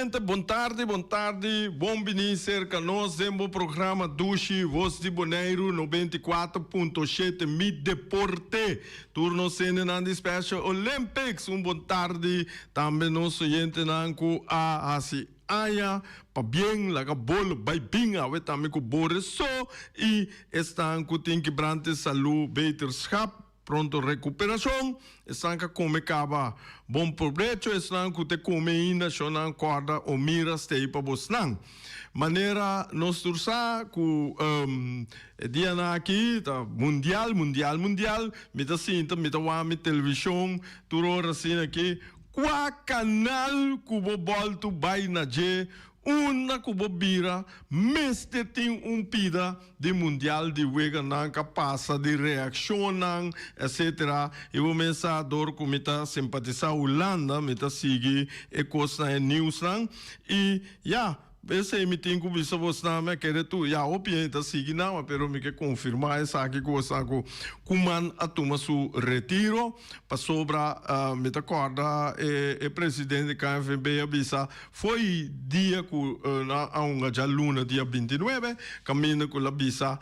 oyente, bon tardi, bon tardi, bon bini serka nos den bo programa Dushi Voz di Boneiru 94.7 Mi Deporte. Tur nos hendenan di Special Olympics, un bon tardi. Tambe nos oyentenan ku a hasi aña pabien, laga bolo bai bin awe tambe ku bo reso i esnan ku tin kibrante salú beterschap. Pronto recuperacion, esnan ka come caba bon probecho, esnan cu te come ainda shonan corda o mira stay pa bosnan. Manera nos tur sa cu e dianan aki ta mundial, mundial, mundial, mi ta sinta mi ta wak mi television tur ora asina aki, cua canal cu bo bolto bay na dje unda cu bo bira mester tin un pida di mundial di weganan ka pasa di reakshonnan etc. I bo mes sa dor ku mi ta simpatisá Hulanda mi ta sigui e kosnan e nieuwsnan i ya esei mi tin ku bisa bosnan mi a kere tur ya hopi hende ta sigui nan pero mi ke konfirmá esaki ku bosnan ku Koeman a tuma su retiro pasobra mi ta kòrda e presidente di KNVB a bisa Fo'i dia ku nan a hunga djaluna dia 29, kaminda ku el a bisa,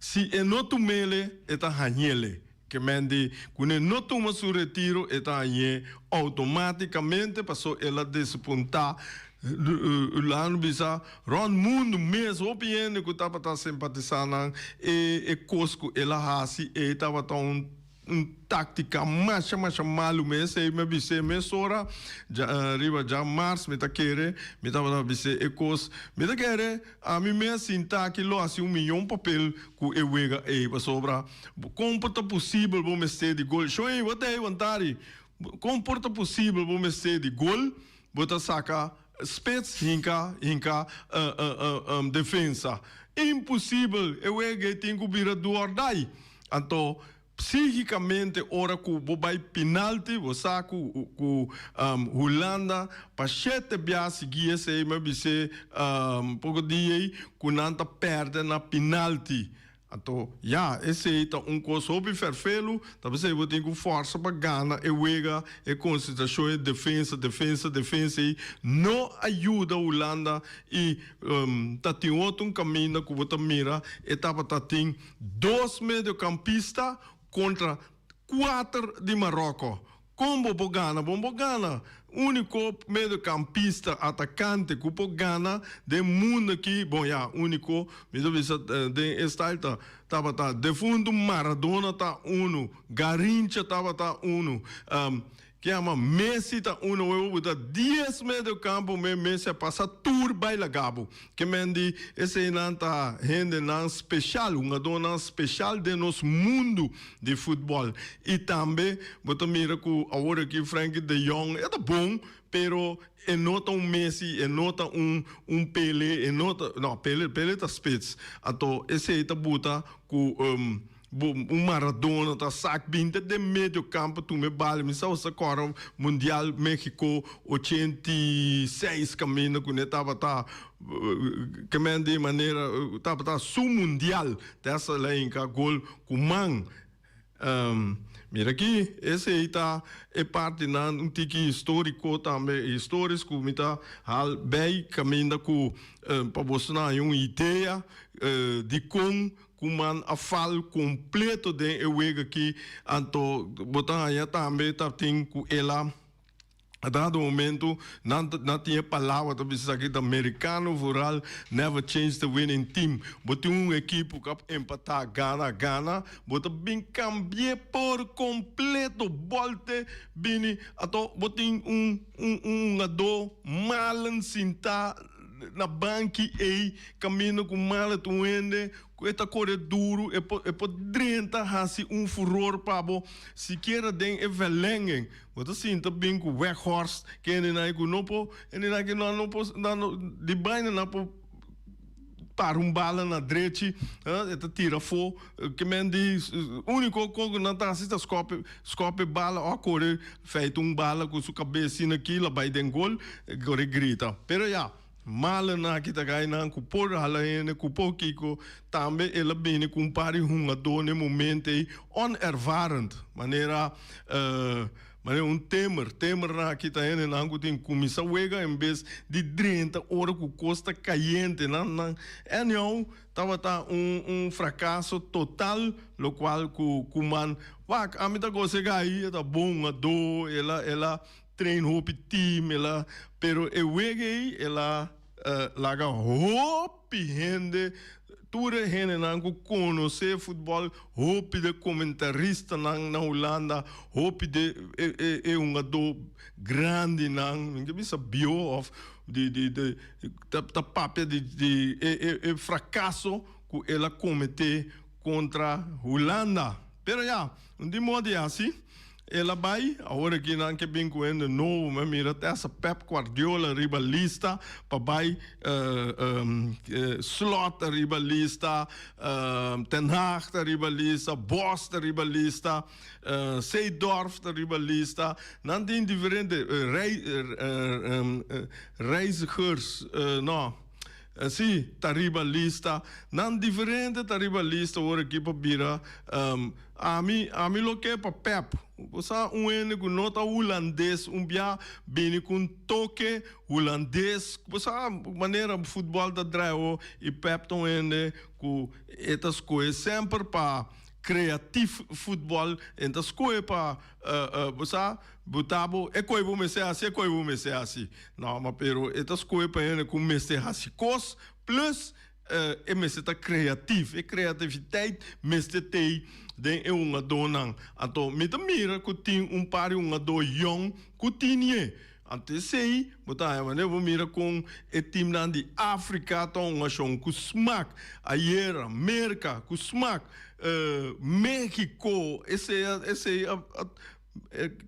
Si e no tum'ele, e ta hañ'ele. Ke men di ku ne no tuma su retiro, e ta hañ'é outomátikamente, paso el a desapuntá Lano bisa rònt mundu mes hopi hende ku tabata simpatisá nan e kos ku el a hasi, e tabata un. Un táctica masha masha malu mes ei mi a bis'é mesora riba dja mars mi ta kere mi tabata bis'é e kos mi ta kere ami mes sinta aki lo hasi un miyon papel ku e wega ei pasobra kon por ta posibel bo mester di gol shon ei bo ta ei wantari kon por ta posibel bo mester di gol bo ta saka spits hinka hinka defensa imposibel e wega ei tin ku bira do or die. Anto psígicamente ora cu bo bay pinalti bo sa cu cu Hulanda pa shete bia sigui esey mi a bis'e poco dia ey cu nan ta perde na pinalti. Anto ya esey ta un cos hopi ferfelu ta pesey bo tin cu forsa pa gana e wega e concentracion e defensa defensa defensa ey no a yuda Hulanda y ta tin otro un caminda cu bo ta mira e tabata tin Dos mediocampista contra cuater di Marocco. Con bo por gana? Bo por gana. Unico mediocampista atacante cu por gana den mundo aki, bon ya, unico, mi ta bisa den e style ta tabata defunto Maradona ta uno, Garrincha tabata uno. Ke ama Messi ta uno webo bo ta dies medio campo me Messi a pasa tur bai laga bo. Ke men di eseinan ta hendenan special, hungadornan special den nos mundu di futbol. Y tambe bo ta mira cu awor aki Frenkie de Jong e ta bon pero e no ta un Messi, e no ta un un Pele, e no ta no Pele Pele ta spits. Anto esei ta buta cu. Bo un Maradona ta sak bin te den medio campo tuma e bal mi sa sa cora mundial Mexico 86 caminda cu ne tabata ke men di manera tabata su mundial te hasta la hinca gol cu man mira aki esey ta e partinan un tiki historico tambe historis cu mi ta hal bay caminda cu pa boso nan haña un idea di con Ku man a fal kompleto den e wega aki, anto bo ta haña tambe ta tin ku el a a dado momento nan nan tin e palabra ta bisa esaki ta merikano vooral never change the winning team. Bo tin un ekipo ku a empatá gana gana bo ta bin kambi'é por kompleto bòlte bini anto bo tin un un un hungadó malen sintá Na banki ei kaminda ku mala ta un hende ku e ta kore duru, e por e por drenta hasi un furor pa bo sikiera den e verlenging. Bo ta sinta bin ku Weghorst ke hendenan ei ku no por hendenan ke nan no por nan no di baina nan por para un bala na drechi e ta tira afó ke men di uniko kon ku nan ta hasi ta skòp skòp e bala òf kore Feita un bala cu su cabes asina aki la bay den gol, kore grita. Pero ya, malenan aki ta cay nan cu por hala hende, cu por kico. Tambe el a bini cu un par di hungador n'e momento ey onervarend, manera. Manera un temer, temernan aki ta hendenan ku tin kuminsá wega en bes di drenta ora ku kos ta kayente. Nan, nan, anyhow, tabata un, un frakaso total lokual ku Koeman wak, ami ta gosa e gai, e ta bon hungadó, el a, el a train hopi team, el a, pero e wega ei el a laga hopi hende, tur e hendenan ku konosé futbòl, hopi de komentaristanan na Hulanda, hopi de e e e hungadó grandinan, mi ke bisa bió òf di di di ta ta papia di di e e e frakaso ku el a kometé kontra Hulanda. Pero ya, un di modo di hasi. El a bai, awor aki nan ke bin ku hende nobo, mi a mira te hasta Pep Guardiola riba lista pa bai, Slot ta riba lista, Ten Hag ta riba lista, Bosz ta riba lista, Seedorf ta riba lista, nan tin diferente reizigers, no. Si, ta riba lista. Nan diferente ta riba lista ora aki pa bira. Ami, ami lo ke pa Pep. Bo sa un hende ku no ta hulandes un bia bini ku un toke hulandes. Bo sa manera futbòl ta draai awor i Pep ta un hende ku e ta skohe semper pa kreatif futbòl. E ta skohe pa bo sa. Bo ta bo, e koe bo mester hasi, e koe bo mester hasi. No, ma pero e ta skohe pa hende ku mester hasi kos, plus e mester ta kreatif. E kreativiteit mester tei den e hungadónan. Anto mi ta mira ku tin un par di hungadó yòn ku tin e. Anto esei bo ta haña manera bo mira kon e timnan di Afrika ta hunga shon ku smak. Ayera Merka ku smak, Mexico, esei a esei a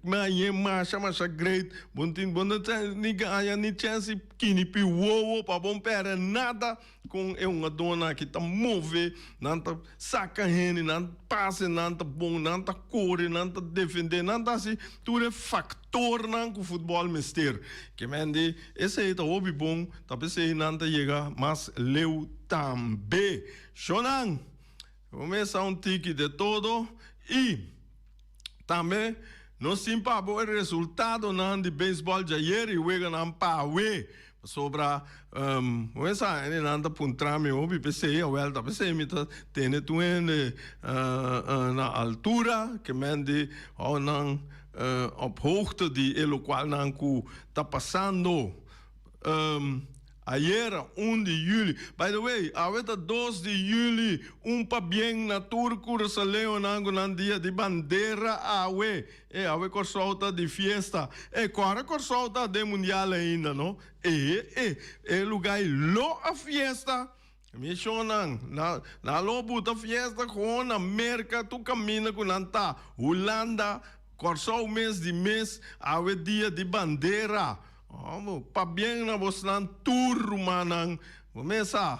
Mi a hañ'é masha masha great. Bo no tin bo no ta ni gaña ni chèns di kini pi wowo pa bo no pèrdè nada kon e hungadónan aki ta move, nan ta saka hende, nan pase nan ta bon, nan ta kore, nan ta defendé, nan ta hasi tur e faktornan ku futbòl mester. Ke men di esei ta hopi bon, ta p'esei nan ta yega mas leu tambe. Shownan, bo mesa un tiki de todo i. Tambe nos tin pa bo e resultadonan di beisbòl djayer i weganan pa awe. Pasobra bo sa hendenan ta puntra mi hopi p'esei, awel ta p'esei mi ta tene tur hende na altura, ke men di hou nan op hoogte di e lokualnan ku ta pasando. Ayera un di juli. By the way, awe ta dos di juli, un pabien na tur Curacaleonan cu nan dia di bandera awe. E, awe Corsou ta di fiesta. E, cora Corsou ta den mundial ainda, no? E, e, e lugar ei lo a fiesta. Mi shonnan, na, na lo buta fiesta gewoon na Merca, tur caminda cu nan ta. Hulanda, Corsou mes di mes, awe dia di bandera. Homber, pabien na bosnan tur rumannan. Bo mes sa.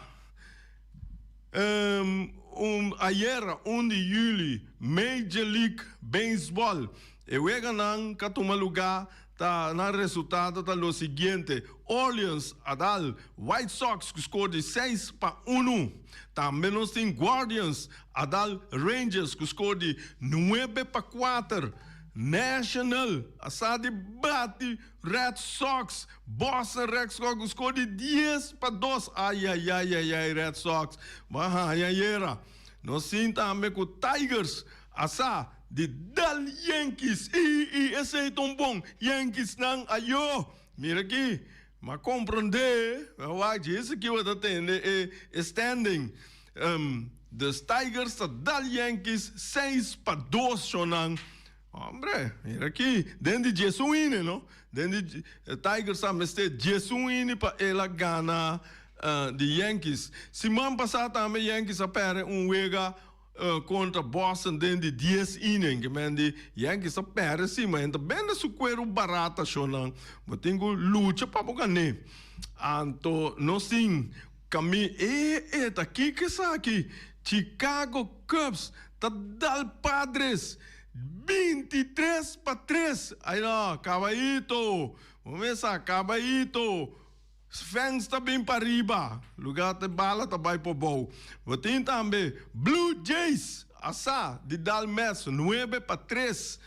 Un, ayera, un di juli, Major League Baseball. E weganan ka tuma lugá ta nan resultado ta lo siguiente, Orleans a dal White Sox ku skor di 6-1. Tambe nos tin Guardians a dal Rangers ku skor di 9-4. National a sa di bati Red Sox, Boston Red Sox ku skor di 10-2. Ayayayayay Red Sox, bo a haña ayera. Nos tin tambe ku Tigers a sa di dal Yankees. I i esei ta un bon Yankees nan ayo. Mira aki, m'a komprondé, wak dje esaki bo ta tende e standing. Dus Tigers ta dal Yankees 6-2 shownan. Hombre, mira aki, den di 11 inning, no? Den di Tigers a mester 11 inning pa el a gana di Yankees. Siman pasá tambe Yankees a pèrdè un wega kontra Boston den di 10 inning. Ke men di Yankees a pèrdè si, ma nan ta bende su kueru barata shownan. Bo tin ku lucha pa bo gan'é. Anto nos tin Kami e e ta kiko esaki? Chicago Cubs ta dal Padres 23-3. Ay no, kabaito. Bo mesa, kabaito. Fans ta bin pariba. Lugar te bala ta bai por bou. Bo tin tambe Blue Jays a sa di dal Mets 9-3.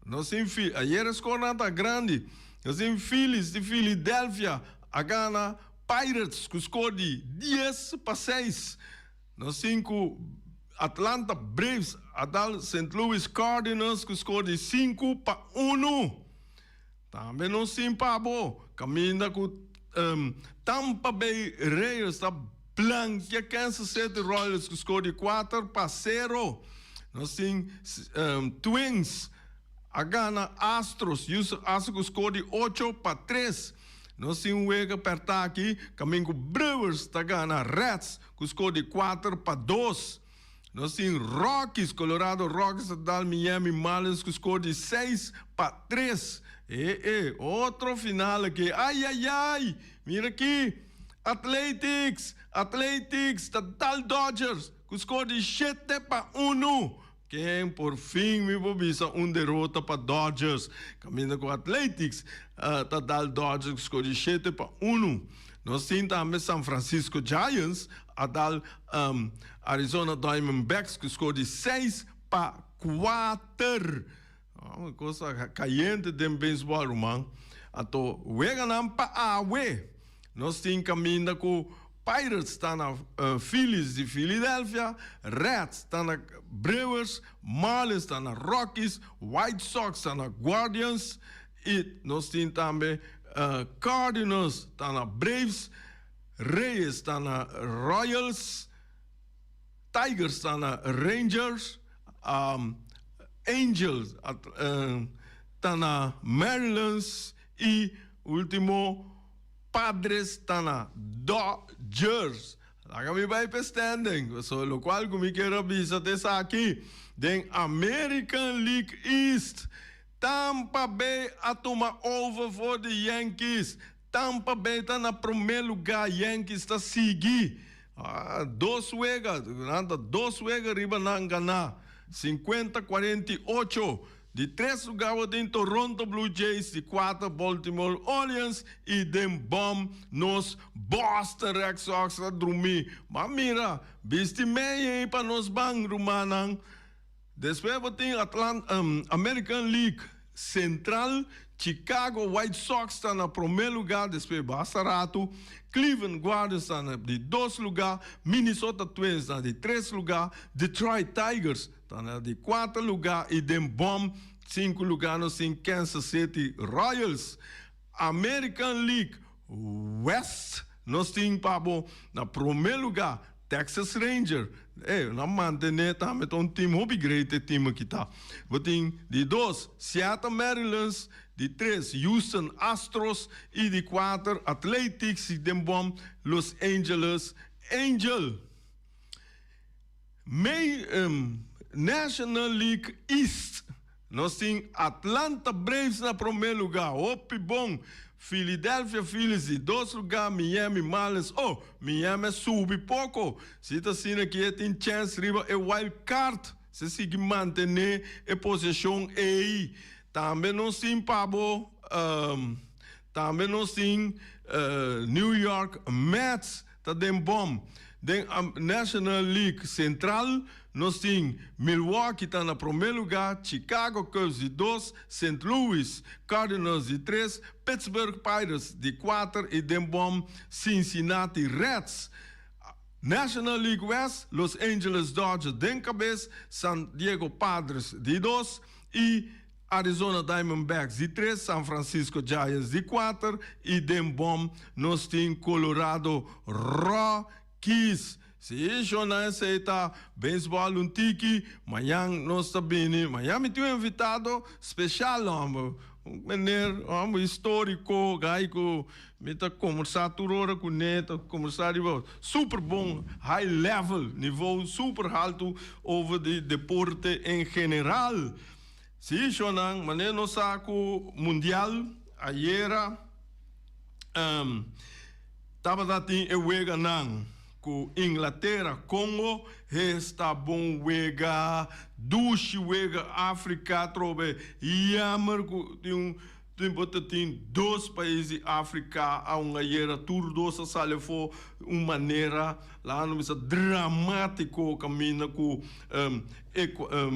Nos tin ayera score ta grandi. Nos tin Phillies di Philadelphia a gana Pirates ku score di 10-6. Nos tin ku Atlanta Braves a dal St. Louis Cardinals ku score di 5-1. Tambe nos tin pa bo kaminda ku Tampa Bay Rays ta blankia Kansas City Royals ku score di 4-0. Nos tin Twins a gana Astros, Houston Astros ku score di 8-3. Nos tin wega pèrtá aki kaminda ku Brewers ta gana Reds ku score di 4-2. Nos tin Rockies, Colorado Rockies ta dal Miami Marlins ku score di 6-3. E, e, otro final aki. Ai, ai, ai! Mira aki. Athletics, Athletics ta dal Dodgers ku score di 7-1. Ken por fin mi por bisa un derota pa Dodgers. Kaminda ku Athletics ta dal Dodgers ku score di 7-1. Nos tin tambe San Francisco Giants a dal Arizona Diamondbacks ku score di 6-4. Un kos kayente den baseball, ruman. Anto weganan pa awe. Nos tin kaminda ku Pirates ta na Phillies di Philadelphia, Reds ta na Brewers, Marlins ta na Rockies, White Sox ta na Guardians i nos tin tambe Cardinals ta na Braves, Rays ta na Royals, Tigers ta na Rangers, Angels ta na Mariners i último Padres ta na Dodgers. Laga mi bai pa standing. So, lokual ku mi kier a bisa ta esaki. Den American League East, Tampa Bay a tuma over for di Yankees. Tampa Bay ta na promé lugá, Yankees ta sigui. Ah, dos wega, nan ta dos wega riba nan ganá. 50-48. Di tres lugá bo tin Toronto Blue Jays, di kuater Baltimore Orioles i den bòm nos Boston Red Sox ta drumí. Bo a mira, bisti mei ei pa nos ban, rumannan. Despues bo tin American League Central, Chicago White Sox ta na promé lugá despues basta ratu, Cleveland Guardians ta na di dos lugá, Minnesota Twins na di tres lugá, Detroit Tigers ta na di kuater lugá i den bòm sinku lugá nos tin Kansas City Royals. American League West nos tin pa bo na promé lugá Texas Ranger, e nan mantené tambe ta un team hopi great e team aki ta. Bo tin di dos Seattle Mariners, di tres Houston Astros i di kuater Athletics i den bòm Los Angeles Angel. Mei National League East nos tin Atlanta Braves na promé lugá, hopi bon, Philadelphia Phillies di dos lugá, Miami Marlins, oh, Miami a subi poko, si ta asina ki e tin chèns riba e wild card, si sigui mantené e posishon ei. Tambe nos tin pa bo, tambe nos tin New York Mets ta den bom. Den National League Central nos tin Milwaukee ta na promé lugá, Chicago Cubs di dos, Saint Louis Cardinals di tres, Pittsburgh Pirates di kuater i den bom Cincinnati Reds. National League West, Los Angeles Dodgers den kabes, San Diego Padres di dos i Arizona Diamondbacks di tres, San Francisco Giants di kuater i den bòm nos tin Colorado Rockies. Si shona esei ta beisbòl un tiki, mañan nos ta bini. Mañan mi tin un invitado speshal hòmber, un meneer hòmber históriko, gai ku mi ta kombersá tur ora kuné, ta kombersá riba super bon, high level, nivo super haltu over di deporte en general. Sí, shonnan, manera nos sa ku Mundial ayera tabata tin e weganan ku Inglatera, Congo, esta bon wega, dushi wega, Afrika atrobe, jammer ku tin un. Tin bo ta tin dos pais di Africa a un ayera tur dos a sali afo un manera laga no bisa dramatico caminda cu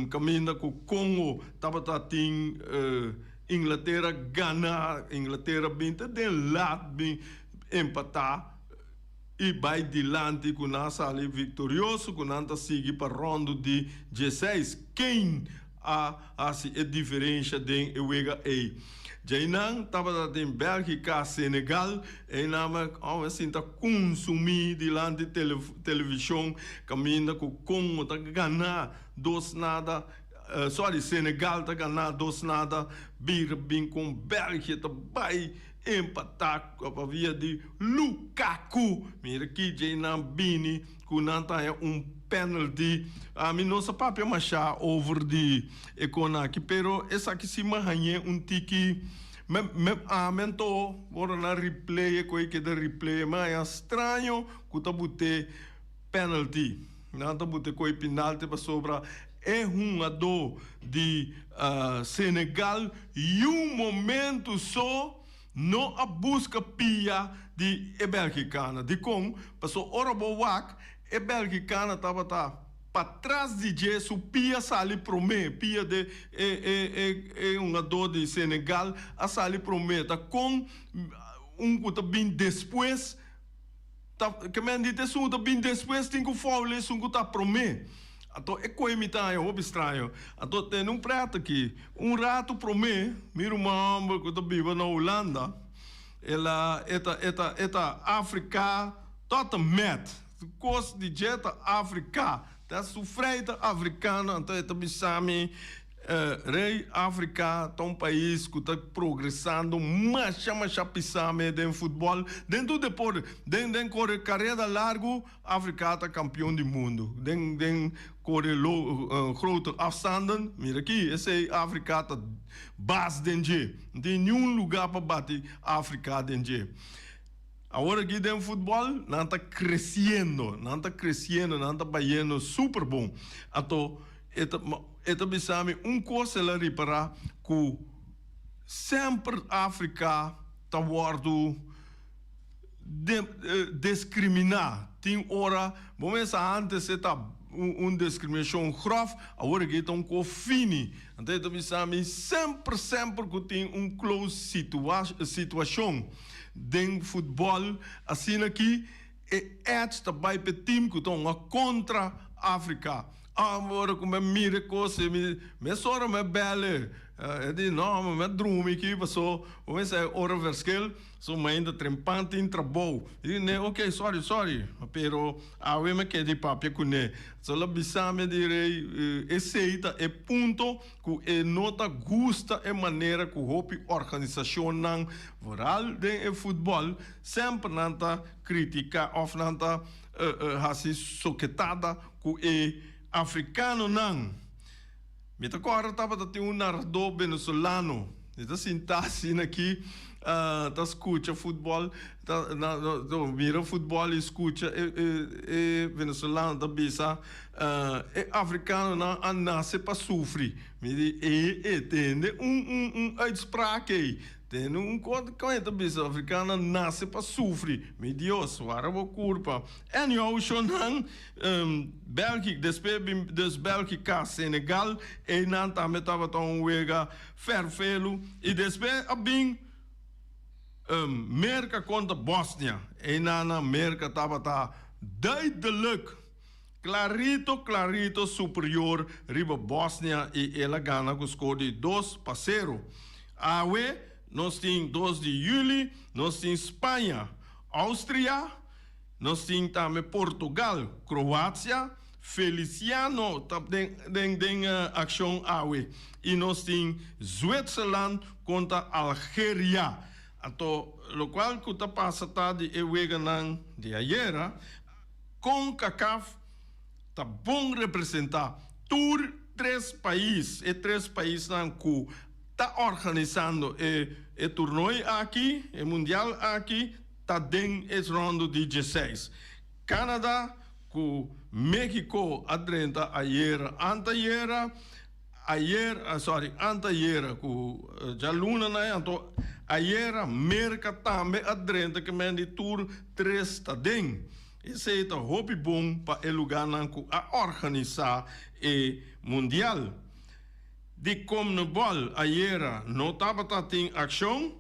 caminda cu Congo tabata tin Inglatera gana Inglatera bin ta den laat bin empata y bay dilanti cu nan a sali victorioso cu nan ta sigui pa rondo di dieseis. Kane a hasi e diferensha den e wega ei. Djeinan tabata den Bèlgika, Senegal, einan mi a sinta kunsumí dilanti televishon kaminda ku Kongo ta gana dos nada, sorry, Senegal ta gana dos nada, bira bin kon Bèlgia ta bai empatá pa via di Lukaku. Mira ki djeinan bini Ku nan ta haña un penalty. Ami no sa papia mashá over di e kon aki, pero esaki si mi hañ'é un tiki me me ami anto ora nan replay e koe keda replay mi haña straño ku ta but'é penalty. Nan ta but'é koe penalty pasobra e hungadó di Senegal yu momento so No a buska pia di e Belgicana. Dikon? Paso ora bo wak, e Belgicana tabata patras di dje, su pia sali prome, pia de e e e e hungadó di Senegal a sali prome. Ta kon un ku ta bin despues ta ke men di ta esun ku ta bin despues tin ku foul esun ku ta prome. Anto e koe mi ta haña hopi straño. Anto tene un pret aki. Un ratu prome mi ruman homber ku ta biba na Hulanda, el a e ta e ta e ta Afrika tot en met. Su kos di dje ta Afrika. Ta su frei ta afrikano anto e ta bisa mi, Rey, Afrika ta un pais ku ta progresando masha masha pisa me den futbòl, den tur deporte, den den kore kareda largu. Afrika ta kampion di mundu den den kore lo grote afstanden, mira aki esei Afrika ta bas den dje, no tin niun luga pa bati Afrika den dje. Awor aki den futbòl nan ta kresiendo, nan ta kresiendo, nan ta bayendo super bon. Anto e ta e ta bisa mi un kos el a ripará ku semper Afrika ta wòrdu. Deskriminá. Tin ora, bo mester antes e ta un deskriminashon gròf, awor aki ta un ko fini. Anto e ta bisa mi semper semper ku tin un close situashon den futbòl asina aki e edge ta bai pa e team ku ta hunga kontra Afrika. Ora ku mi a mira e kos ei mi mesora mi a bèl e di no mi a drumi aki paso bo mester e ora verschil. Su mainta trempan tin trabou. Di ne, ok, sorry, sorry, pero awe mi ke di papia ku ne. So el a bisa mi di rei, esei ta e punto ku e no ta gusta e manera ku hopi organisashonnan, vooral den e futbòl, semper nan ta kritiká òf nan ta hasi soketada ku e afrikanonan. Mi ta kòrda tabata tin un naradó venezolano. Mi ta sintá asina aki ta skucha futbòl, ta mira futbòl i skucha e venezolano ta bisa e afrikanonan a nase pa sufri. Mi di e e tende un un uitspraak ei. Tende un kos kon e ta bisa afrikano nase pa sufri. Mi Dios wara bo kurpa. Anyhow shonnan Belgic despues bin dus Belgica Senegal einan tambe tabata un wega ferfelu y despues a bin Merca contra Bosnia einan na Merca tabata duidelijk clarito clarito superior riba Bosnia y el a gana cu score di 2-0. Awe nos tin 2 di juli nos tin Spaña Austria. Nos tin tambe Portugal, Kroatia, Feliciano ta den den den akshon awe i nos tin Zwitserland kontra Algeria. Anto lokual ku ta pasa ta di e weganan di ayera, Concacaf ta bon representá tur tres pais, e tres paisnan ku ta organisando e e tornoi aki, e mundial aki. Ta den es rondo di dieseis. Canada cu Mexico a drenta ayera antayera. Ayer, sorry, antayera ku djaluna nan anto ayera Merka tambe a drenta ke men di tur tres ta den. Esei ta hopi bon pa e lugánan ku a organisá e mundial. Di Conmebol ayera no tabata tin akshon,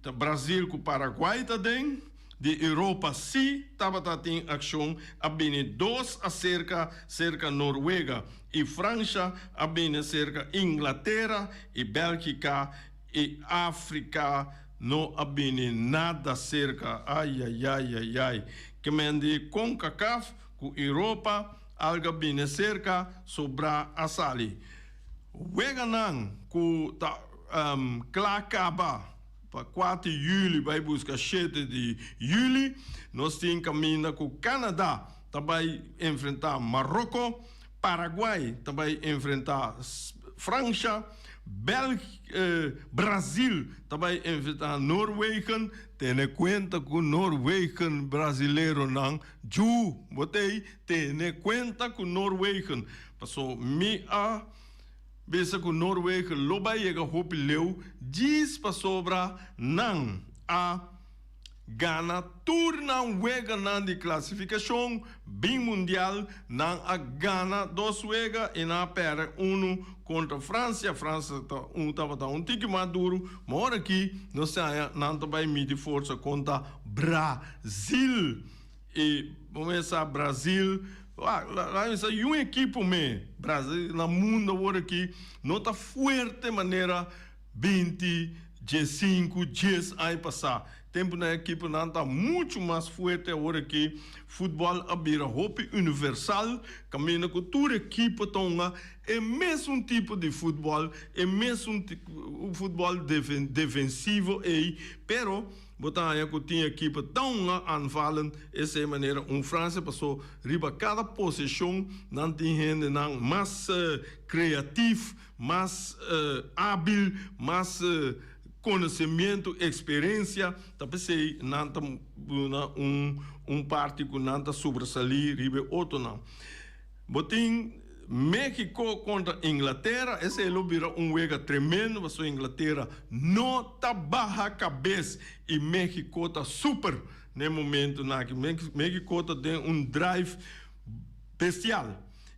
ta Brazil ku Paraguay ta den. Di Europa sí tabata tin akshon, a bini dos aserka serka Noruega i Fransha, a bini serka Inglatera i Bèlgika i Afrika no a bini nada serka. Ayayayayay. Ke men di Concacaf ku Europa alga bini serka sobrá a sali. Weganan ku ta kla kaba. Pa kuater juli bai buska shete di juli nos tin kaminda ku Canada ta bai enfrentá Maroko, Paraguay ta bai enfrentá Fransha, Brazil ta bai enfrentá Noorwegen, tene kuenta ku Noorwegen brasileronan ju bo t'ei tene kuenta ku Noorwegen paso mi a Bisa ku Noorwegen lo bai yega hopi leu djis pasobra nan a gana tur nan weganan di klasifikashon bin mundial. Nan a gana dos wega i nan a pèrdè unu kontra Fransia. Fransia ta un tabata un tiki mas duru, ma ora aki nos ta haña nan ta bai midi forsa kontra Brazil. I bo mester sa Brazil, laga mi sa yun ekipo me Brazil na mundo awor aki no ta fuerte manera binti, diesinku, dies aña pasá. Tempunan e ekiponan ta muchu mas fuerte awor aki. Futbòl a bira hopi universal kaminda ku tur ekipo ta hunga e mesun tipo di futbòl, e mesun futbòl defensivo ei, pero. Bo ta haña ku tin ekipo tan aanvallend esei manera un Francia paso riba kada poseshon nan tin hendenan mas kreatif, mas abil, mas konosemiento, eksperensia, ta p'esei nan ta duna un un parti ku nan ta sobresalí riba e otronan. Bo tin Mexico contra Inglatera, esey lo bira un wega tremendo pasobra Inglatera no ta baha cabes y Mexico ta super na e momentonan aki. Mexico ta den un drive bestial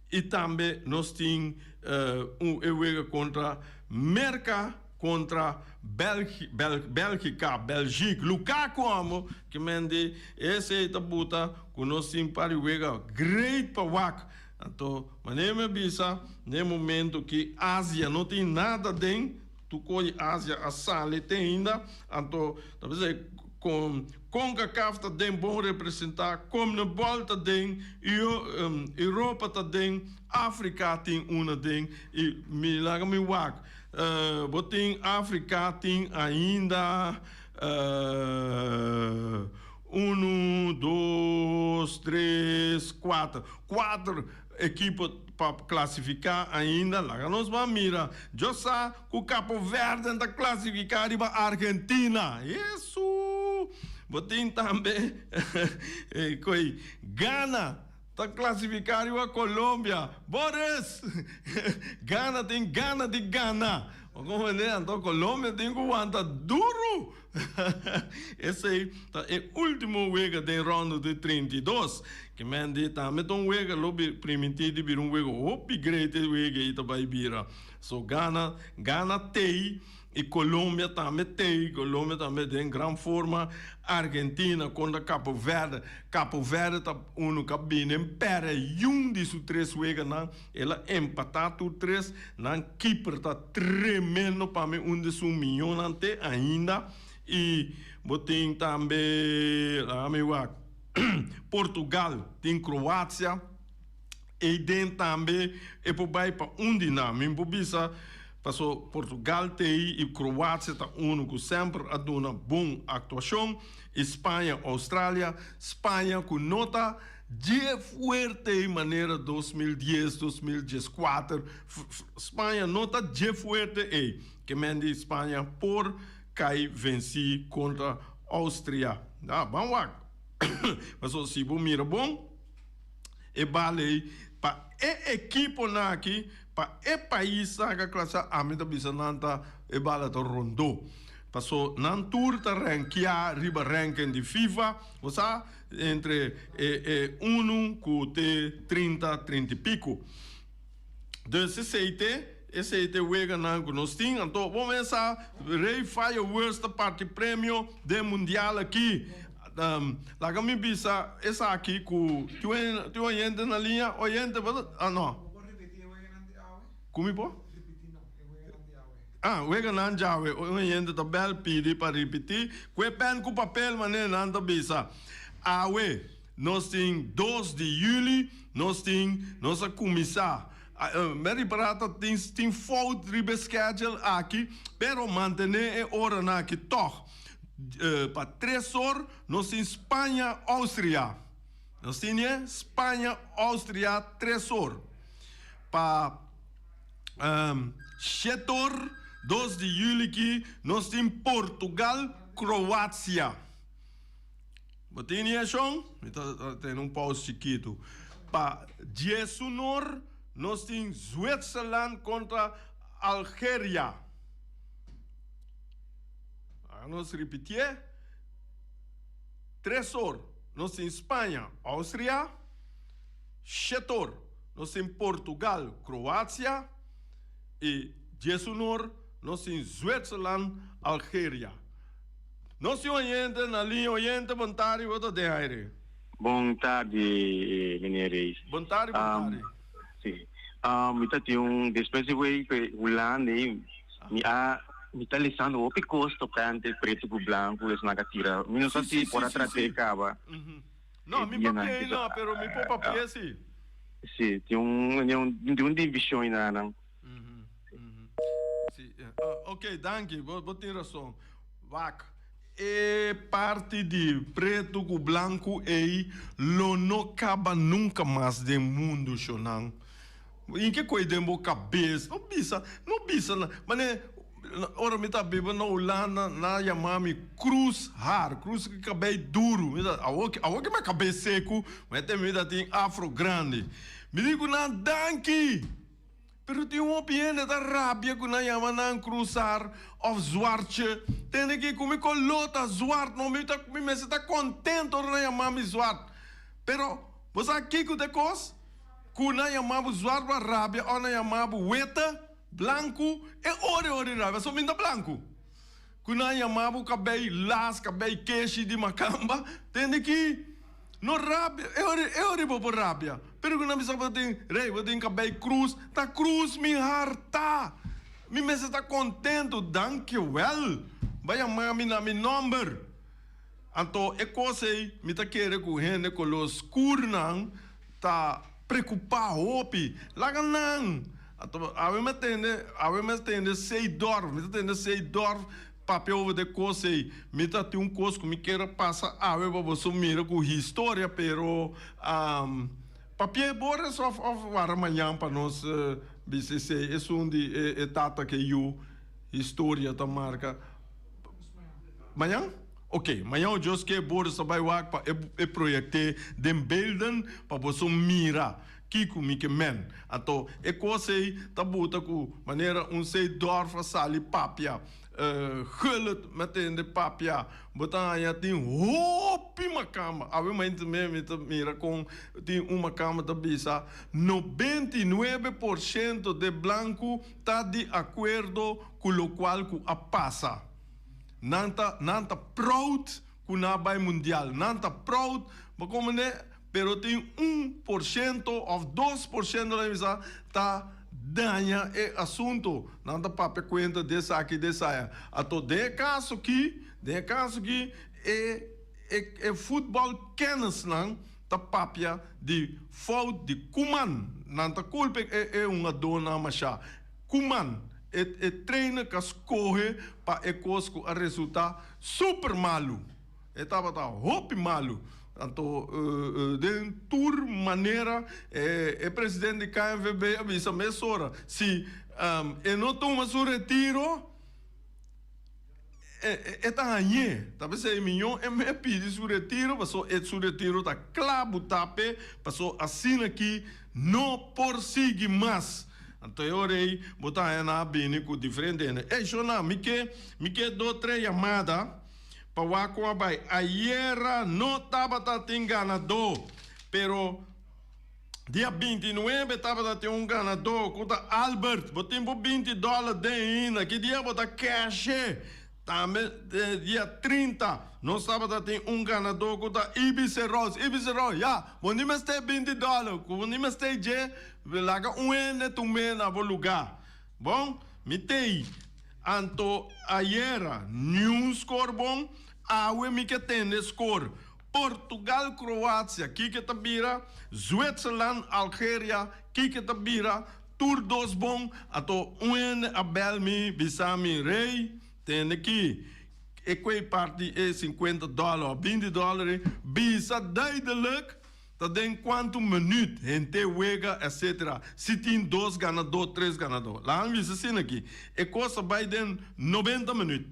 y tambe nos tin e wega contra Merca contra Belgica, Belgique, Lukaku amo ke men di esey ta buta ku nos tin par di wega great pa wak. Anto manera mi a bisa na e momento ki Asia no tin nada den tur koe Asia a sali te ainda anto ta bisa kon Concacaf ta den bon representa, Conmebol ta den, Europa ta den, Africa tin una den y mi laga mi wak bo tin Africa tin ainda Unu, dos, tres, kuater. Kuater ekipo pa klasifiká ainda. Laga nos ban mira. Djo sa ku Kapo Verde ta klasifiká riba Argentina. Hesu! Bo tin tambe koi Ghana ta klasifiká riba Colombia. Boris! Ghana tin gana di gana. Bo komprendé? Anto Colombia tin ku wanta duru. Esei ta e ultimo wega den rondo di 32. Ke men di tambe ta un wega lo primintí di bira un wega hopi great e wega ei ta bai bira. So Gana, Gana tei i Colombia tambe tei, Colombia tambe den gran forma, Argentina kontra Capo Verde, Capo Verde ta unu ka bini en pèrdè yun di su tres weganan. El a empatá tur tres. Nan keeper ta tremendo pa mi un di su miyonan te ainda. I bo tin tambe laga mi wak Portugal tin Croatia eiden tambe e por bai pa un di nan. Mi por bisa paso Portugal te ei i Croatia ta unu ku semper a duna bon aktuashon. I Spaña Australia, Spaña ku no ta. Dje fuerte ei manera 2010, 2014, Spaña no ta dje fuerte ei. Ke men di Spaña por kai vencí kontra Austria. Ah, ban wak. Pasobra si bo mira bon, E bala ei pa e ekiponan aki, pa e paisnan ku a klasa, ami ta bisa nan ta e bala ta rondó. Paso nan tur ta rankeá riba ranking di FIFA, bo sa, entre e e unu ku te 30, 30 i piko. Dus esei te, esei te weganan ku nos tin. Anto bo mes sa, Rey Fireworks ta parti premio den mundial aki. Laga mi bisa esaki ku tin un oyente na liña. Oyente bo ta, ah no. Bo por ripití e weganan di awe? Ku mi por? Ripití no, e weganan di awe. Ah, weganan djawe. Un oyente ta bèl pidi pa ripití. Ku e pèn ku papel manera nan ta bisa. Awe nos tin 2 di yüli, nos tin, nos a kuminsá. Mi a ripará ta tin tin fout riba e schedule aki, pero mantené e oranan aki tòg. Pa tres or nos tin Spaña, Austria. Nos tin e Spaña, Austria tres or. Pa shete or, 2 di yüli aki, nos tin Portugal, Kroatia. Bo tin e shon? Mi ta tene un paus chikitu. Pa 11 or nos tin Zwitserland kontra Algeria. Laga nos ripitié. 3 or nos tin Spaña, Austria. 7 or nos tin Portugal, Kroatia. I 11 or nos tin Zwitserland, Algeria. Nos tin oyente na liña. Oyente, bon tardi, bo ta den aire. Bon tardi, meneer Reis. Bon tardi, bon tardi. Si. Mi ta tin un, despues di wei ku Hulanda ei, mi a, mi ta lesando hopi kos tokante pretu ku blanku, esnan ka tira. Mi no sa si por a trat'é kaba. No, mi papia ei no, pero mi por papia si. Si, tin un, tin un divishon einanan. Si, ok, danki, bo, bo tin rason. Wak, e parti di pretu ku blanku ei lo no kaba nunka mas den mundu, shonnan. I ke koi den bo kabes? No bisa, no bisa na, mane ora mi ta biba na Hulanda nan a yama mi Cruz haar, Cruz ku kabei duru. Mi ta, awor, awor ke mi a kabes seku, mi a teme mi ta tin afro grandi. Mi di ku nan, danki! Pero tin hopi hende ta rabia ku nan yama nan krusar òf zwartje. Tende ki ku mi koló ta zwart no mi ta mi mester ta kontento ora nan yama mi zwart. Pero bo sa kiko ta e kos? Ku nan yama bo zwart bo a rabia òf nan yama bo weta, blanku, e ora e ora di rabia so mi ta blanku. Ku nan yama bo kabei las, kabei keshi di makamba, tende ki no rabia, e ora e ora bo por rabia. Pero ku nan bisa bo tin rei, bo tin kabei krus, ta krus mi harta. Mi mester ta kontentu, dankjewel, bo a yama mi na mi nòmber. Anto e kos ei mi ta kere ku hende koló skurnan ta preokupá hopi. Laga nan! Anto awe mi a tende, awe mi a tende Seedorf, mi ta tende Seedorf papia over de kos ei. Mi ta tin un kos ku mi kier a pasa awe pa boso mira ku historia, pero papia e Boris of of wara mañan pa nos bisa esei. Esun di e tata ke yu historia ta marka. Mañan? Ok, mañan o Dios ke Boris ta bai wak pa e proyecte den beelden pa boso mira kiko mi ke men. Anto e kos ei ta buta ku manera un Seedorf a sali papia, Gullit mi a tende papia, bo ta haña tin hopi makamba. Awe mainta me mi ta mira kon tin un makamba ta bisa 99% de blanku ta di akuerdo ku lokual ku a pasa. Nan ta nan ta proud ku nan a bai mundial. Nan ta proud bo komprende pero tin 1% of 2% nan bisa ta daña e asunto. Nan ta papia kuenta di esaki di esaya. Anto den e kaso aki den e kaso aki e e e futbal kennisnan ta papia di fout di Koeman. Nan ta kulpa e e hungadónan masha. Koeman, e e trainer ka skohe pa e kos ku a resultá super malu. E tabata hopi malu. Anto den tur manera e e president di KNVB a bisa mesora si e no tuma su retiro. E ta hañ'é. Ta p'esei miñó e me pidi su retiro, paso e su retiro ta kla butá p'e, paso asina aki no por sigui mas. Anto e ora ei bo ta haña nan a bini ku diferente hende. Ey, shona, mi ke, mi ke do tres yamada pa wak kon a bai. Ayera no tabata tin ganadó, pero. Dia 29 tabata tin un ganadó ku ta Albert. Bo tin bo 20 dòler den ainda. Ki dia bo ta kèsh'e? Tambe dia 30 nos tabata tin un ganadó ku ta Ibice Rose. Ibice Rose, ya, bo ni mester 20 dòler. Ku bo ni mester dje, laga un hende tum'é na bo lugá. Bon, mi t'ei. Anto ayera niun skor bon. Awe mi ke tende skor. Portugal, Kroatia, kiko ta bira? Zwitserland, Algeria, kiko ta bira? Tur dos bon, anto un hende a bel mi bisa mi, Rey, tende ki, e koe parti e 50 dollar of 20 dollar ei, bisa duidelijk ta den kuantu minuut hende wega etc. Si tin dos ganadó, tres ganadó. Laga mi bisa asina aki, e kos a bai den 90 minuut.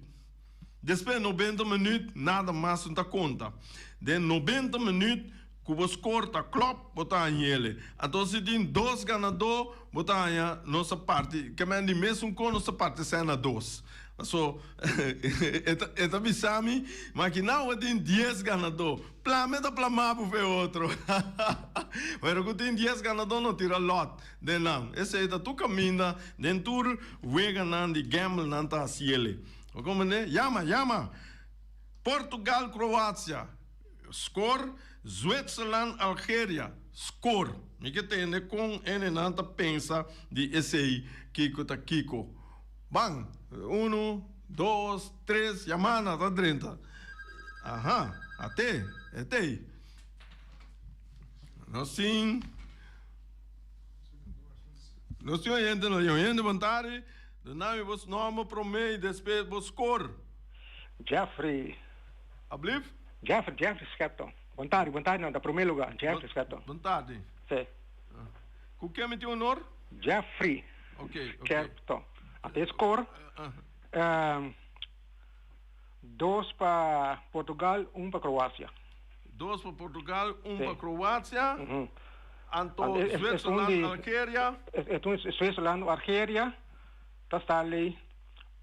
Despues 90 minuut nada mas no ta konta. Den 90 minuut ku bo skor ta klòp, bo ta haña ele. Anto si tin dos ganadó, bo ta haña nos a parti, ke men di mesun kon nos ta parti sèn na dos. Paso e ta e ta bisa mi, makina bo tin dies ganadó, plame ta plamá bo fe otro. Pero ku tin dies ganadó no tira lòt den nan. Esei ta tur kaminda den tur weganan di gamble nan ta hasi ele. Bo comprende? Yama, yama! Portugal, Kroatia, score, Zwitserland, Algeria, score. Mi ke tende kon hendenan ta pensa di esei, kiko ta kiko. Ban, uno, dos, tres, yamana ta drenta. Aha, ate, etei. Nos tin, nos tin oyente, nos tin oyente, bon tardi. Duna mi bos nomber prome y despues bos score. Jeffrey. Ablief? Jeffrey, Jeffrey Schepton. Bon tardi, bon tardi no, ta prome lugar, Jeffrey Schepton. Bon tardi. Si. Cu ken mi tin honor? Jeffrey. Ok, ok. Schepton. Anto e score, dos pa Portugal, un pa Croacia. Dos pa Portugal, un pa Croacia. Anto Zwitserland, Algeria. Esun Zwitserland, Algeria ta sta lei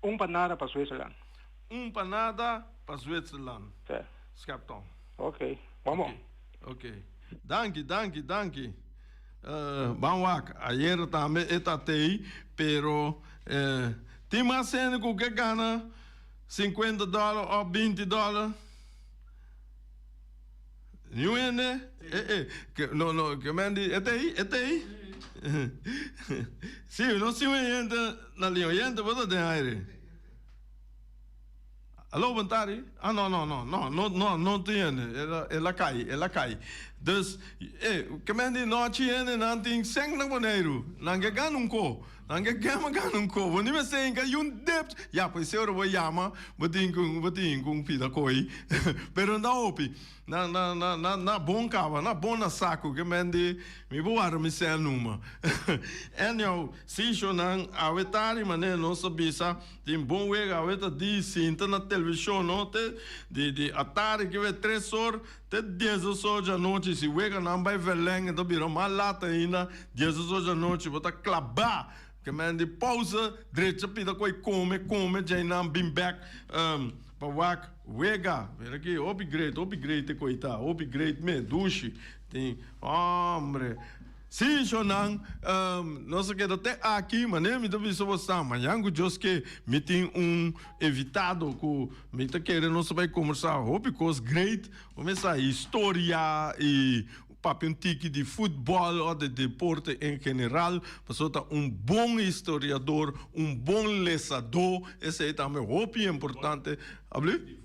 un pa nada pa Zwitserland. Un pa nada pa Zwitserland. Si. Schepton. Ok, bon bon. Ok, danki, danki, danki. Ban wak, ayer tambe e ta tei, pero tin mas hende ku ke gana 50 dollar of 20 dollar? Niun hende? Eh, eh, ke, no, no, ke men di, e ta ei, e ta ei. Sí, no sin un hende na liña. Oyente, bo ta den aire. Aló, bon tardi. Ah, no, no, no, no, no, no, no tin hende. El a, el a kai, el a kai. Dus, eh, ke men di nochi hendenan tin sèn na Boneiru. Nan ke gana un ko. Nan ke gema gana un ko. Bo ni mester hinka yun dip. Ya, pues e ora bo yama, bo tin ku, bo tin ku pida koi. Pero no ta hopi. Na, na, na, na, na bon kaba, na bon na saku ke men di, mi por warda mi sèn numa. Anyhow, si shownan awe tardi manera nos a bisa, tin bon wega awe ta di sinta na televishon no, te di, di atardi ke be tres or te diesdos or djanochi. Si weganan bai verleng e ta bira mas lat ainda, diesdos or djanochi bo ta klabá. Ke men di pausa, drecha pida koi kome, kome, djainan bin bek pa wak wega. Mira aki, hopi great, hopi great e koi ta, hopi great me, dushi. Tin, hombre. Si, shonnan, nos a keda te aki, manera mi ta bisa bo sa, mañan ku Dios ke, mi tin un invitado ku mi ta kere nos ta bai kombersá hopi kos great, bo mester sa historia i Papia un tiki di futbòl òf di deporte en general, pasobra ta un bon historiador, un bon lesadó, esei tambe hopi importante. Abli?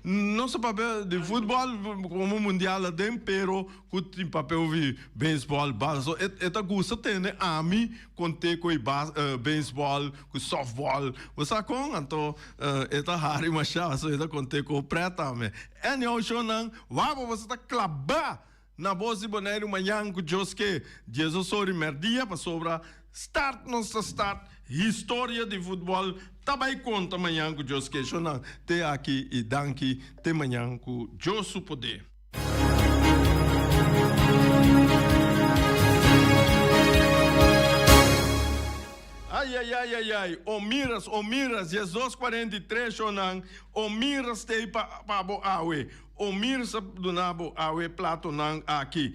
No sa papia di futbòl komo mundial aden, pero ku tin papia ovi beisbòl, bal. So e ta gusta tende ami kont'é ku e beisbòl, ku sòftbòl. Bo sa kon? Anto e ta hari mashá, so e ta kont'é ku prèt tambe. Anyhow, shownan, wou bo ta klabá! na Bos di Boneiru mañan ku Dios ke 12 or di mèrdia pasobra start nos ta start historia di futbòl ta bai konta mañan ku Dios ke. Shonnan te aki i danki te mañan ku Dios su poder. Ai ai ai ai ai o miras o miras 12 43 shonnan o miras tei pa pa bo awe. Omir sa duna bo awe platonan aki.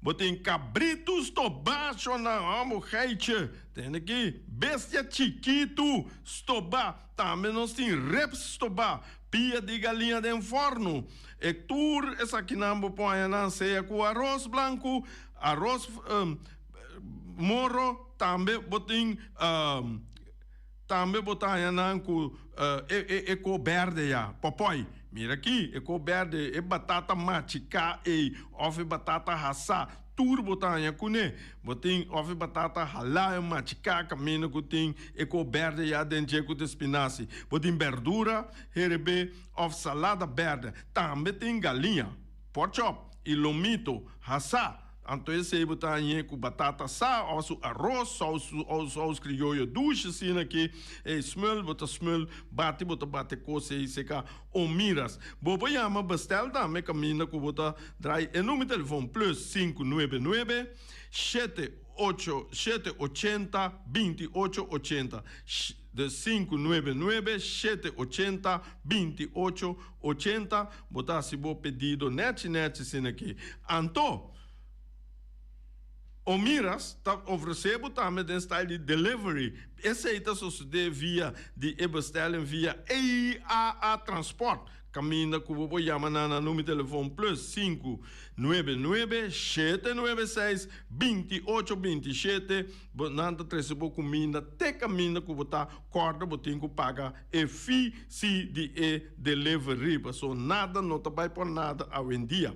Bo tin kabritu stobá, shonnan, hòmber, geitje. Tende aki, bestia chikitu stobá. Tambe nos tin ribs stobá, pia di galiña den fòrnu. E tur esakinan bo por haña nan sea ku aros blanku, aros moro, tambe bo tin. Tambe bo ta haña nan ku e ko berde ya, pòpòi. Mira aki, e ko berde, e batata machiká ei òf e batata hasá, tur bo ta haña kuné. Bo tin òf e batata halá e machiká kaminda ku tin e ko berde ya den dje ku ta spinasi. Bo tin bèrdura herebé òf salada berde. Tambe tin galiña, pòrchòp i lomito hasá. Anto esei bo ta hañ'é ku batata sa òf su aros, sous òf sous krioyo dushi asina ki e smul bo ta smul bati bo ta bati kos ei seka o miras. Bo por yama bestel tambe kaminda ku bo ta drai e number di telefon plus sinku nuebe nuebe shete ocho shete ochenta binti ocho ochenta dus sinku nuebe nuebe shete ochenta binti ocho 80, bo ta hasi bo pedido nechi nechi asina aki. Anto, Omiras ta ofresé bo tambe den style di delivery. Esei ta sosodé via di e bestelling via EAA Transport. Kaminda ku bo por yama nan na numero di telefon plus sinku nuebe nuebe shete nuebe seis binti ocho binti shete. Bo nan ta trese bo kuminda te kaminda ku bo ta kòrda bo tin ku paga e fee si di e delivery paso nada no ta bai por nada awendia.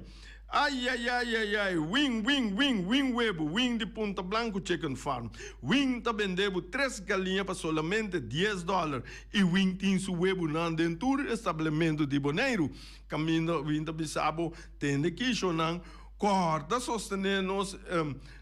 Ayayayayay wing wing wing wing webu wing di Punta Blanco Chicken Farm wing ta bende bo tres galiña pa solamente dies dollar y wing tin su webunan den tur establemento di Boneiru caminda wing ta bisa bo tende kishonan Kòrda sostené nos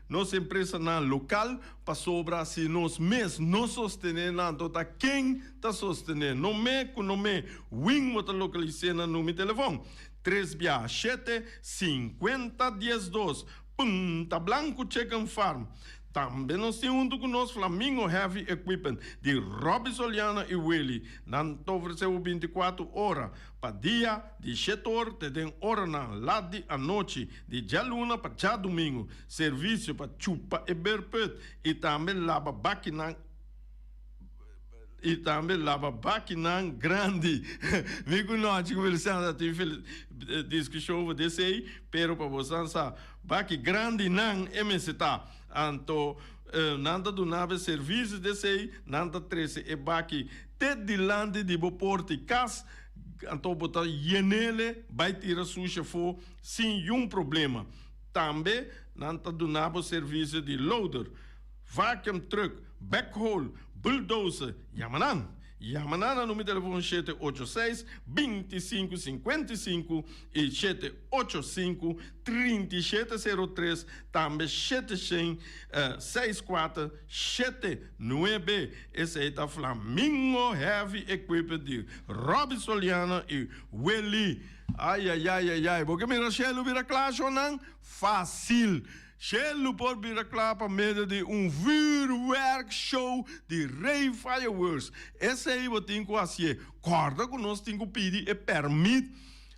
nos empresanan lokal pasobra si nos mes no sostené nan anto ta ken ta sostené? No me ku no me win bo ta lokalis'é na numi telefòn tres bia shete sinkuenta diesdos Punta Blanco Chicken Farm. Tambe nos tin huntu ku nos Flamingo Heavy Equipment di Robby Soliano i Willy. Nan ta ofresé bo bintikuatro ora Pa dia di shetor te den oranan lat di anochi di djaluna pa djadumingu, servisio pa chupa e berput i tambe laba bakinan i tambe laba bakinan grandi. Mi ku nochi ku Feliciano ta tin diskushon over di esei, pero pa bosan sa baki grandinan e mester ta. Anto nan ta duna bo e servisio di esei, nan ta trese e baki te dilanti di bo porta i kas, anto bo ta yenele bai tira sushi afó sin yun problema. Tambe nan ta duna bo servisio di loader, vacuum truck, backhoe, bulldozer. Yama nan! Yama nan na numero telefon shete ocho seis, binti sinku sinkuenta i sinku i shete ocho sinku, trinta i shete sero tres, tambe shete shen seis kuater shete nuebe. Esei ta Flamingo Heavy Equipment di Robby Soliano i Willy. Ayayayayay, bo ke mira shelu bira kla shonnan? Fasil! Shelu por bira kla pa medio di un vuurwerkshow di Rey Fireworks. Esei bo tin ku hasié. Kòrda ku nos tin ku pidi e pèrmit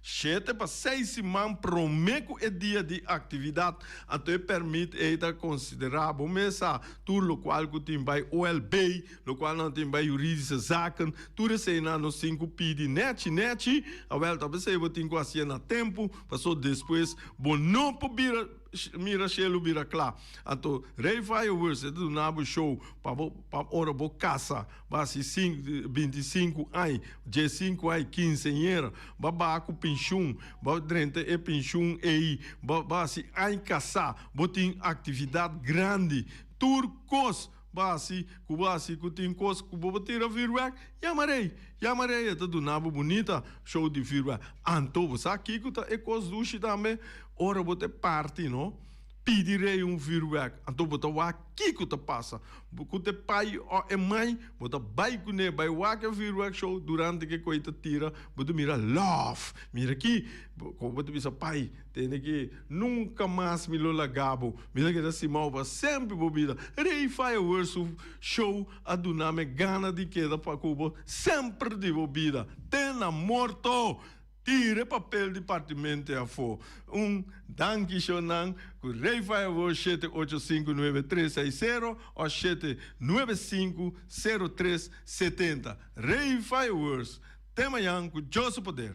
Shete pa seis siman promé ku e dia di aktividat, anto e pèrmit ei ta konsiderá bo mes sa tur lokual ku tin bai OLB, lokual nan tin bai juridische zaken, tur eseinan nos tin ku pidi nèchi nèchi, awèl ta p'esei bo tin ku hasié na tempu, paso despues bo no por bira mira shelu bira kla. Anto Rey Fireworks e ta duna bo show pa bo pa ora bo kasa. Basi 25 añ, 15 añ, kinseñera, ba baha ku penshun, ba drenta e penshun ei, ba hasi añ kasá, bo tin aktividat grandi, tur kos ba hasi ku bo hasi ku tin kos ku bo por tira vürwèrk, yama rei, yama rei e ta duna bo bunita show di vürwèrk. Anto bo sa kiko ta e kos dushi tambe? Ora bo ta e parti no, pidi rei un vuurwerk, anto bo ta wak kiko ta pasa. Bo ku ta e pai o e mai, bo ta bai kuné, bai wak e vuurwerk show durante ke koi ta tira, bo ta mira love. Mira aki, komo bo ta bisa pai, tende ki nunka mas mi lo laga bo. Mi ta keda stimao pa semper bo bida. Rei Fireworks su show a duna mi gana di keda pa ku bo semper di bo bida, te na morto. Tira e papel di partimente afó. Un danki shownan ku Rei Fireworks 7859360 o 7950370. Rei Fireworks, te mañan ku Dios su poder.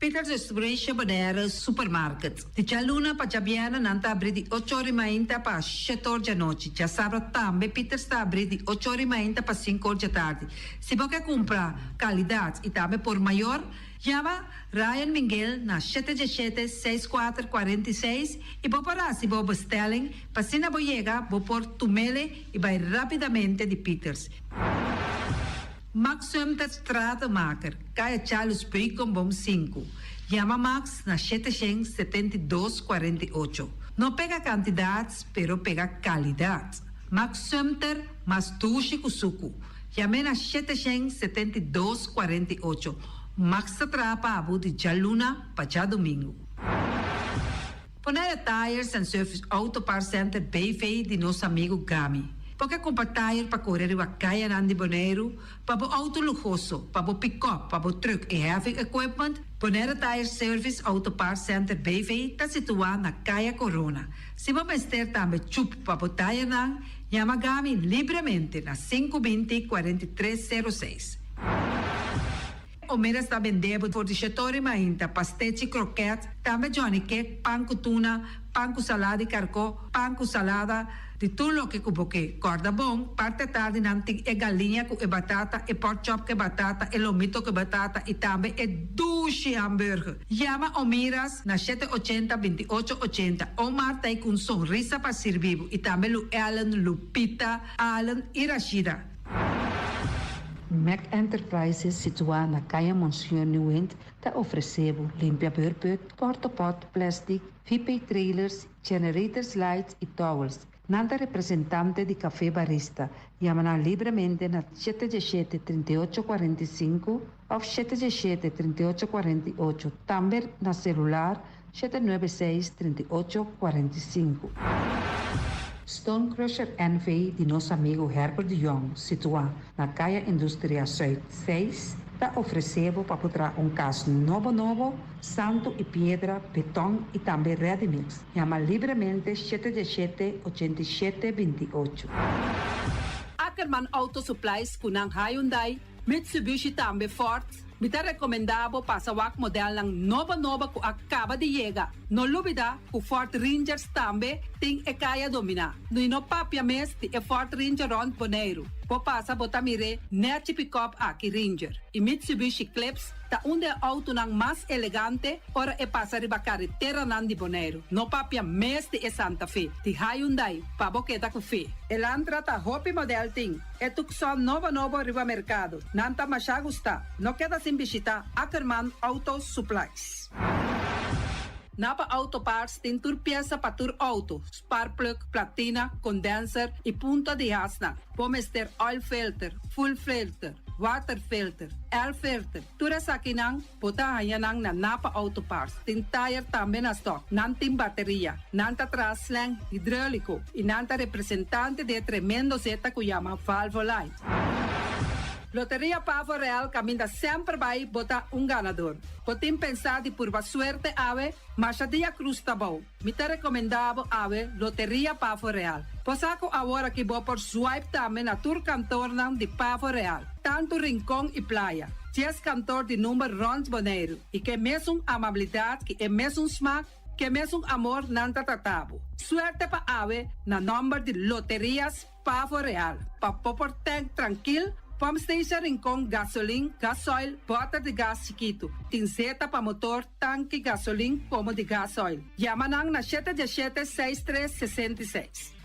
Peters Restauration Bonaire Supermarket. Di djaluna pa djabièrnè nan ta abrí di ocho or i mainta pa shete or djanochi. Djasabra tambe Peters ta abrí di ocho or i mainta pa sinku or djatardi. Si bo ke kumpra kalidat i tambe por mayor, yama Ryan Minguel na shete diesshete, seis kuater, 46 i bo por hasi bo bestelling pa asina bo yega bo por tumele i bai rapidamente di Peters. Max Sumter Stratenmaker, Kaya Charles Beukenboom sinku. Yama Max na 772 48. No pega kantidat, pero pega kalidat. Max Sumter mas dushi ku suku. Yam'é na 772 48. Max ta traha pa bo di djaluna pa djadumingu. Bonaire Tires and Service Auto Parts Center BV di nos amigu Gami. Bo ke kumpra tire pa kore riba kayanan di Boneiru, pa bo outo luhoso, pa bo pikòp, pa bo trùk i heavy equipment? Bonaire Tire Service Auto Parts Center BV ta situá na Kaya Corona. Si bo mester tambe chup pa bo tayernan, yama Gami libremente na 520 43 06. Omeras ta bende bo for di shetori mainta, pastechi, kroket, tambe Johnny cake, pan ku tuna, pan ku salada di karkó, pan ku salada, di tur loke ku bo ke. Kòrda bon, parti atardi nan tin e galiña ku e batata, e pork chop ku e batata, e lomito ku e batata i tambe e dushi hamburger. Yama Omiras na shete ochenta, 28 ochenta. Omar ta ei ku un sonrisa pa sirbi bo i tambe Lu Ellen, Lupita, Allen i Rashida. Mac Enterprises situá na Kaya Monseñor Nieuwind ta ofresé bo limpia beurput, portapot, plastic, VP trailers, generators lights i towels. Nan ta representante di Café Barista. Yama nan libremente na shete diesshete, 38 45 òf shete diesshete, 38 48, tambe na selular 796, 38 45. Stone Crusher NV di nos amigu Herbert de Jong, situá na Kaya Industria Zuid 6, ta ofresé bo pa por traha un kas nobo nobo, santu i piedra, beton i tambe ready mix. Yama libremente shete diesshete, 87 28. Ackerman Auto Supplies ku nan Hyundai, Mitsubishi tambe Ford. Mi ta rekomendá bo pasa wak modelnan nobo nobo ku a kaba di yega. No lubidá ku Ford Rangers tambe tin e kaya dominá. I no papia mes di e Ford Ranger rònt Boneiru. Bo pasa bo ta mir'é nèchi pikòp aki Ranger. I Mitsubishi Eclipse ta un di e outonan mas elegante ora e pasa riba kareteranan di Boneiru. No papia mes di e Santa Fe di Hyundai pa bo keda ku fe. Elantra ta hopi modèl tin. E Tucson nobo nobo riba merkado. Nan ta masha gustá. No keda sin bishitá Ackerman Auto Supplies. Napa Auto Parts tin tur piesa pa tur auto, spark plug, platina, condenser y punta di hasnan. Bo mester oil filter, fuel filter, water filter, air filter. Tur esakinan bo ta haña nan na Napa Auto Parts. Tin tire tambe na stock. Nan tin bateria. Nan ta traha slang hidrolico y nan ta representante di e tremendo zeta cu yama Valvoline. Loteria Pavo Real caminda semper bay bo ta un ganador. Bo tin pensa di purba suerte awe? Masha dia cruz ta bou. Mi ta recomenda bo awe Loteria Pavo Real. Bo sa cu awor aki bo por swipe tambe na tur kantornan di Pavo Real, tanto Rincon y Playa. Dies kantor di number rond Boneiru y ke mesun amabilidad ki e mesun smaak, ke mesun amor nan ta trata bo. Suerte pa awe na nomber di Loterias Pavo Real. Pa bo por tank trankil, pump station Rincon, gasolin, gasoil, bòter di gas chikitu. Tin zeta pa motor, tanki gasolin komo di gasoil. Yama nan na shete diesshete, seis tres, 66.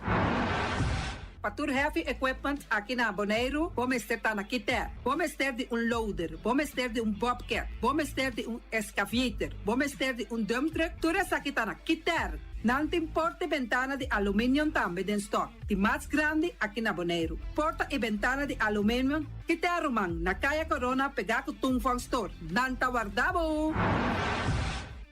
Pa tur heavy equipment aki na Boneiru, bo mester ta na Kiter. Bo mester di un loader, bo mester di un bobcat, bo mester di un excavator, bo mester di un dump truck, tur esaki ta na Kiter. Nan tin porta i bentana di aluminium tambe den stock, di mas grandi aki na Boneiru. Porta i bentana di aluminium, Kiter ruman, na Kaya Corona pegá ku Tung Fong Store. Nan ta warda bo!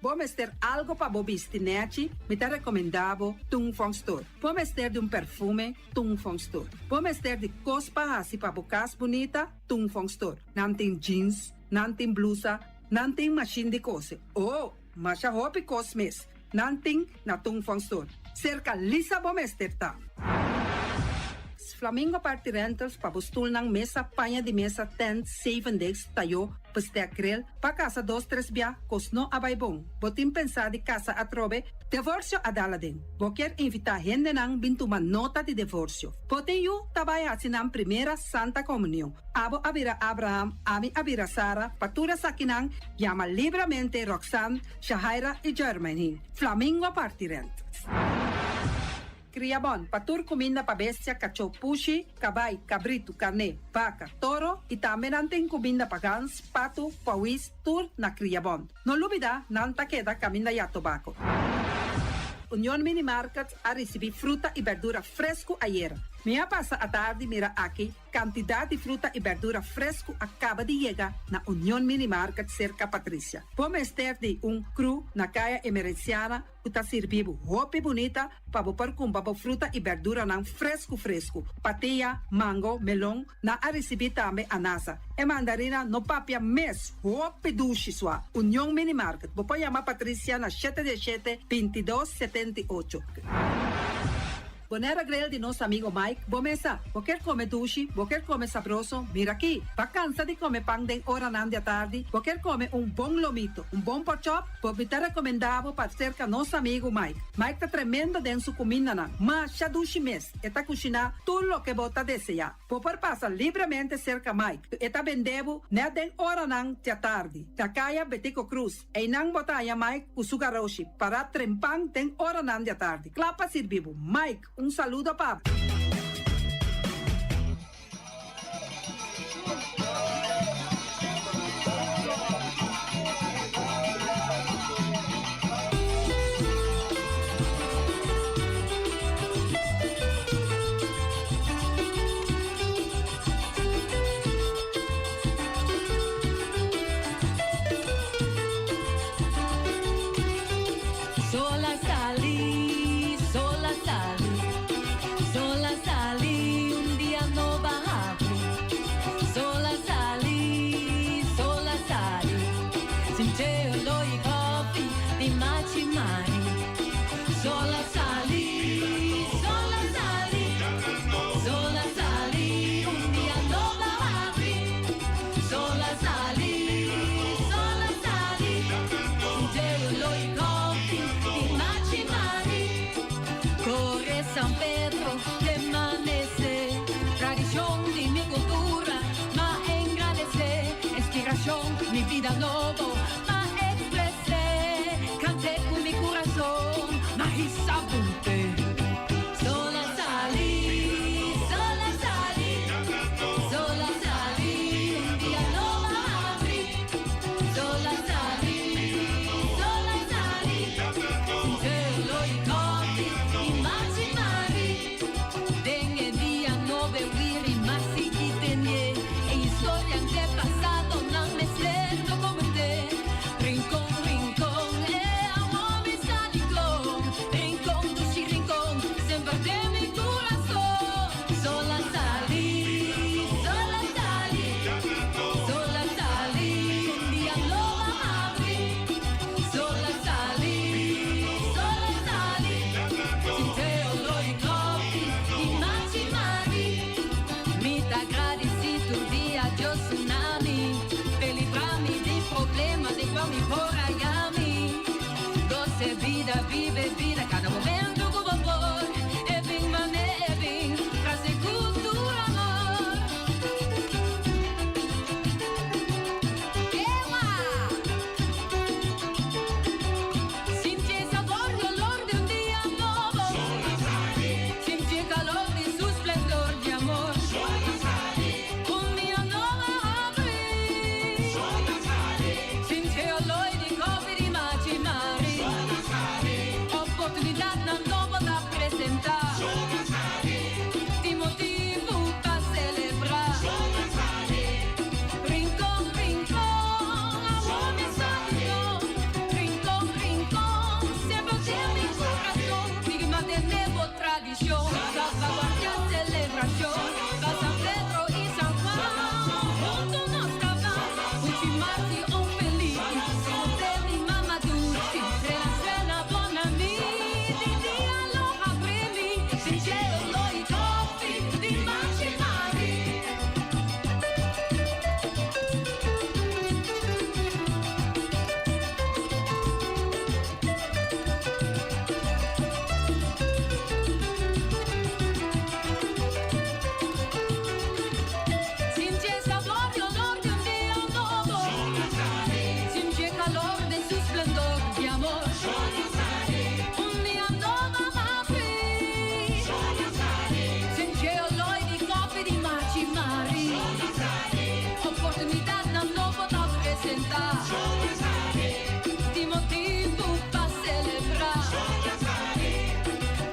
Bo mester algo pa bo bisti nechi? Mi ta recomenda bo Tung Fong Store. Bo mester di un perfume? Tung Fong Store. Bo mester di cos pa haci pa bo cas bunita? Tung Fong Store. Nan tin jeans, nan tin blusa, nan tin machine di cose. Oh, masha hopi cos mes nan tin na Tung Fong Store. Cerca Lisa bo mester ta. Flamingo Party Rentals pa bo stulnan, mesa, paña di mesa, tent, zevendegs, tayó, bestek, grill, pa casa dos tres bia, cos no a bay bon. Bo tin pensa di casa atrobe? Divorcio a dal aden. Bo kier invita hendenan bin tuma nota di divorcio. Bo tin yu ta bay haci nan primera Santa Comunion. Abo a bira Abraham, ami a bira Sara, pa tur esakinan yama libramente Roxanne, Shahaira y Jermaine. Flamingo Party Rentals. Kria bon pa tur kuminda pa bestia, kachó, pushi, kabai, kabritu, karné, baka, toro i tambe nan tin kuminda pa gans, patu, pawis, tur na Kria Bon. No lubida nan ta keda kaminda ya tobako. Union Mini Market a risibí fruta i berdura fresku ayera. Mi a pasa atardi mira aki Kantidat di fruta i bèrdura fresku a kaba di yega na Union Mini Market serka Patricia. Bo mester di un kru na Kaya Emerenciana ku ta sirbi bo hopi bunita pa bo por kumpra bo fruta i bèrduranan fresku fresku. Patia, mango, melon, nan a risibí tambe anasa. E mandarina no papia mes, hopi dushi sua. Union Mini Market, bo por yama Patricia na shete diesshete, bintidos, setenti'ocho. Bonera Grill di nos amigo Mike, bo mesa. Bo kier come dushi, bo kier come sabroso, mira aki. Ba cansa di come pan den oranan di atardi, bo kier come un bon lomito, un bon porkchop, bo mi ta recomenda bo pa cerca nos amigo Mike. Mike ta tremendo den su cumindanan, masha dushi mes, e ta cushina tur loke bo ta desea. Bo por pasa libremente cerca Mike, e ta bende bo net den oranan di atardi, na caya Betico Cruz. Einan bo ta haña Mike ku su garoshi pará trempan den oranan di atardi, kla pa sirbi bo. Mike, un saludo pa bo. Sol a sali, sol a sali, sol a sali, un dia nobo a habri. Sol a sali, sol a sali, sinti oló di koffie di Machi Mari. Sol a sali, sol a sali, sol a sali, un dia nobo a habri. Sol a sali, sol a sali, sinti oló di koffie di Machi Mari. Kore San Pedro te manesé, tradishon di mi kultura, m'a engrandesé, inspirashon, mi bida nobo, m'a ekspresé, kant'é ku mi kurason, m'a hisa bunte. Sol a sali, sol a sali, sol a sali, un dia nobo a habri. Sol a sali, sol a sali, sinti oló di koffie di Machi Mari. Sinti e oló di kòfi di Machi Mari. Sinti e sabor i olor di un dia nobo. Sinti e kalor den su splendor di amor. Un dia nobo a habri. Sinti e oló di kòfi di Machi Mari. Oportunidatnan nobo ta presentá. Tin motibu pa selebrá.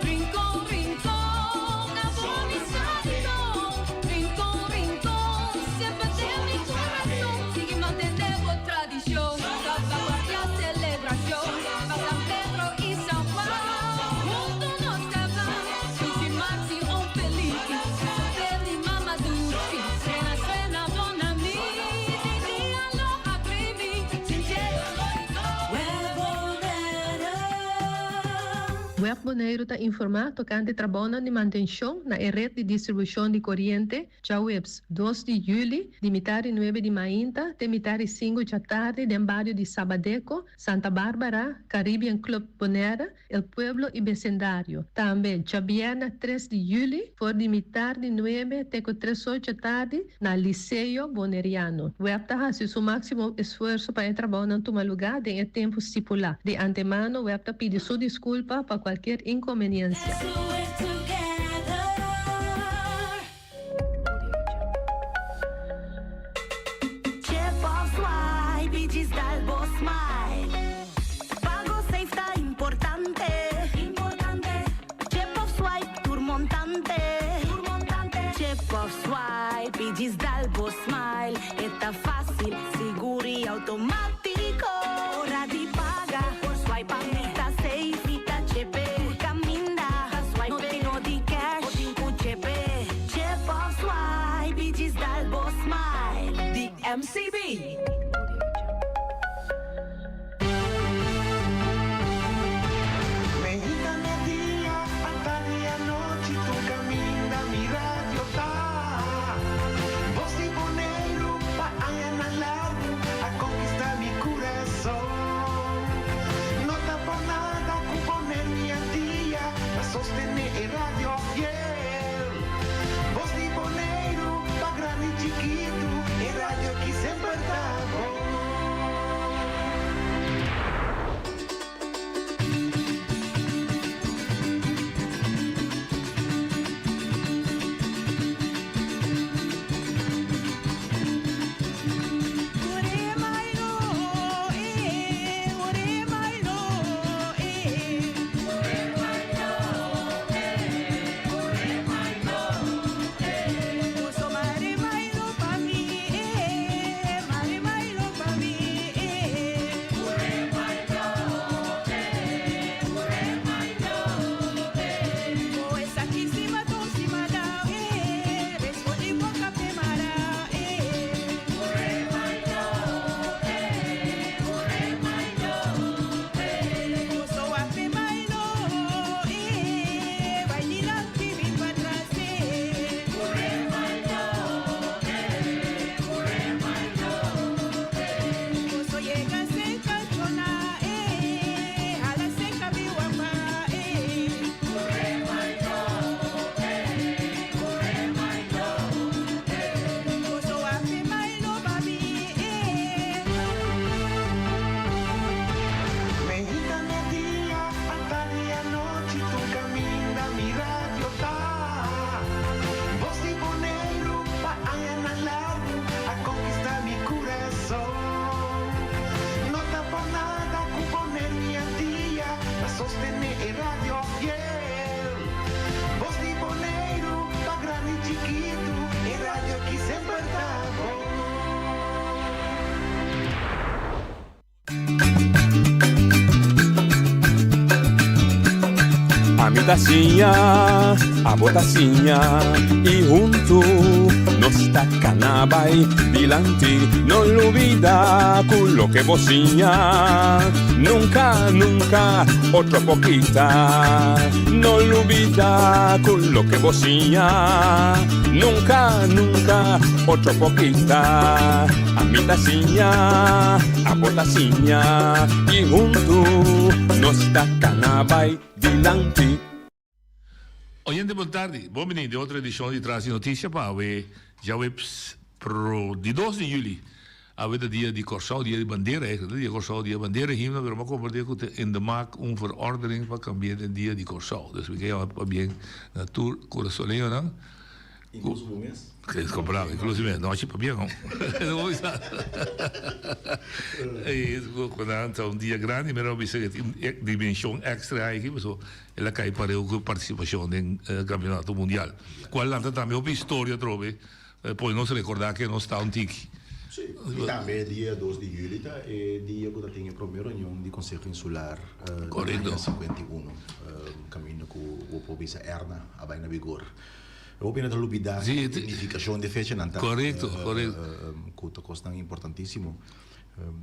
Rincon, Rincon, abo mi sa dikon. Rincon, Rincon, semper den mi kurason. Sigui mantené bo tradishon, salvaguardiá selebrashon. Pa San Pedro i San Juan, huntu nos ta ban. Dushi Maxi, un Felipe, Isabel i Mama Dushi. Suena, suena, bon ami, di dia lo habri. Sinti e oló Web Boneiru ta informá tokante trabounan di mantenshon na e ret di distribushon di koriente djaweps dos di yüli di mitar di nuebe di mainta te mitar di sinku djatardi den bario di Sabadeco, Santa Barbara, Caribbean Club Bonaire, El Pueblo i besindario. Tambe djabièrnè tres di yüli for di mitar di nuebe te ku tres or djatardi na Liceo Boneriano. Web ta hasi su máksimo esfuerso pa e trabounan tuma lugá den e tempu stipulá. Di antemano web ta pidi su diskulpa pa kualkier inkonbeniensia. Chip of swipe i djis dal bo smile. Pago safe ta importante. Chip of swipe tur montante. Chip of swipe i djis dal bo smile. E ta fásil, sigur i outomátiko. Ora di paga, por swipe pa mi ta safe. Mi ta chepe, tur kaminda. No tin no di cash, bo tin ku chepe. Chip of swipe i djis dal bo smile. Di MCB. Meinta merdia, atardi anochi, tur kaminda mi radio ta. Bos di Boneiru pa añanan largu a konkistá mi kurason. No ta por nada ku Boneiru i Antia ta sostené e radio fiel. Bos di Boneiru pa grandi i chikitu, e radio aki semper ta bo. Ami ta siña, abo ta siña y huntu nos ta cana bay dilanti. No lubida cu loke bo siña nunca, nunca otro por kita. No lubida cu loke bo siña nunca, nunca otro por kita. Ami ta siña, abo ta siña y huntu nos ta cana bay dilanti. Oyente bon tardi, bon bini den otro edicion di Tras di Noticia pa awe djaweps pro di dos di juli. Awe ta dia di Corsou, dia di bandera eigenlijk, dia di Corsou, dia bandera himno, pero mi a comprende cu ta in de maak un verordening pa cambia den dia di Corsou. Dus mi ke yama pabien na tur Curasoleñonan. Incluso bo mes? Comprado, incluso mi mes. No, así pabia no. Cu nan ta un dia grandi, mi no bisa cu tin dimension extra aki, pasobra el a cay pareu cu participacion den campeonato mundial. Cual nan ta tambe hopi historia atrobe, pone nos recorda ke nos ta un tiki. Sí, y tambe dia dos di juli ta e dia cu ta tin e prome reunion di Conseho Insular di aña 51, caminda cu bo por bisa Erna a bay na vigor. Hopi hende ta lubida e nifikashon di e fechanan ta ku ta kosnan importantísimo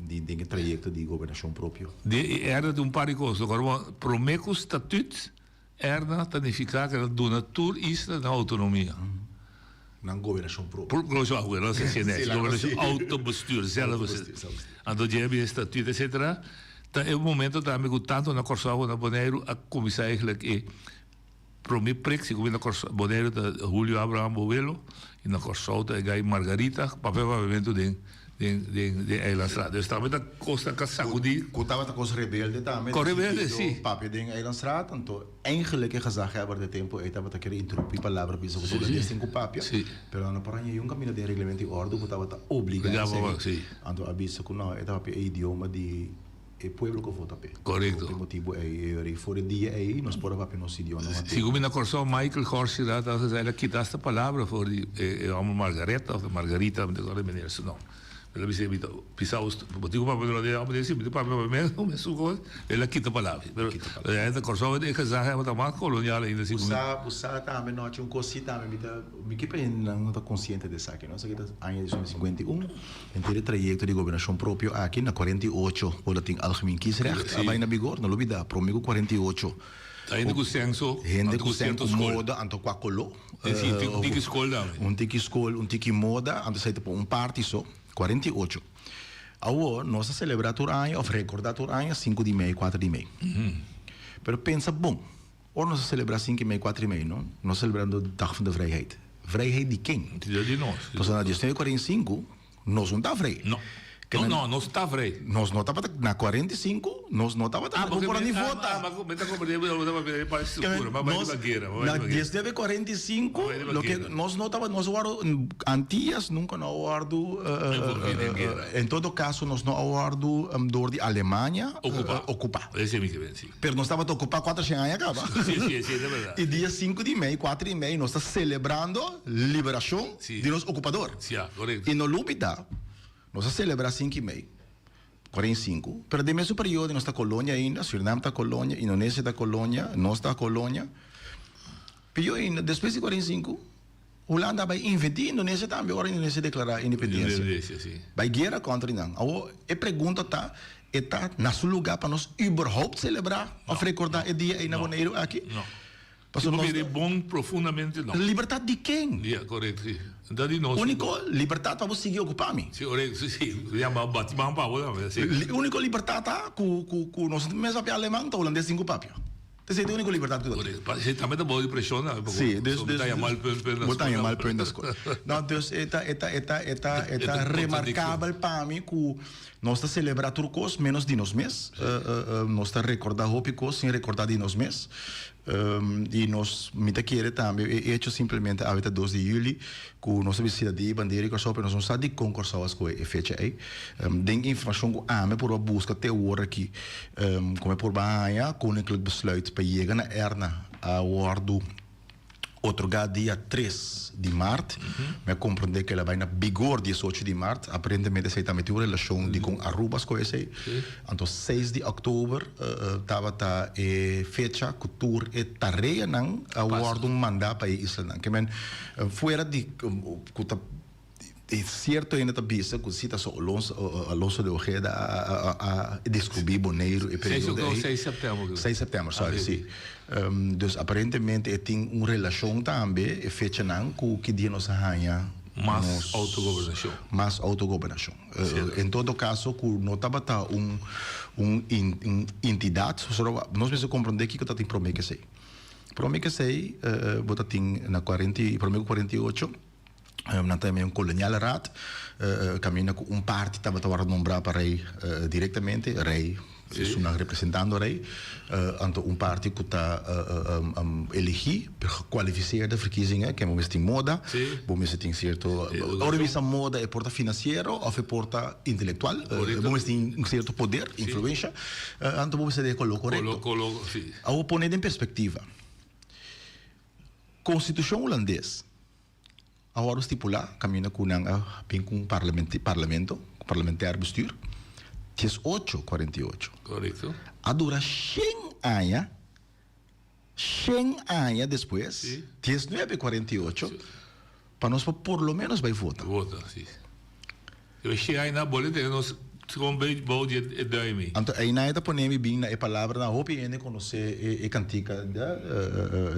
di den e trayekto di gobernashon propio. Di e Erna tin un par di kos. Loke promé ku statüt Erna ta nifiká ku el a duna tur isla nan outonomia. Nan gobernashon propio. Gobernashon, autobestuur, zelfbestuur. Anto dje a bini statüt etcetera. Ta e momento tambe ku tantu na Kòrsou ku na Boneiru a kuminsá eigentlik e. Prome prek si ku mi na Kòrsou, Boneiru ta Julio Abraham Bovelo i na Kòrsou ta e gai Margarita papia papiamentu den den den den Eilandstraat. Dus tambe ta kosnan ka sakudí. Ku tabata kos rebelde tambe den rebelde, si. Papia den Eilandstraat, anto eigenlijk e gezaghebber den tempu ei tabata kere interrumpí palabra bisa ku holandes tin ku papia, pero nan no por haña yun kaminda den reglamento i òrdu ku tabata obligá esei. Anto a bisa ku no, e ta papia e idioma di. E pueblo ku vota p'e. Korekto. P'e motibu ei, e ora ei for e dia ei nos por a papia nos idioma materno. Sigun mi na Kòrsou, Michael Horsi dat a sa el a kita asta palabra for di e hòmber Margaretha òf Margarita, mi ta kòrda e meneer su nòmber. El a bisa mi ta bisa us, bo tin ku papia durante e hòmber di si, mi ta papia papia mes, mesun kos, el a kita palabra. Pero na Kòrsou e gezaghebber tabata mas kolonial ainda sigun mi. Bo sa, bo sa tambe nochi un kos si tambe mi ta, mi ke pa hendenan no ta konsiente di esaki no, esaki ta aña 1951. Henter e trayekto di gobernashon propio aki na 48 por tin algemeen kiesrecht a bai na bigor, no lo bida, prome ku 48. Ta hende ku senso, Hende ku sen ku moda anto kua kolo. Si, un tiki skol tambe. Un tiki skol, un tiki moda, anto esei ta pa un parti so, 48. Awor nos ta selebrá tur aña òf rekordá tur aña sinku di mei, kuater di mei. Pero pensa bon, Ora nos ta celebra sinku i mei, kuater i mei, no? Nos ta celebrando Dag van de Vrijheid. Vrijheid di ken? Di nos. Pasobra na diesnuebe kuarenta i sinku nos no ta vrij. No. No, no, nos ta vrij. Nos no tabata, na kuarenta i sinku nos no tabata vrij. Bo por a ni vota. Ah, mi ta comprende, bo ta papia di struktura, ma bai riba guera, ma bai riba guera. Na diesnuebe kuarenta i sinku, loke nos no tabata, nos a wòrdu, Antillas nunka no a wòrdu, Envolví den guera. En todo caso nos no a wòrdu dor di Alemania Okupá. okupá. Esei mi ke ben, si. Pero nos tabata ocupa cuatrocientos aña caba. Sí, sí, sí, ta verdad. Y dia cinco di mei, cuatro di mei, nos ta celebrando liberacion Sí. di nos ocupador. Sí, ja, correcto. Y no lubida, nos a celebra cinco y mei, 45, pero den mesun periodo nos ta colonia ainda, Surinam ta colonia, Indonesia ta colonia, nos ta colonia. Pero ainda, despues di 45, Hulanda a bai invadí Indonesia tambe ora Indonesia deklará independensia. Independensia, si. Bai guera kontra di nan. Awor, e pregunta ta, e ta na su lugá pa nos überhaupt selebrá òf rekordá e dia ei na Boneiru aki? No. Pasobra Si bo nos mira e bon profundamente, no. Libertat di ken? Ya, korekto, si. Ta di nos. Úniko libertat pa bo sigui okupá mi. Si, korekto, si, si. Yama bati man pa bo tambe, si. Úniko libertat ta ku ku ku nos mes papia aleman, ta hulandes tin ku papia. Esei ta e úniko libertat ku ta tin. Pa esei tambe ta bou di preshon tambe pasobra Sí, dus, bo ta dus, haña mal punt na bo ta haña skol. mal punt na skol. No, dus e ta, e ta, e ta, e ta, e ta remarkabel pa mi ku nos ta selebrá tur kos ménos di nos mes. Nos ta rekordá hopi kos sin rekordá di nos mes. I nos, mi ta kere tambe e echo simplemente awe ta dos di yüli ku nos ta bisita di bandera di Kòrsou pero nos no sa dikon Kòrsou a skohe e fecha ei. Den e informashon ku ami por a buska te awor aki ku mi por a haña Koninklijk Besluit pa yega na Erna a wòrdu. Otorgá dia tres di mart. Mi a komprondé ku el a bai na bigor diesocho di mart. Aparentemente esei tambe tin un relashon di kon Aruba skohe esei. Anto seis di òktober tabata e fecha ku tur e tareanan a wòrdu mandá pa e islanan. Ke men fuera di ku ta E sierto hende ta bisa ku si ta so Alonso de Ojeda a deskubrí Boneiru e periodo ei. Seis sèptèmber. Seis sèptèmber, sòri, si. Dus aparentemente e tin un relashon tambe e fechanan ku ki dia nos a haña Mas outogobernashon. Mas outogobernashon. En todo kaso ku no tabata un un entidat, nos mester komprondé kiko ta tin promé ku esei. Promé ku esei bo ta tin na kuarenta i promé ku 48. Nan ta un koloniale raad, kaminda ku un parti tabata wòrdu nombrá pa rei direktamente, rei esunnan representando rei, anto un parti ku ta eligí per gekualifiseerde verkiezingen, ke bo mester tin moda, bo mester tin sierto, ora bisa moda e por ta finansiero òf e por ta intelektual, bo mester tin un sierto poder, influensha, anto bo mester den e koló korekto. Awor pone den perspektiva. Konstitushon hulandes a wòrdu stipulá kaminda ku nan a bin ku un parlamento, parlementair bestuur, diesocho kuarenta i ocho. Korekto. A dura shen aña, shen aña despues, diesnuebe kuarenta i ocho, Pa nos por por lo menos bai vota. Vota, si. Yo shi ai na bole tene nos con bay bou di e duim ei. Anto einan e ta pone mi bin na e palabranan hopi hende conoce e cantica da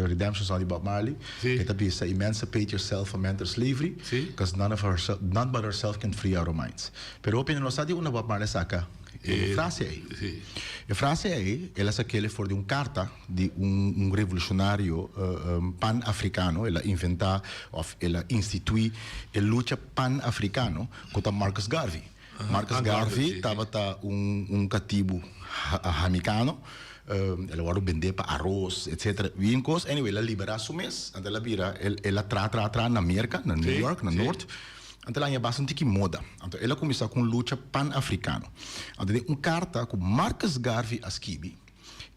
Redemption Song di Bob Marley. Si. E ta bisa Emancipate yourself from mental slavery. Si. Cause none of ourself, none but ourself can free our minds. Pero hopi hende no sa di unda Bob Marley a saca e frase ei. Si. E frase ei el a sak'el for di un carta. Di un revolucionario pan-africano, el a inventa of el a institui e lucha pan-africano cu ta Marcus Garvey. Marcus Garvey tabata un catibu hamicano, el a wordo bende pa aros etcetera bien cos, anyway el a libera su mes, anto el a bira, el a traha traha traha na Merca, na New York, na Noord, anto el a haña basta un tiki moda, anto el a cuminsa cu un lucha pan-africano. Anto den un carta cu Marcus Garvey a skibi,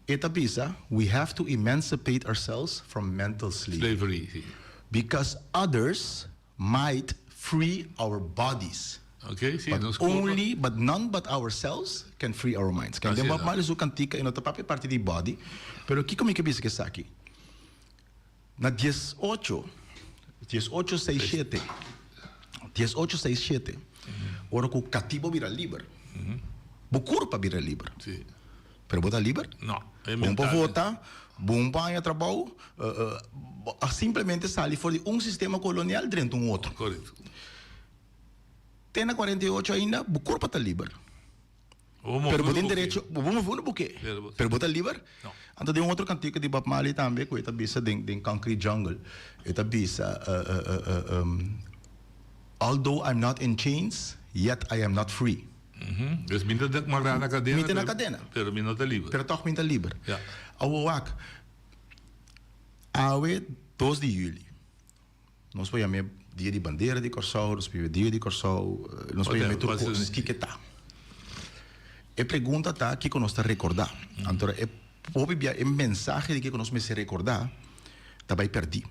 E ta bisa, We have to emancipate ourselves from mental slavery. Slavery, Because others might free our bodies. Okay, sí, but nos kurpa. only, but none but ourselves can free our minds. Kende Así Bob ta. Marley su kantika e no ta papia parti di body, pero kiko mi ke bisa ku esaki? Na diesocho, diesocho seis shete, diesocho seis shete, ora ku katibo bira liber, bo kurpa bira liber. Sí. Pero bo ta liber? No, e Bo no por mental. vota, bo no por haña trabou, bo a simplemente sali for di un sistema kolonial drenta un otro. Korekto. Te na 48 ainda bo kurpa ta liber. Bo move Pero bo unda tin bo ke. derecho, bo move unda bo ke. Pero bo- Pero bo ta liber? No. Anto den un otro kantika di Bob Marley tambe ku e ta bisa den den Concrete Jungle, e ta bisa Although I'm not in chains, yet I am not free. Dus mi ta mará na kadena. Mi ta na kadena. Pero mi no ta liber. Pero tòg mi ta liber. Ja. Awor wak, awe dos di yüli, nos por yam'é dia di bandera di Kòrsou, nos por yam'é dia di Kòrsou, nos por yam'é tur kos, kiko ta? E pregunta ta kiko nos ta rekordá. Anto e hopi bia e mensahe di kiko nos mester rekordá ta bai pèrdí.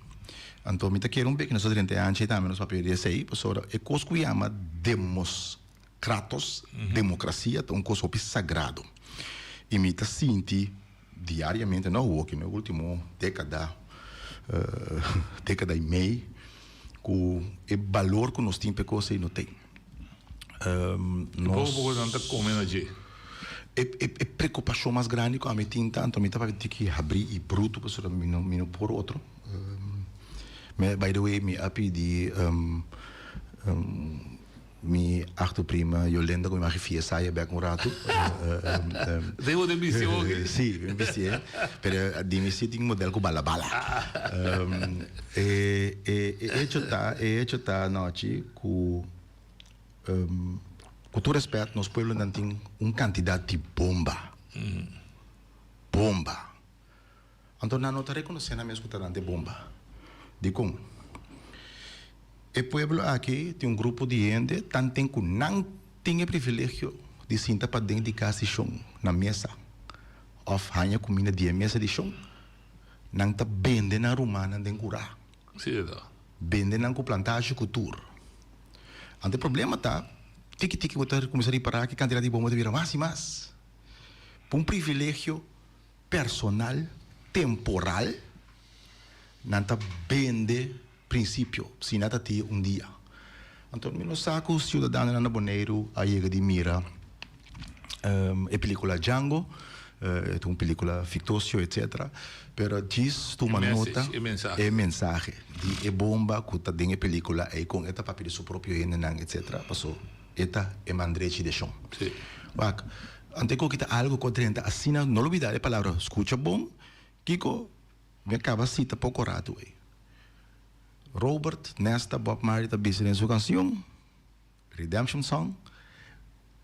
Anto mi ta kere un bek nos ta drenta e anchi tambe nos papia di esei, pasobra e kos ku yama demos. Kratos, Demokrasia ta un kos hopi sagrado i mi ta sinti diariamente, no awoki, no e ultimo dekada, dekada i mei, ku e balor ku nos tin pa e kos ei no t'ei. I poko poko nan ta kome na dje. E e preokupashon mas grandi ku ami tin ta, anto mi ta papia tiki habrí i brutu pasobra mi no mi no por otro. By the way mi a pidi. Mi achterprima Yolenda ku mi magi fiesta aya bek un ratu. Debo den bisti oki? Si, mi bisti e. Pero di mi si tin model ku bala bala. E e hecho ta, e hecho ta nochi ku ku tur respet nos pueblonan tin un kantidat di bomba. Bomba. Anto nan no ta rekonosé nan mes ku ta nan de bomba. Dikon? E pueblo aki tin un grupo di hende tanten ku nan tin e privilegio di sinta paden di kas di shon na mesa òf haña kuminda di e mesa di shon, nan ta bende nan rumannan den kurá. Si, e ta. Bende nan ku plantasje ku tur. Anto e problema ta, tiki tiki bo ta kuminsá ripará ku e kantidat di bomba ta bira mas i mas. Pa un privilegio personal, temporal, nan ta bende prinsipio, si nan ta tin un dia. Anto mi no sa ku siudadanonan na Boneiru a yega di mira e pelikula Django, e ta un pelikula fiktosio etcetera, pero djis tuma nota e mensahe di e bomba ku ta den e pelikula ei kon e ta papia di su propio hendenan etcetera, paso e ta e man drechi de shon. Wak, anto e koki ta algu ku a drenta asina, no lo bida e palabra skucha bon, kiko mi a kaba sita poko ratu ei. Robert Nesta Bob Marley ta bisa den su canción, Redemption Song,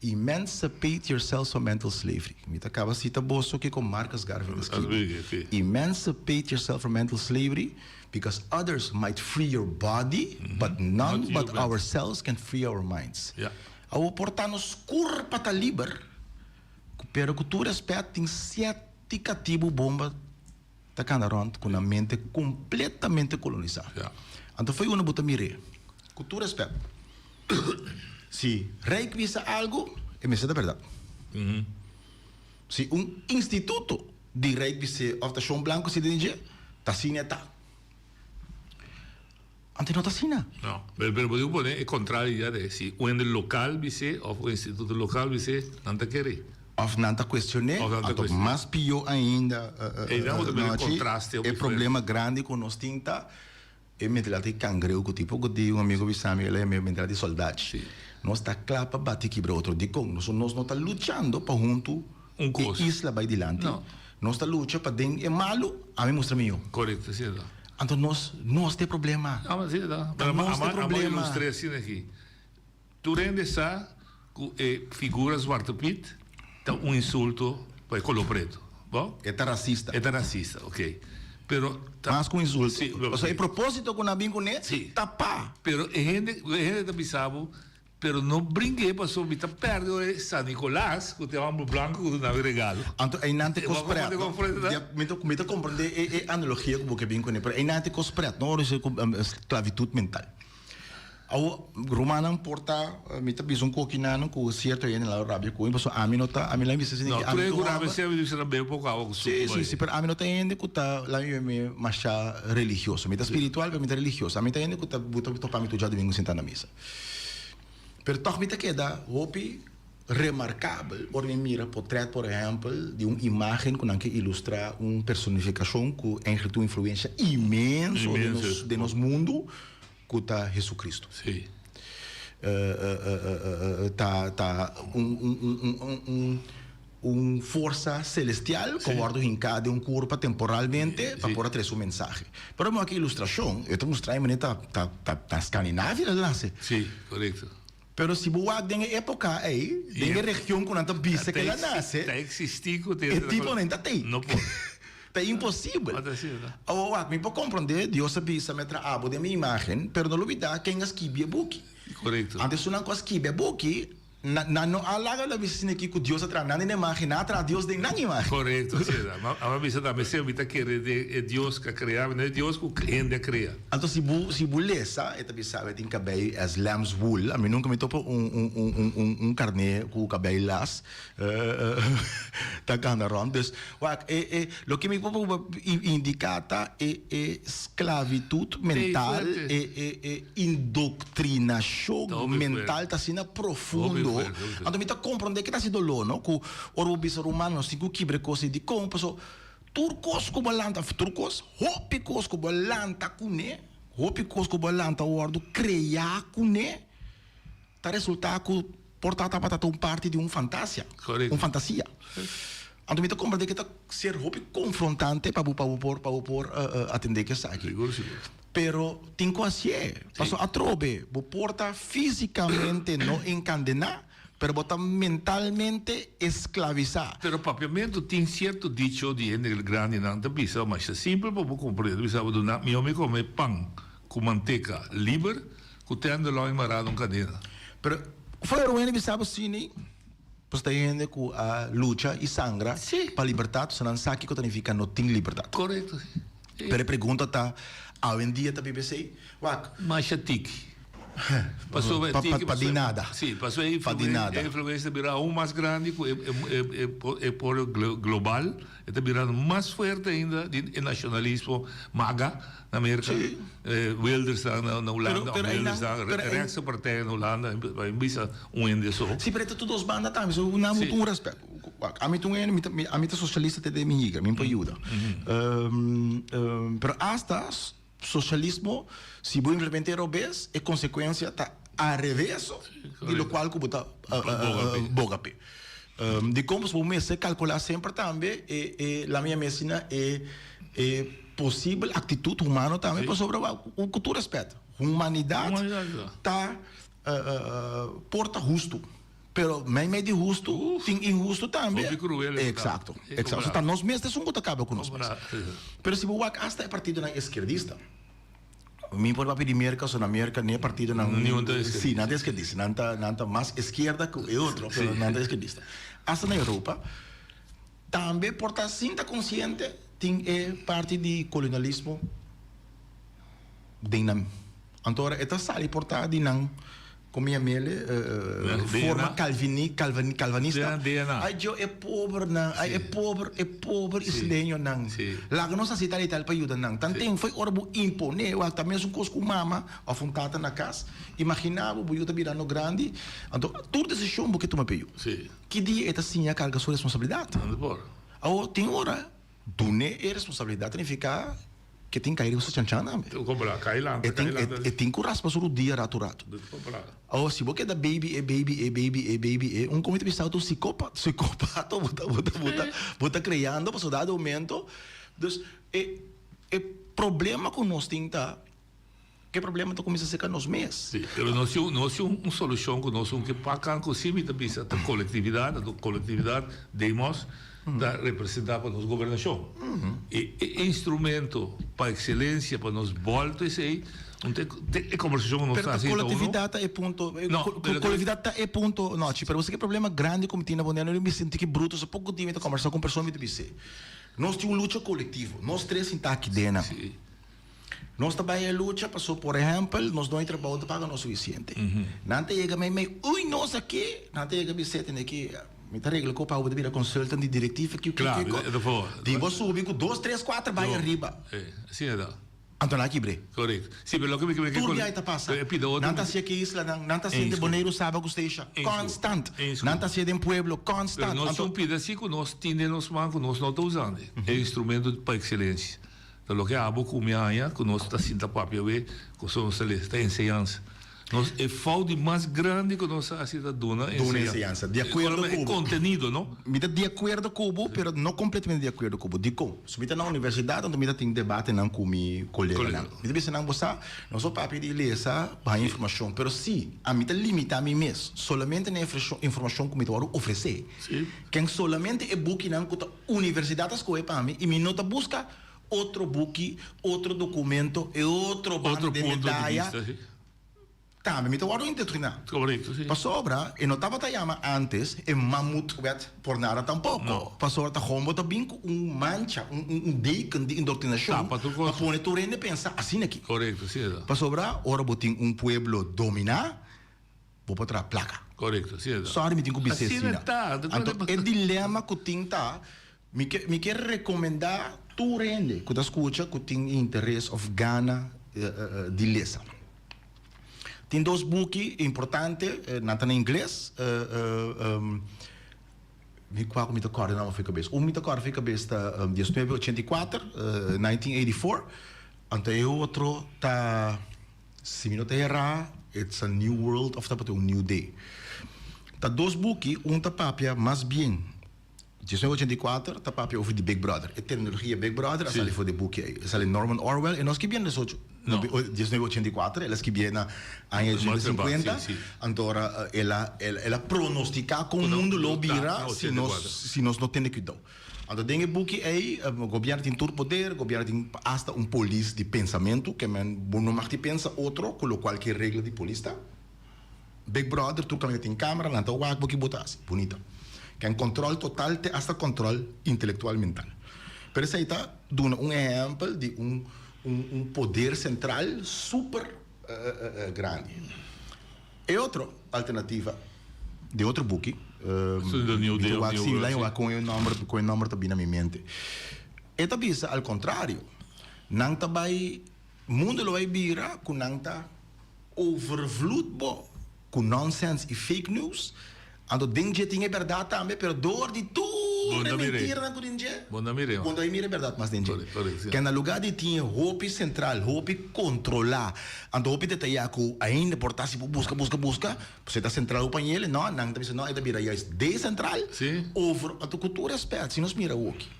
Emancipate yourselves from mental slavery. Mi ta caba cita boso kico Marcus Garvey ta scribi. Emancipate yourself from mental slavery because others might free your body, but none but ourselves can free our minds. Awor por ta nos curpa ta liber, pero cu tur respet tin siete catibu bomba ta kanda rònt ku nan mente kompletamente kolonisá. Anto fo'i unda bo ta mir'é? Ku tur rèspèt, si Rijk bisa algu, e mester ta bèrdat. Si un instituto di Rijk bis'é òf ta Shon Blanku si den dje, ta asina e ta. Anto no ta asina. No, pero pero bo tin ku pone e kontrario ya de si un hende lokal bis'é òf un instituto lokal bis'é, nan ta kere. Òf nan ta kuestion'é, Òf nan ta anto kuestion'é. mas pió ainda, Einan bo ta mira e Nochi, kontraste e hopi problema fuerte. grandi ku nos tin ta e mentalidad di kangreu ku tipo ku di un amigo bisa mi, el a yama e mentalidad di soldachi. Sí. Nos ta kla pa bati kibra otro. Dikon? Nos nos no ta luchando pa huntu Un e kos. isla bai dilanti. No. Nos ta lucha pa den e malu, ami mustra mihó. Korekto, asina ta. Anto nos, nos ta e problema. Ah, ma asina ta. Ta Pero nos ta e ama, ama problema. ilustr'é asina aki. Tur hende sa ku e figura Zwarte Piet ta un insulto pa e koló pretu. Bo? E ta rasista. E ta rasista, oké. Pero ta. Mas ku un insulto. Sí, Pasobra e propósito ku nan a bin kuné Sí. ta pa. Pero e hende, e hende ta bisa bo Pero no brinke paso mi ta perde ora e San Nicolas cu ta e homber blanco cu ta duna mi regalo. Anto einan ta e cos pret, no? Ya, mi ta, mi ta comprende e, e analogia cu bo ke bin cune, pero einan ta e cos pret, no? Ora esei cu sclavitud mental. Awo, rumannan por ta, mi ta bisa un koki nan cu cierto hende nan lo rabia cu mi, pasobra ami no ta, ami la bisa asina No, ke ami tur ta hende un cu rabia homber. si ami bisa nan bebe poco awa cu Si, sucu si, bai. si, pero ami no ta hende cu ta, la mi mi masha religioso. Mi ta spiritual, pero mi ta religioso. Ami ta hende cu ta, bo ta topa mi tur djadumingu sinta na misa. Pero tòg mi ta keda hopi remarkabel ora mi mira potrèt, por ehèmpel, di un imágen ku nan ke ilustrá un personifikashon ku eigentlik tin un influensia inmenso den nos den nos mundu, ku ta Hesukristu. Sí. Ta ta un un un un un Un forsa celestial cu a wordo hinca den un curpa temporalmente pa por a trece un mensahe. Pero mi wak e ilustracion, e ta mustra e manera ta ta ta Scandinavia ta nace. Sí, corecto. Pero si bo wak den e epoca ey, den e region cu nan ta bisa cu el a nace, Ta existi cu e tipo no ta tey. No por. Ta imposibel. Ta asina ta. Awor wak, mi por comprende, Dios a bisa mi a traha abo den mi imagen, pero no lo bida ken a skibi e buki. Corecto. Antes esunnan cu a skibi e buki, Nan no a laga la bisa asina aki ku Dios a traha nan den imágen, nan a traha Dios den nan imágen. Korekto, asina ta. Ma a bisa tambe, Señor, mi ta kere den e Dios ku a krea mi, no e Dios ku hende a krea. Anto si bo si bo lesa, e ta bisa e tin kabei as lamb's wool. Ami nunka mi topa un un un un un un karné ku kabei las ta kanda rònt. Dus, wak, e e loke mi por proba indiká ta e e sklavitut mental, e e e Indoktrinashon mental ta asina profundo. Anto mi ta komprondé ke ta hasi doló, no? Ku ora bo bisa ruman nos tin ku kibra e kos ei. Dikon? Paso tur kos ku bo a lanta, tur kos, hopi kos ku bo a lanta kuné, hopi kos ku bo a lanta wòrdu kreá kuné, ta resultá ku por ta tabata ta un parti di un fantasia, un fantasia. Anto mi ta komprendé ke ta ser hopi konfrontante pa bo pa bo por pa bo por atendé ku esaki. Pero tin ku hasié. Pasobra atrobe bo por ta físikamente no enkandená, pero bo ta mentalmente esklavisá. Pero papiamentu tin sierto dicho di hende grandinan ta bisa masha simpel pa bo komprendé. Ta bisa bo duna mihó mi kome pan ku manteka liber ku tenderloin mará na un kadena. Pero for un hende bisa bo asina. Pues ta hende cu a lucha y sangra pa libertad, so nan sa kico ta nifica no tin libertad. Correcto, si. Pero e pregunta ta, Awendia ta biba esei. Wak. Masha tiki. Pasobra Pa, tiki, pa, pa di pasobra, nada. sí, pasobra e Pa di influen, nada. e influencia ta bira aún mas grandi ku e, e, e, e, e pueblo glo, global. E ta birando mas fuerte ainda di e nacionalismo MAGA na Merca. Sí. Eh, Wilders ta na, na Pero, Hulanda, pero Wilders einan, ta pero ei. rechtse partij na Hulanda, mi bisa un hende so. Sí, pero e ta tur dos banda tambe, so nan Sí. moet un respet. Wak, ami ta un hende, mi ta, mi, ami ta socialista te den mi higra, mi por yuda. Ehm, ehm, pero hasta socialismo, si bo implementa e robes, e consecuencia ta al reveso di locual cu bo ta boga p'e. Dicon bo mester calcula semper tambe e, e, laat mi yama asina, e, e posibel actitud humano tambe, pasobra cu tur respet, humanidad ta por ta husto. Pero meimei di hustu tin inhustu tambe. Hopi cruel e Exacto, exacto. So ta nos mes esun cu ta caba cu nos mes. Pero si bo wak hasta e partidonan esquerdista, mi por papia di Merca, so na Merca ni e partidonan Niun ta esquerdista. Si, nan ta esquerdista. Nan ta, nan ta mas esquerda cu e otro, pero nan ta esquerdista. Hasta na Europa tambe por ta sin ta consciente tin e parti di colonialismo den nan. Anto ora e ta sali por ta di nan. Con mi amele forma calvini, calvani, calvanista. DNA. Ay Dios, e pobernan, ay e pober, e pober isleñonan. Laga nos haci tal y tal pa yuda nan. Tanten foi ora bo impone, wak ta mesun cos cu mama of un tata na cas. Imagina bo, bo yu ta birando grandi, anto tur decision bo ke tuma p'e yu. Ki dia e ta siña carga su responsabilidad? Awor tin ora Dun'é e responsabilidat significa ke tin kai riba su chanchan tambe. E tin e tin ku raspa su rudia ratu ratu. Awor si bo keda baby e baby e baby e baby e un komo ta bisa un psikopat psikopato bo ta bo ta bo ta bo ta kreando pasobra dado momento dus e e problema ku nos tin ta Ke problema ta kuminsá serka nos mes. Sí, pero nos tin nos tin un solushon ku nos un ke pakan ku si mi ta bisa ta kolektividat, anto kolektividat demos ta representá pa nos gobernashon. E e instrumento pa ekselensia pa nos bòlta esei, un te te e kombersashon ku nos Pero ta ta hasi ta uno. kolektividat ta e punto, No, pero kolektividat ta e punto, Nochi, pero bo sa ke problema grandi ku mi tin na Boneiru, mi sinti ki bruto, so poko dia mi ta kombersá ku un persona mi ta bis'é, nos tin un lucha kolektivo, nos tres sinta aki den nan. Nos ta bai e lucha paso por ehempel nos doño trabou ta paga nos suficiente. Nan ta yega mei mei uy nos aki nan ta yega bis'é tene ki mi ta regla ku pa bo ta bira consultant di directiva ki ki Claro, ki e ta for. Di bo subi ku dos tres kuater bai ariba. Eh, asina ta. Anto nan a kibr'é. Correcto. Si, pero loke mi ke Tur biaha ta pasa. E pida otro Nan ta hacia ki islanan, nan ta hacia den Boneiru, Saba ku Statia. Constant. Nan ta hacia den pueblo, constant. Pero nos tin un pida si ku nos tin den nos man ku nos no ta usando. E instrumento pa excelencia. Ta loke abo ku mi haña ku nos ta sinta papia awe ku so nos ta lesa ta enseñansa. Nos e fout di mas grandi ku nos a hasi ta duna Duna enseñansa. Di akuerdo ku E bo. kontenido no. Mi ta di akuerdo ku bo pero no kompletamente di akuerdo ku bo. Dikon? So mi ta na universidat anto mi ta tin debatenan ku mi koleganan. Mi ta bisa nan bo sa nos por papia di lesa pa haña informashon pero si ami ta limita mi mes solamente na informashon ku mi ta wòrdu ofresé ken solamente e bukinan ku ta Universidat a skohe pa mi i mi no ta buska otro buki, otro documento e otro banda Otro de punto di medaya. bista, sí. Tambe mi ta wòrdu indoctriná. Correcto, sí. Pasobra e no tabata yama antes e mammoetwet por nada tampoko. No. Pasobra ta gewoon bo ta bin ku un mancha, un un un deken di indoctrinashon Tapa tur kos. pa pone tur hende pensa asina aki. Correcto, sí, esa. Pasobra ora bo tin un pueblo dominá, bo por traha plaka. Correcto, asina ta. Sorry mi tin ku bisa Asina asina. ta. Anto e dilema ku tin ta, mi ke mi ke rekomendá tur hende ku ta skucha ku tin interes òf gana di lesa. Tin dos buki importante, nan ta na ingles, mi kua ku mi ta kòrda nan for kabes. Un mi ta kòrda for kabes ta diesnuebe ochenta i kuater, 1984, anto e otro ta. Si mi no ta herá, It's a New World of tabata un New Day. Ta dos buki, un ta papia mas bien, 1984 ta papia over di Big Brother. E terminologia Big Brother a sali for di e buki ei. E sali Norman Orwell e no a skibié na 1984, el a skibié na aña 1950. Anto ora el a el a pronostiká kon mundu lo bira si nos si nos no tene kuidou. Anto den e buki ei, gobièrnu tin tur poder, gobièrnu tin asta un polis di pensamentu, ke men bo no mag di pensa otro ku lokual ke regla di polis ta. Big Brother tur kaminda tin kamera, nan ta wak bo ki bo ta hasi. Bunita. Ken kòntròl total te asta kòntròl intelektual mental. Pero esei ta duna un ehèmpel di un. Un un poder central super grandi. E otro alternativa di otro buki, The New mi Day ta of wak New si World, laña si. wak con e nomber con e nomber ta bini na mi mente. E ta bisa al contrario, nan ta bay mundo lo bay bira cu nan ta overvloed bo cu nonsense y fake news, anto den dje tin e berdad tambe, pero door di tur Bo e no mir'é. mentiranan cu tin dje, Bo no mir'é, bo no ta mira e berdad mas den dje. Correcto, correcto, sí. Ke na lugar di tin e hopi central, hopi controla, anto hopi detaya cu ainda por ta si bo busca, busca, busca, pues e ta central bo pañele, no, nan ta bisa no, e ta bira juist decentral, Sí. over, anto cu tur respet, si nos mira awoki.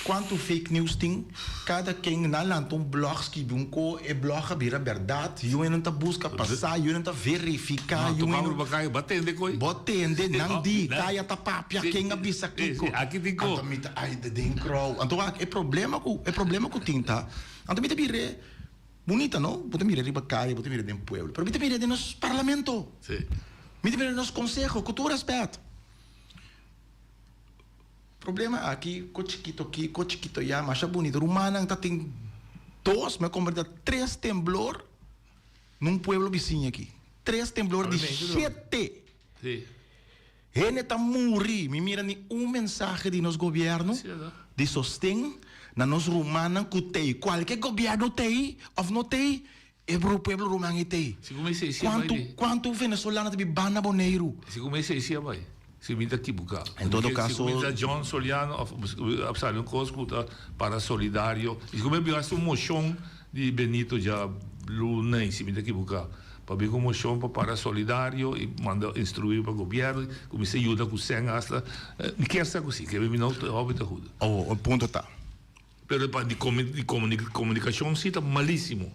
Cuanto fake news tin? Cada ken na lanta un blog skibi un co e blog a bira berdad yu nan ta busca pa sa yu nan ta verifica No, yu tuma nan grupo caya ba tende coi. Bo tende nan di No, caya ta papia Sí, ken a bisa sí, kico. sí, aki tin co. Anto mi ta ay de den crow. Anto wak e problema cu e problema cu tin ta anto mi ta bira bunita no bo ta mira riba caya bo ta mira den pueblo pero mi ta mira den nos parlamento. Sí. Mi ta mira den nos conseho cu tur respet. Problema aki, ko chikito aki, ko chikito ya, masha bunito. Rumannan ta tin dos, mi a komprende tres temblor nun pueblo bisiña aki. Tres temblor di shete. Sí. Hende ta muri. Mi mira ni un mensahe di nos gobierno di sosten na nos rumannan ku t'ei. Kualke gobierno t'ei of no t'ei, e pueblo ruman ei t'ei. Segun mi sei sia bai Kuantu, di. kuantu venezolano ta biba na Boneiru? Segun mi sei sia bai. Si mi ta ekibuká. En todo Si kaso. mi ta John Soliano of a sali un kos ku ta para solidario. I segun mi a bira hasta un moshon di Benito dja luna i si mi ta ekibuká. Pa bin ku un moshon pa para solidario i manda instruí pa gobièrnu ku mester yuda ku sèn hasta. Mi kier sa ku si, ke mi no ta hopi ta huda. Awo, e punto ta. Pero pa di komunikashon si ta malisimo.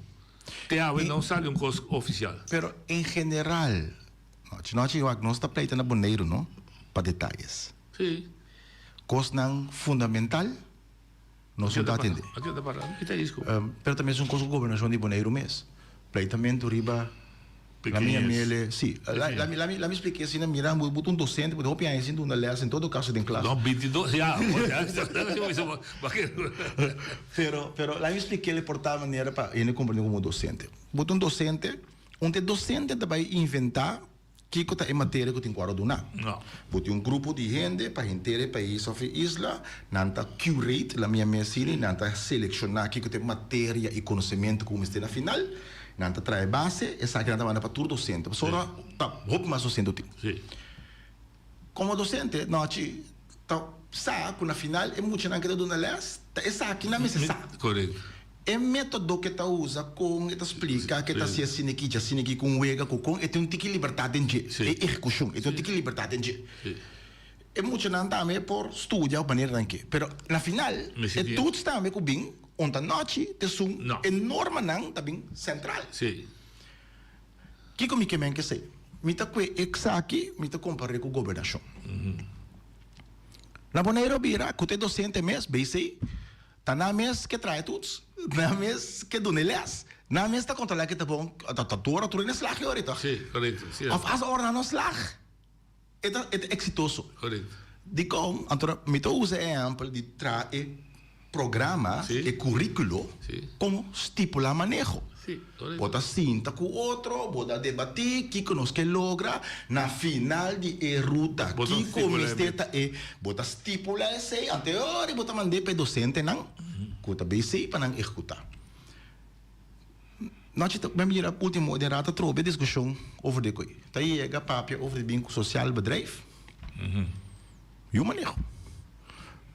Te awe no sali un kos ofisial. Pero en general, nochi nochi wak nos ta pleita na Boneiru no, pa detayes. Si. Kosnan fundamental nos no ta atende. Aki ta para, aki ta isco. Pero ta mes un kos ku gobernashon di Boneiru mes. Pleitamentu riba La mi mele, si. La, la, la, la mi splike asina, mira, bo bo ta un docente, bo ta hopi aña sin duna les, en todo caso den klas. No, 22, ya. Pero, pero la mi splikéle por tal manera pa hende comprende como docente. Bo ta un docente, un te docente ta bai inventa kiko ta e materia ku tin ku wòrdu duna. No. Bo tin un grupo di hende pa henter e pais of e isla, nan ta curate, la mi a mes hini, nan ta selekshoná kiko ta e materia i konosementu ku bo mester na final. Nan ta trae base, esaki nan ta manda pa tur docente, pasobra ta hopi mas docente tin. Sí. Como docente, nochi ta sa cu na final e muchanan ke ta duna les, ta esaki nan mester sa. Correcto. E metodo ke ta usa, con e ta splica, ke ta haci asina aki, dje asina aki, cu un wega, cu con, e tin un tiki libertad den dje. Sí. E ehecucion, e tin un tiki libertad den dje. Sí. E muchanan tambe por studia op manera nan ke, pero na final Mester e tin. toets tambe cu bin Onta nochi te sun No. e normanan ta bin sentral. Sí. Kiko mi ke men ke esei? Mi ta kue esaki mi ta kompar'é ku gobernashon. Na Boneiru a bira ku te dosente mes, BC, ta nan mes ke traha e toets, nan mes ke duna e les, nan mes ta kontrolá ke ta bon, ta ta tur ora tur hende slag e ora ei tòg? Sí, korekto. Sí. Òf as ora nan no slag, e ta e ta eksitoso. Korekto. Dikon? Anto mi ta usa e ehèmpel di traha e programa, Sí. e curriculo, Sí. como stipula maneho. Sí, correcto. Bo ta sinta cu otro, bo ta debati kico nos ke logra na final di e ruta. Bo ta Kico stipula e mester meta. ta e, bo ta stipula esey, ante ora bo ta mand'e pa e docentenan cu ta bay pa nan ehecuta. Nochi ta, mi a mira ultimo den rato atrobe discusion over di coy. Ta yega papia over di bin cu sociaal bedrijf. Yu maneho.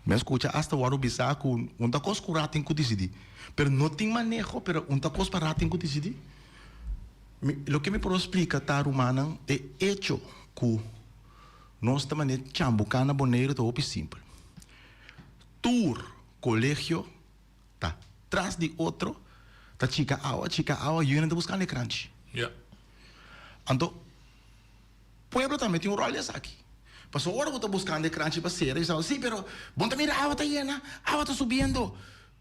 Mi a skucha asta wòrdu bisa ku un ta kos ku Raad tin ku disidí. Pero no tin maneho, pero un ta kos pa Raad tin ku disidí. Mi, loke mi por splika ta rumannan, e echo ku nos ta manera chambuká na Boneiru ta hopi simpel. Tur kolegio ta tras di otro, ta chika awa, chika awa, yunan ta buskando e kranchi. Ja. Anto. Pueblo tambe tin un rol den esaki. Pasobra ora bo ta buskando e kranchi pa sera, i sa, si, pero bo no ta mira awa ta yena, awa ta subiendo.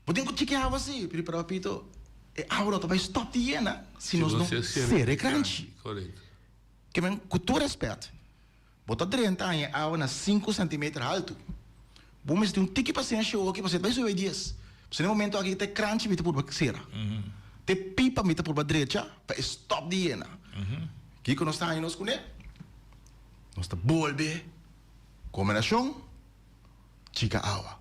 Bo tin ku chiki awa si. Pero papito, e awa no ta bai stop di yena si nos no sera e kranchi. Ke men, ku tur respet, bo ta drenta haña e awa na sinku sentimeter haltu. Bo mester tin un tiki pasenshi oki pasobra e ta bai subi bai dies. Pasobra na e momento aki te kranchi mi ta purba sera. Te pipa mi ta purba drecha pa e stop di yena. Kiko nos ta haña nos kuné? Nos ta bolbe kombinashon chika awa.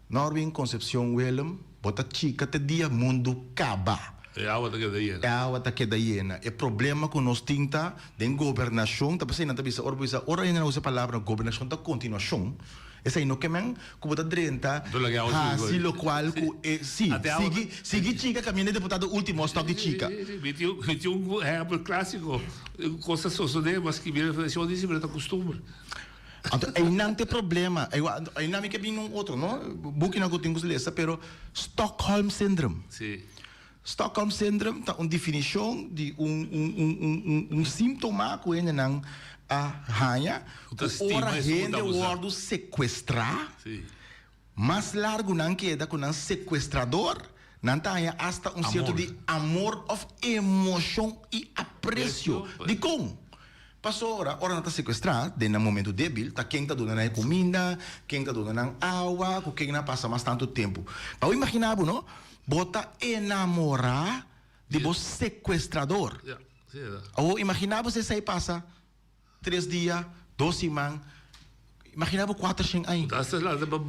Norwin Concepcion Willem, bo ta chika te dia mundu kaba. E awa ta keda yena. E awa ta keda yena. E problema ku nos tin ta den gobernashon, ta p'esei nan ta bisa, ora bo bisa, ora hende nan usa e palabra gobernashon ta kontinuashon, esei no ke men ku bo ta drenta hasi lokual ku e, si, sigui, sigui chika kaminda e deputado ultimo stòp di chika. Mi tin, mi tin un ehèmpel klásiko, un kos a sosodé, mas skibí reflekshon di si, pero ta kustumber. Anto einan ta e problema. Einan mi ke bini un otro, no? Bukinan ku tin ku lesa, pero Stockholm Syndrome. Sí. Stockholm Syndrome ta un definishon di un un un un un un síntoma ku hendenan a haña Ku ta ku stima ora esun ku ta hende abusá. wòrdu sekuestrá, Sí. mas largu nan keda ku nan sekuestrador, nan ta haña asta un sierto Amor. di amor òf emoshon i apresio. Apresio, Dikon? Pasobra ora nan ta sekuestrá den nan momentu débil, ta ken ta duna nan e kuminda, ken ta duna nan awa, ku ken nan pasa mas tantu tempu. Pa bo imaginá bo, no? Bo ta enamorá di bo sekuestrador. Awor imaginá bo si esei pasa tres dia, dos siman, imaginá bo kuatershen aña.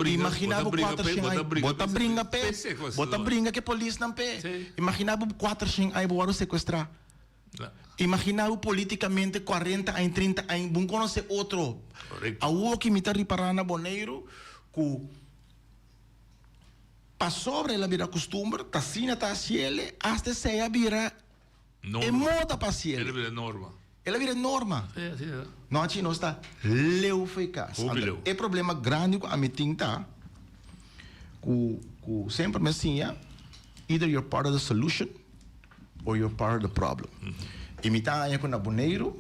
Imaginá bo kuatershen aña. Bo ta bringa p'e, bo ta bringa ku e polisnan p'e. Imaginá bo kuatershen aña bo wòrdu sekuestrá. Imagina bo politicamente cuarenta aña, trinta aña, bo conoce otro. Awo ki mi ta ripara na Boneiru cu pasobra el a bira custumber, ta asina ta haciele, hasta esey a bira e moda pa haciele. El a bira norma. El a bira norma. Nochi nos ta leu fo'i cas. Anto e problema grandi cu ami tin ta cu cu semper mi a siña, either you're part of the solution or you're part of the problem. I mi ta haña ku na Boneiru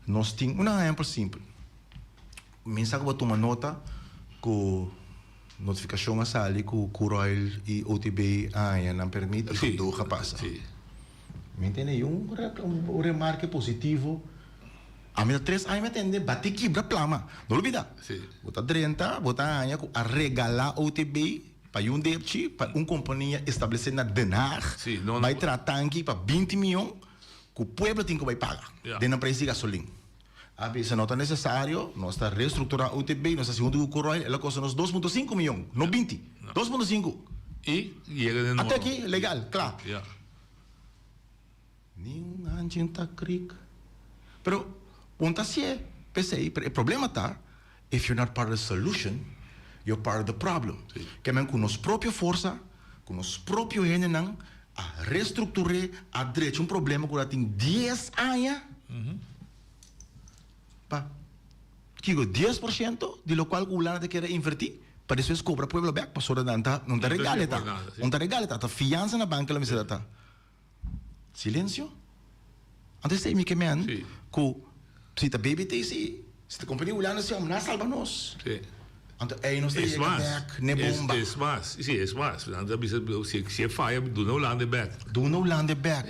nos tin un ehèmpel simpel. Mi sa ku bo tuma nota ku notifikashon a sali ku Curoil i OTB a haña nan permit i gedoog a pasa. Mi tende i un remarke positivo. Ami ta tres aña mi a tende bati kibra plama. No lubida. Bo ta drenta, bo ta haña ku a regalá OTB. Pa yun depchi pa un kompania establesé na Den Haag bai traha tanki pa 20 mion ku pueblo tin ku bai paga den nan preis di gasolin. A bisa no ta nesesario, nos ta restrukturá UTB, nos ta hasi huntu ku Curoil, el a kosta nos 2.5 mion, no 20, 2.5. I yega den norma. Ate aki legal, kla. Ni un hanchi no ta krik. Pero bo no ta hasié p'esei, pero e problema ta, if you're not part of the solution, you're part of the problem. Ke men ku nos propio forsa, ku nos propio hendenan a restruktur'é, a drecha un problema ku a tin dies aña pa kiko 10% di lokual ku Hulanda ta kere invertí pa despues kobra pueblo bèk pasobra nan ta no ta regala e ta, no ta regala e ta, ta fiansa na banko lo mester ta ta. Silencio? Anto esei mi ke men ku si ta BBT si, si ta kompania Hulanda si nan a salba nos. Anto ei nos ta yega bek n'e bomba. Es mas, si es mas, nan ta bisa si e faya duna Hulanda e bek. Duna Hulanda e bek.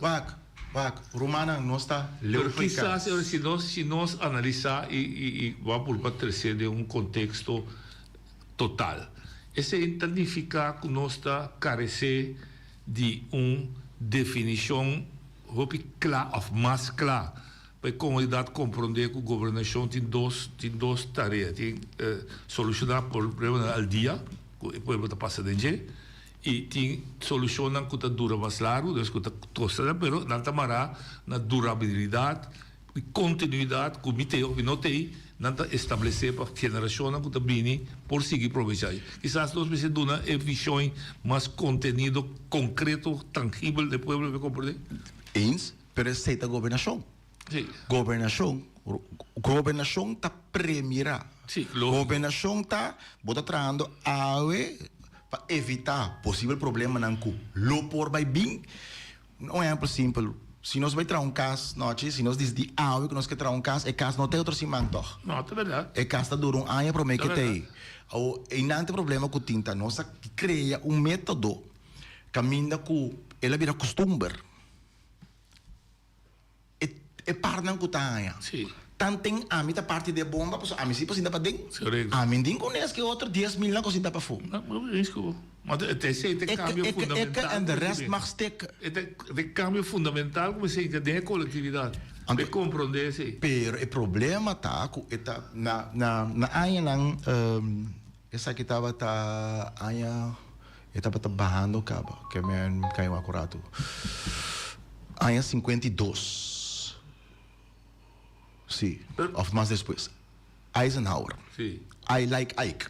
Wak, wak, rumannan nos ta leu Pero for e kisas kas. si nos si nos analisa i i wak purba trese den un konteksto total, esei ta nifiká ku nos ta karesé di un definishon hopi kla òf mas kla pa e komunidat komprondé ku gobernashon tin dos tin dos tarea, tin solushoná problemanan al dia ku e pueblo ta pasa den dje i tin solushonnan ku ta dura mas largu, dus ku ta kosta nan pero nan ta mará na durabilidat I kontinuidat ku mi tei òf mi no tei, nan ta establesé pa generashonnan ku ta bini por sigui probechá. Kisas nos mester duna e vishon mas kontenido konkreto, tangibel na e pueblo pa e komprendé. Eens, pero esei ta gobernashon. Sí. Gobernashon, gobernashon ta premirá. Sí, lógiko. Gobernashon ta, bo ta trahando awe pa evitá posibel problemanan ku lo por bai bin. Un ehempel simpel, si nos bai traha un kas nochi, si nos disidi awe ku nos ke traha un kas, e kas no ta e otro siman tòg. No, ta bèrdat. E kas ta dura un aña promé ke ta ei. Awor, einan ta e problema ku tin ta nos a krea un método kaminda ku el a bira kustumber. E e parnan ku ta haña. Sí. Tanten ami ta parti di e bomba, pasobra ami si por sinta paden. Ami din ku nes ke otro dies mil nan ku sinta pafó. Ma te esei ta e kambio fundamental. Ikke en de rest mag stikken. E ta e kambio fundamental ku mester hinka den e kolektividat. E komprondé esei. Pero e problema ta ku e ta na na na añanan esaki tabata aña e tabata bahando kaba ke men kai un akuratu aña 52 si of mas despues Eisenhower I like Ike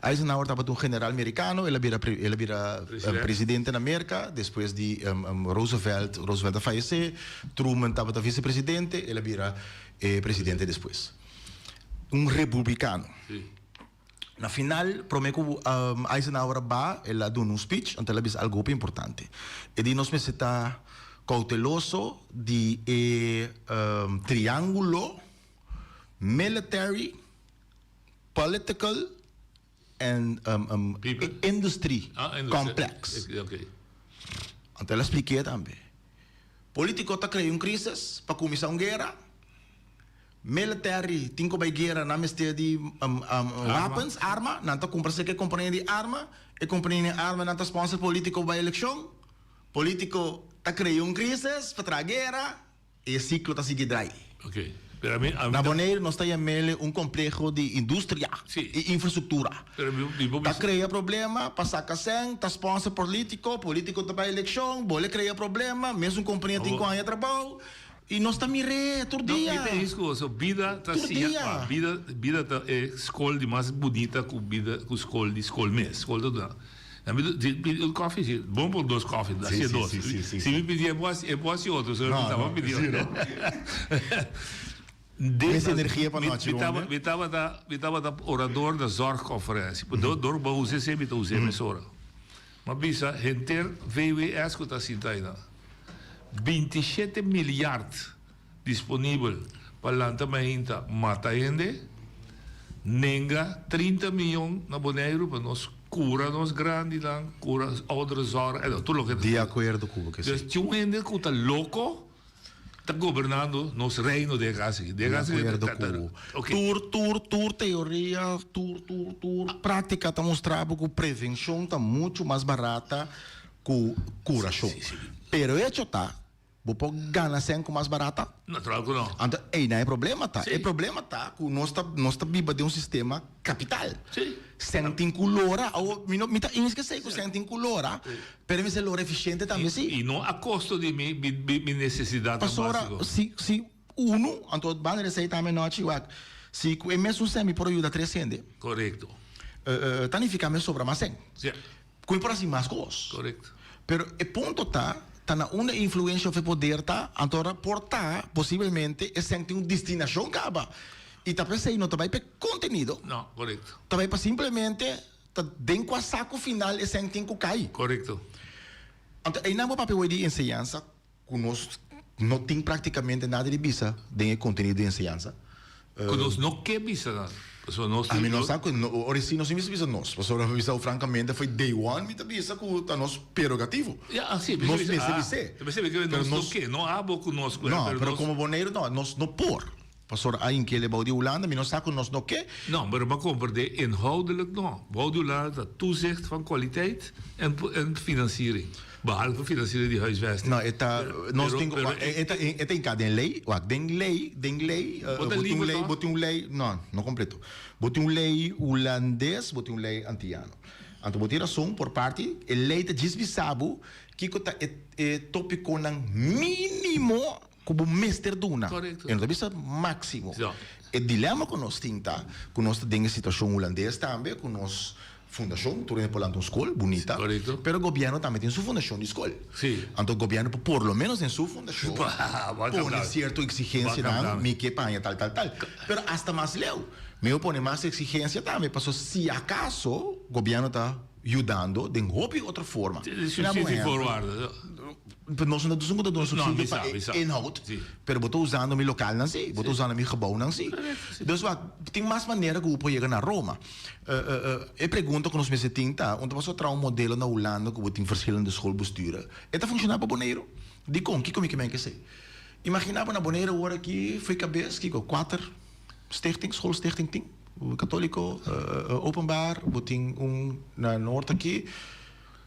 Eisenhower tabata un general merikano el a bira el a bira presidente na Merka despues di Roosevelt Roosevelt a fayesé Truman tabata visepresidente el a bira e presidente despues un republikano na final prome ku Eisenhower a ba el a duna un speech anto el a bisa algu hopi importante e di nos mester ta kouteloso di e triangulo military, political and industry complex. Anto el a spliké tambe. Politico ta crea un crisis pa cuminsa un guera, military tin cu bay guera nan mester di wapens, arma, nan ta cumpra cerca e compania di arma, e compania di arma nan ta sponsor politico pa bay eleccion, politico ta crea un crisis pa traha guera. E siklo ta sigui drai. Oké. Pero ami, ami Na ta. Boneiru nos ta yam'ele un kompleho di industria Sí. i infrastruktura. Pero mi, mi por Ta bisa. krea problema pa saka sèn, ta sponsor polítiko, polítiko ta bai elekshon, bole krea problema, mesun kompania tin ku Awor. haña trabou i nos ta mir'é tur No, mi dia. ta eens ku boso. Bida ta Tur siña, dia. pa, bida, bida ta e skol di mas bunita ku bida, ku skol di skol mes. Skol ta duna. Na mi di pidi un koffie si bon por dos koffie Sí, haci sí, dos sí, sí, sí, si mi sí. pidi e bo haci e bo haci otro so No, mi taba no, pidi sí, no. Den Mes energia pa mi nochi, mi taba hombre. mi tabata mi tabata orador na zorgconferentie dor dor bo usa esey mi ta usa mesora mi a bisa henter VWS cu ta sinta ayina 27 miljard disponibel pa lanta mainta mata hende, nenga 30 miyon na Boneiru pa nos cura nos grandinan, cura ouderenzorg, en tur loke ta. Di acuerdo cu bo ke Dus si. tin un hende cu ta loco ta gobernando nos reino den e cas aki. Den e Di cas aki acuerdo ta ta cu bo. ok. Tur, tur, tur teoria, tur, tur, tur practica ta mustra bo cu prevencion ta mucho mas barata cu curacion. Pero hecho ta Bo por gana sèn ku mas barata? Natural ku no. Anto einan e problema ta. Sí. E problema ta ku nos ta nos ta biba den un sistema kapital. Sí. Sèn tin ku lora. Awor mi no mi ta eens ke esei ku sèn tin ku lora, pero mester lora efisiente tambe si. I no a kosto di mi mi mi nesesidatnan Pasobra básiko. si si unu, anto banda di esei tambe nochi wak, si ku e mesun sèn mi por a yuda tres hende. Korekto. Ta nifiká mi a sobra mas sèn. Sí. Cu e por haci mas cos. Correcto. Pero e punto ta, ta na unda e influencia of e poder ta, anto ora por ta, posiblemente, esei tin un destinacion caba. Y ta p'esei no ta bay p'e contenido. No, correcto. Ta bay pa simplemente ta den cua saco final esei tin cu cay. Correcto. Anto eynan bo papia hoy di enseñansa cu nos no tin practicamente nada di bisa den e contenido di enseñansa. Cu nos no ke bisa nada. Pasobra nos Ami no sa cu no, ora si nos mester bisa nos. Pasobra mi bisa francamente foi day one mi ta bisa cu ta nos prerogativo. Ja, si, Nos mester bis'é. Pero Pero nos no nos ke, no abo cu nos. No, pero como Boneiru no, nos no por. Pasobra a inkele bou di Hulanda, mi no sa cu nos no ke. No, pero bo a comprende inhoudelijk no. Bou di Hulanda ta toezicht van kwaliteit en, en financiering. Behalve financiering di huisvesting. No, e ta, nos tin, pero e ta, e ta hinká den lei, wak, den lei, den lei, Bo ta bo tin un liber lei, toch? bo tin un lei, no, no completo. Bo tin un lei hulandes, bo tin un lei antiano. Anto bo tin rason por parti, e lei ta djis bisa bo kiko ta e, e topiconan minimo Ku bo mester duna. Korekto. E no ta bisa máksimo. Ja. E dilema ku nos tin ta ku nos ta den e situashon hulandes tambe ku nos fundashon, tur hende por lanta un skol bunita. Korekto. Pero gobièrnu tambe tin su fundashon di skol. Sí. Anto gobièrnu por por lo ménos den su fundashon pone sierto eksigensianan, mi ke paña tal tal tal. Pero asta mas leu, mi por pone mas eksigensia tambe paso si akaso gobièrnu ta yudando den hopi otro forma. Subsidie voorwaarden. Pero nos no ta esun ku ta duna subsidio pa e inhoud, pero bo ta usando mi lokalnan si, bo ta usando mi gebouwnan si. Dus wak, tin mas manera ku bo por yega na Roma. E pregunta ku nos mester tin ta, un ta pasobra traha un modelo na Hulanda ku bo tin verschillende schoolbesturen, e ta funshoná pa Boneiru? Dikon? Kiko mi ke men ke esei? Imaginá bo na Boneiru awor aki fo'i kabes kiko kuater stichting, schoolstichting tin, katóliko, openbaar, bo tin un na noord aki,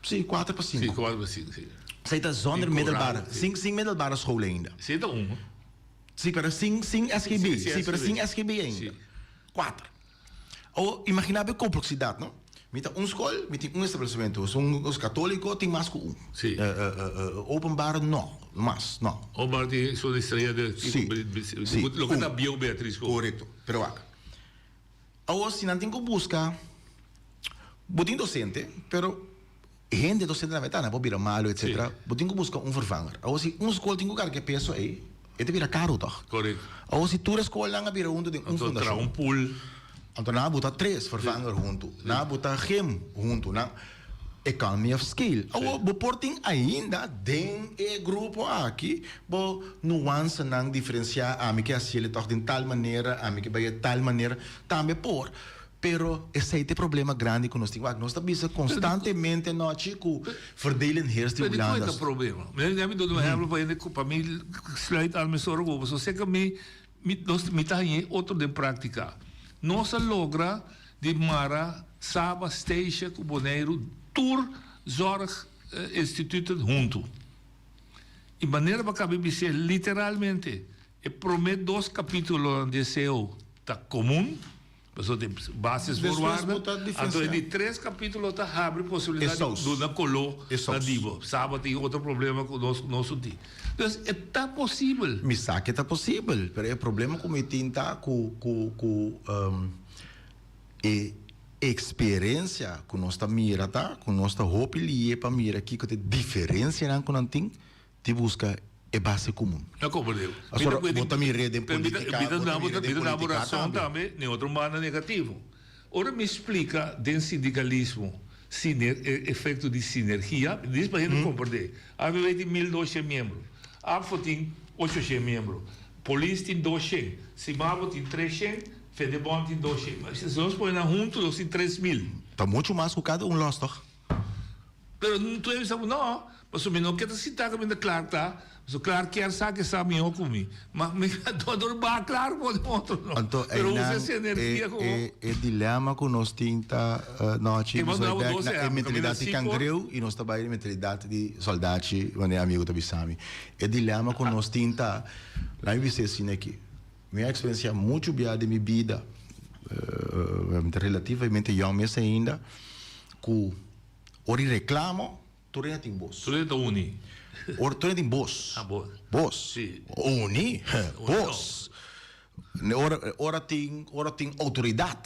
si kuater pa sinku. Si kuater pa sinku si. Esei ta zonder middelbare, sin sin middelbare school ainda. Si ta un. Si pero sin sin SGB, si pero sin SGB ainda. Kuater. Awor, imaginá bo e kompleksidat, no? Mi ta un skol, mi tin un establesimentu. Un katóliko tin mas ku un. Sí. Openbaar no, mas, no. Openbaar tin su estrella de. Sí, sí. Loke ta bieu Beatriz ku. Korekto. Pero wak. Awor, si nan tin ku buska, bo tin dosente, pero hende dosente tambe ta, nan por bira malu, etsetera. Bo tin ku buska un vervanger. Awor, si un skol tin ku karga e peso ei, e ta bira karu tòg? Korekto. Awor, si tur e skolnan a bira huntu den un Anto fundashon. traha un pool. Anto nan a buta tres vervanger huntu. Nan a buta gym huntu. Nan economy of scale. Awor, bo por tin ainda den e grupo aki bo nuansenan diferensiá, ami ke hasiel tòg den tal manera, ami ke bai e tal manera. Tambe por. Pero esei ta e problema grandi ku nos tin. Wak, nos ta bisa konstantemente anochi ku verdelen heerst di Pero di kon e Hulanda. ta problema? Mi a mi duna un ehempel pa hende ku pa mi sluit al mes ora ku bo. Pasobra seka mi mi nos mi ta haña e otro den práktika. Nos a logra di mara Saba, Statia ku Boneiru tur zorg instituten huntu. I manera pa kabe bis'é literalmente e promé dos kapítulonan di e cao ta komun. Pasobra tin basisvoorwaarden, anto e di tres kapítulo ta habri posibilidat di duna koló na di bo. Saba tin otro problema ku nos nos tin. Dus e ta posibel. Mi sa ke ta posibel, pero e problema ku mi tin ta ku ku ku e eksperensia ku nos ta mira ta ku nos ta hopi lié pa mira kiko ta e diferensianan ku nan tin di buska e base komun. Na komprendé. Pasobra bo ta mir'é den politika, bo ta mir'é den Mi ta duna bo politika rason tambe. tambe, den otro banda negativo. Ora mi splika den sindikalismo siner e efekto di sinergia, mi dis pa hende komprendé. ABB tin 1200 miembro, ABVO tin 800 miembro, polis tin 200, Simabo tin 300, Fedebon tin 200. Si nos pone nan huntu nos tin 3000. Ta muchu mas ku kada un lòs tòg? Pero tu e bisa ku no, pasobra mi no ke ta sintá kaminda Clark ta, pasobra Clark kier sa ke sa mihó ku mi. Ma mi a dor baha Clark por den otro no. Anto Pero usa einan ese energia e ku e e dilema ku nos tin ta nochi E nos mandaba bai bek dos na e ehempel, kaminda mentalidat di si por. kangreu i nos ta bai na e mentalidat di soldachi manera amigu ta bisa mi. E dilema ku nos tin ta, laat mi bisa asina aki, mi a eksperensiá muchu bia den mi bida, mi ta relativamente yòn mes ainda, ku Ora di reclamo, tur hende tin bos. Tur hende ta uni. Ora tur hende tin bos. Ah, bos. Bos. Si. Uni, bos. Ora, ora tin, ora tin autoridad,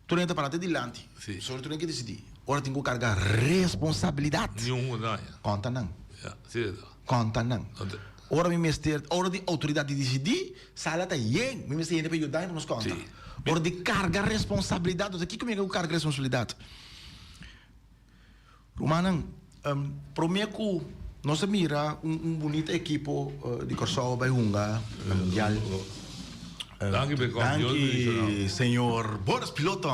tur hende ta para te dilanti. Si. Solo tur hende ke decidi. Ora tin ku carga responsabilidad. Niun un daña. Conta nan. Ya, si e ta. Conta nan. Ora mi mester, ora di autoridad di decidi, sala ta yen. Mi mester hende pa yuda mi pa nos conta. Si. Ora di carga responsabilidad, kiko mi a carga responsabilidad? Rumannan, promé ku nos a mira un bunita ekipo di Kòrsou bai hunga na Mundial. Danki Bekòm, Dios bendishoná bo. Danki señor Boris Piloto.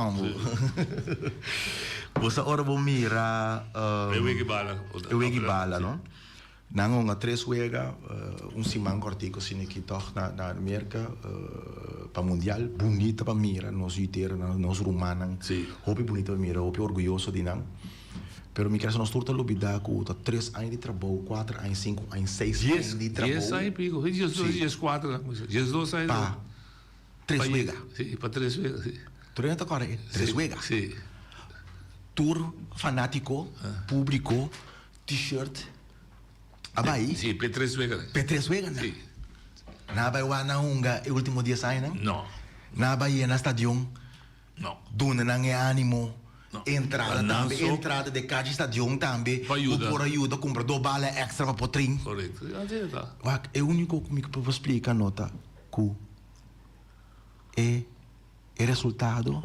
Bo sa ora bo mira. E wega bala. E wega bala, no? Nan hunga tres wega, un siman kòrtiku asina aki tòg na na Merka pa mundial. Bunita pa mira nos yuiteranan, nos rumannan. Hopi bunita pa mira, hopi orguyoso di nan. Pero mi kere sa nos tur ta lubidá ku ta tres aña di trabou, kuater aña, sinku aña, seis aña di trabou. Dies aña i piko, dies kuater nan kuminsá, diesdos aña. Pa tres wega. Si, pa tres wega, si. Tur hende ta kòrda e tres wega. Si. Tur fanátiko, públiko. T-shirt a bai. Sí, p'e tres weganan. P'e tres weganan. Sí. Nan a bai wak nan hunga e ultimo dies añanan? No. Nan a bai yena stadion? No. Duna nan e animo? No. Entrada Nan tambe, so. entrada de kachi stadion tambe. Pa yuda. Ku por a yuda kumpra dos bala extra pa por trin. Korekto. Asina ta. Wak, e uniko ku mi por splika no ta ku e e resultado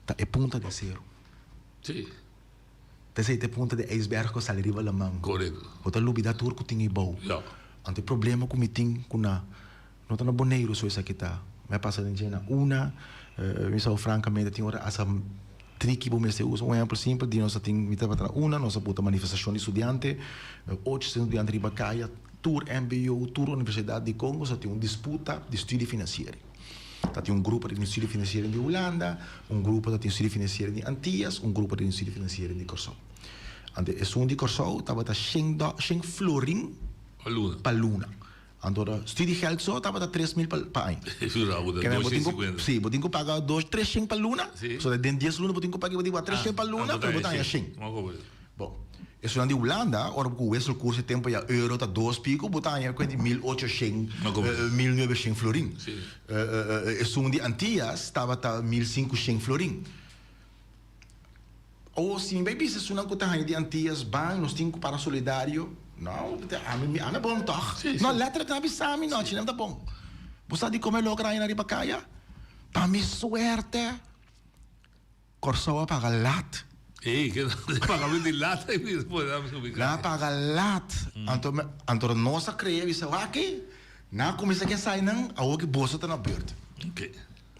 ta e punta di seru. Sí. P'esei ta e punta di ijsberg ku a sali riba laman. Korekto. Bo ta lubidá tur ku tin eibou. Ja. Anto e problema ku mi tin ku na no ta na Boneiru so esaki ta. Mi a pasa den dje na una, mi sa frankamente tin ora asa triki bo mester usa. Un ehempel simpel di nos a tin mi tabata na una nos a buta manifestashon di studiante, 800 studiante riba kaya. Tur mbo, tur universidat di Congo sa tin un disputa di studiefinanciering. Ta tin un grupo ta tin studiefinanciering di Hulanda, un grupo ta tin studiefinanciering di Antillas, un grupo ta tin studiefinanciering di Kòrsou. Anto esun di Kòrsou tabata shen do, shen florin pa luna. Anto studiegeld so tabata 3000 pa pa aña. Ke men bo tin ku, si, bo tin ku paga dos, tres shen pa luna. So den dies luna bo tin ku paga bo tin ku paga tres shen pa luna, pero bo ta haña shen. Bon, esunnan di Hulanda, ora ku wisselkoers e tempo ya euro ta dos pico, bo ta haña kuenti 1800, 1900 florin. Esun di Antillas tabata 1500 florin. Awor, si mi bai bisa esunnan ku ta haña di Antillas, ban, nos tin ku para solidario, no, ami, ami a bon tòg. No, letterlijk nan a bisa mi, no, chinem ta bon. Bo sa dikon mi a logra haña nan riba kaya? Pa mi suerte. Kòrsou a paga lat. Ey, ke paga mi di lat ay mi por a subi Nan a paga lat. Anto anto nos a krea bisa wak ki nan a kuminsá ke esai nan awor ki boso ta na beurt. Ok.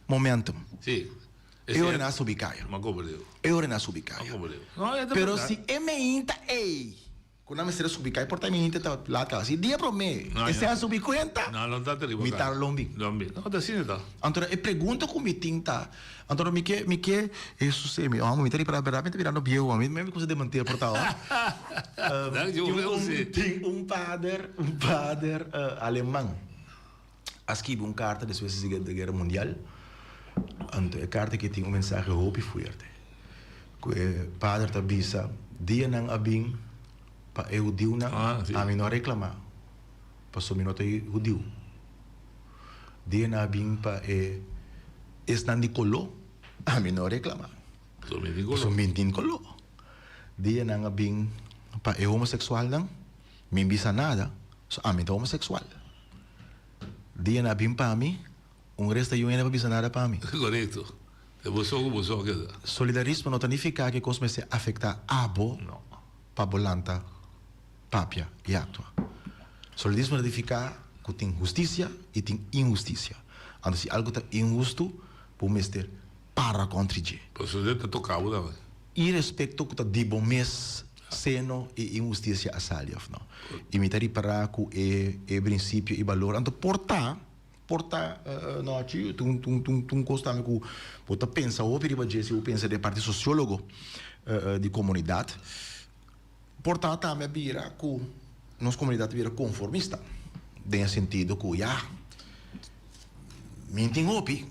Momentum. Si. E ora nan a subi kaya. Ma komprendé. E ora nan a subi kaya. Ma komprendé. No, e ta Pero si e meinta ey. Ku nan mester a subi kai por ta mi hende ta laat kaba si dia prome No, esei ya. a subi kuenta No, no ta riba mi kai. tar lombi. Lombi. No, ta asina ta. Anto e pregunta ku mi tin ta, anto mi ke mi ke Hesus e mi amo mi ta ripara berdad mi ta birando bieu mi mi kusa demantea por ta Dank je tin wel, un si. tin un pader un pader aleman a skibi un karta despues di di guera mundial anto e karta aki tin un mensahe hopi fuerte. Ku e pader ta bisa, Dianan a bin pa e hudiunan, ami no a reklamá, pasobra mi no ta hudiu. Dianan a bin pa e esnan di koló, ami no a reklamá, pasobra mi tin koló. Dianan a bin pa e homoseksualnan, mi bisa nada, pasobra ami ta homoseksual. Dianan a bin pa mi, Un resta yu hende pa bisa nada pa mi. Korekto. E bo so ku bo so keda. Solidarismo no ta nifiká ku e kos mester afektá abo pa bo lanta papia i aktua. Solidarismo ta nifiká ku tin hustisia i tin inhustisia. Anto si algu ta inhustu, bo mester para kontri dje. Pasobra ta toká bo tambe. Irespekto ku ta di bo mes seno e inhustisia a sali òf no. I mi ta ripará ku e e prinsipio i balor anto por ta. Por ta nochi, ta un kos tambe ku bo ta pensa hopi riba dje si bo pensa den e parti sosiólogo di komunidat. Por ta tambe a bira ku nos komunidat a bira konformista den e sentido ku ya, mi tin hopi,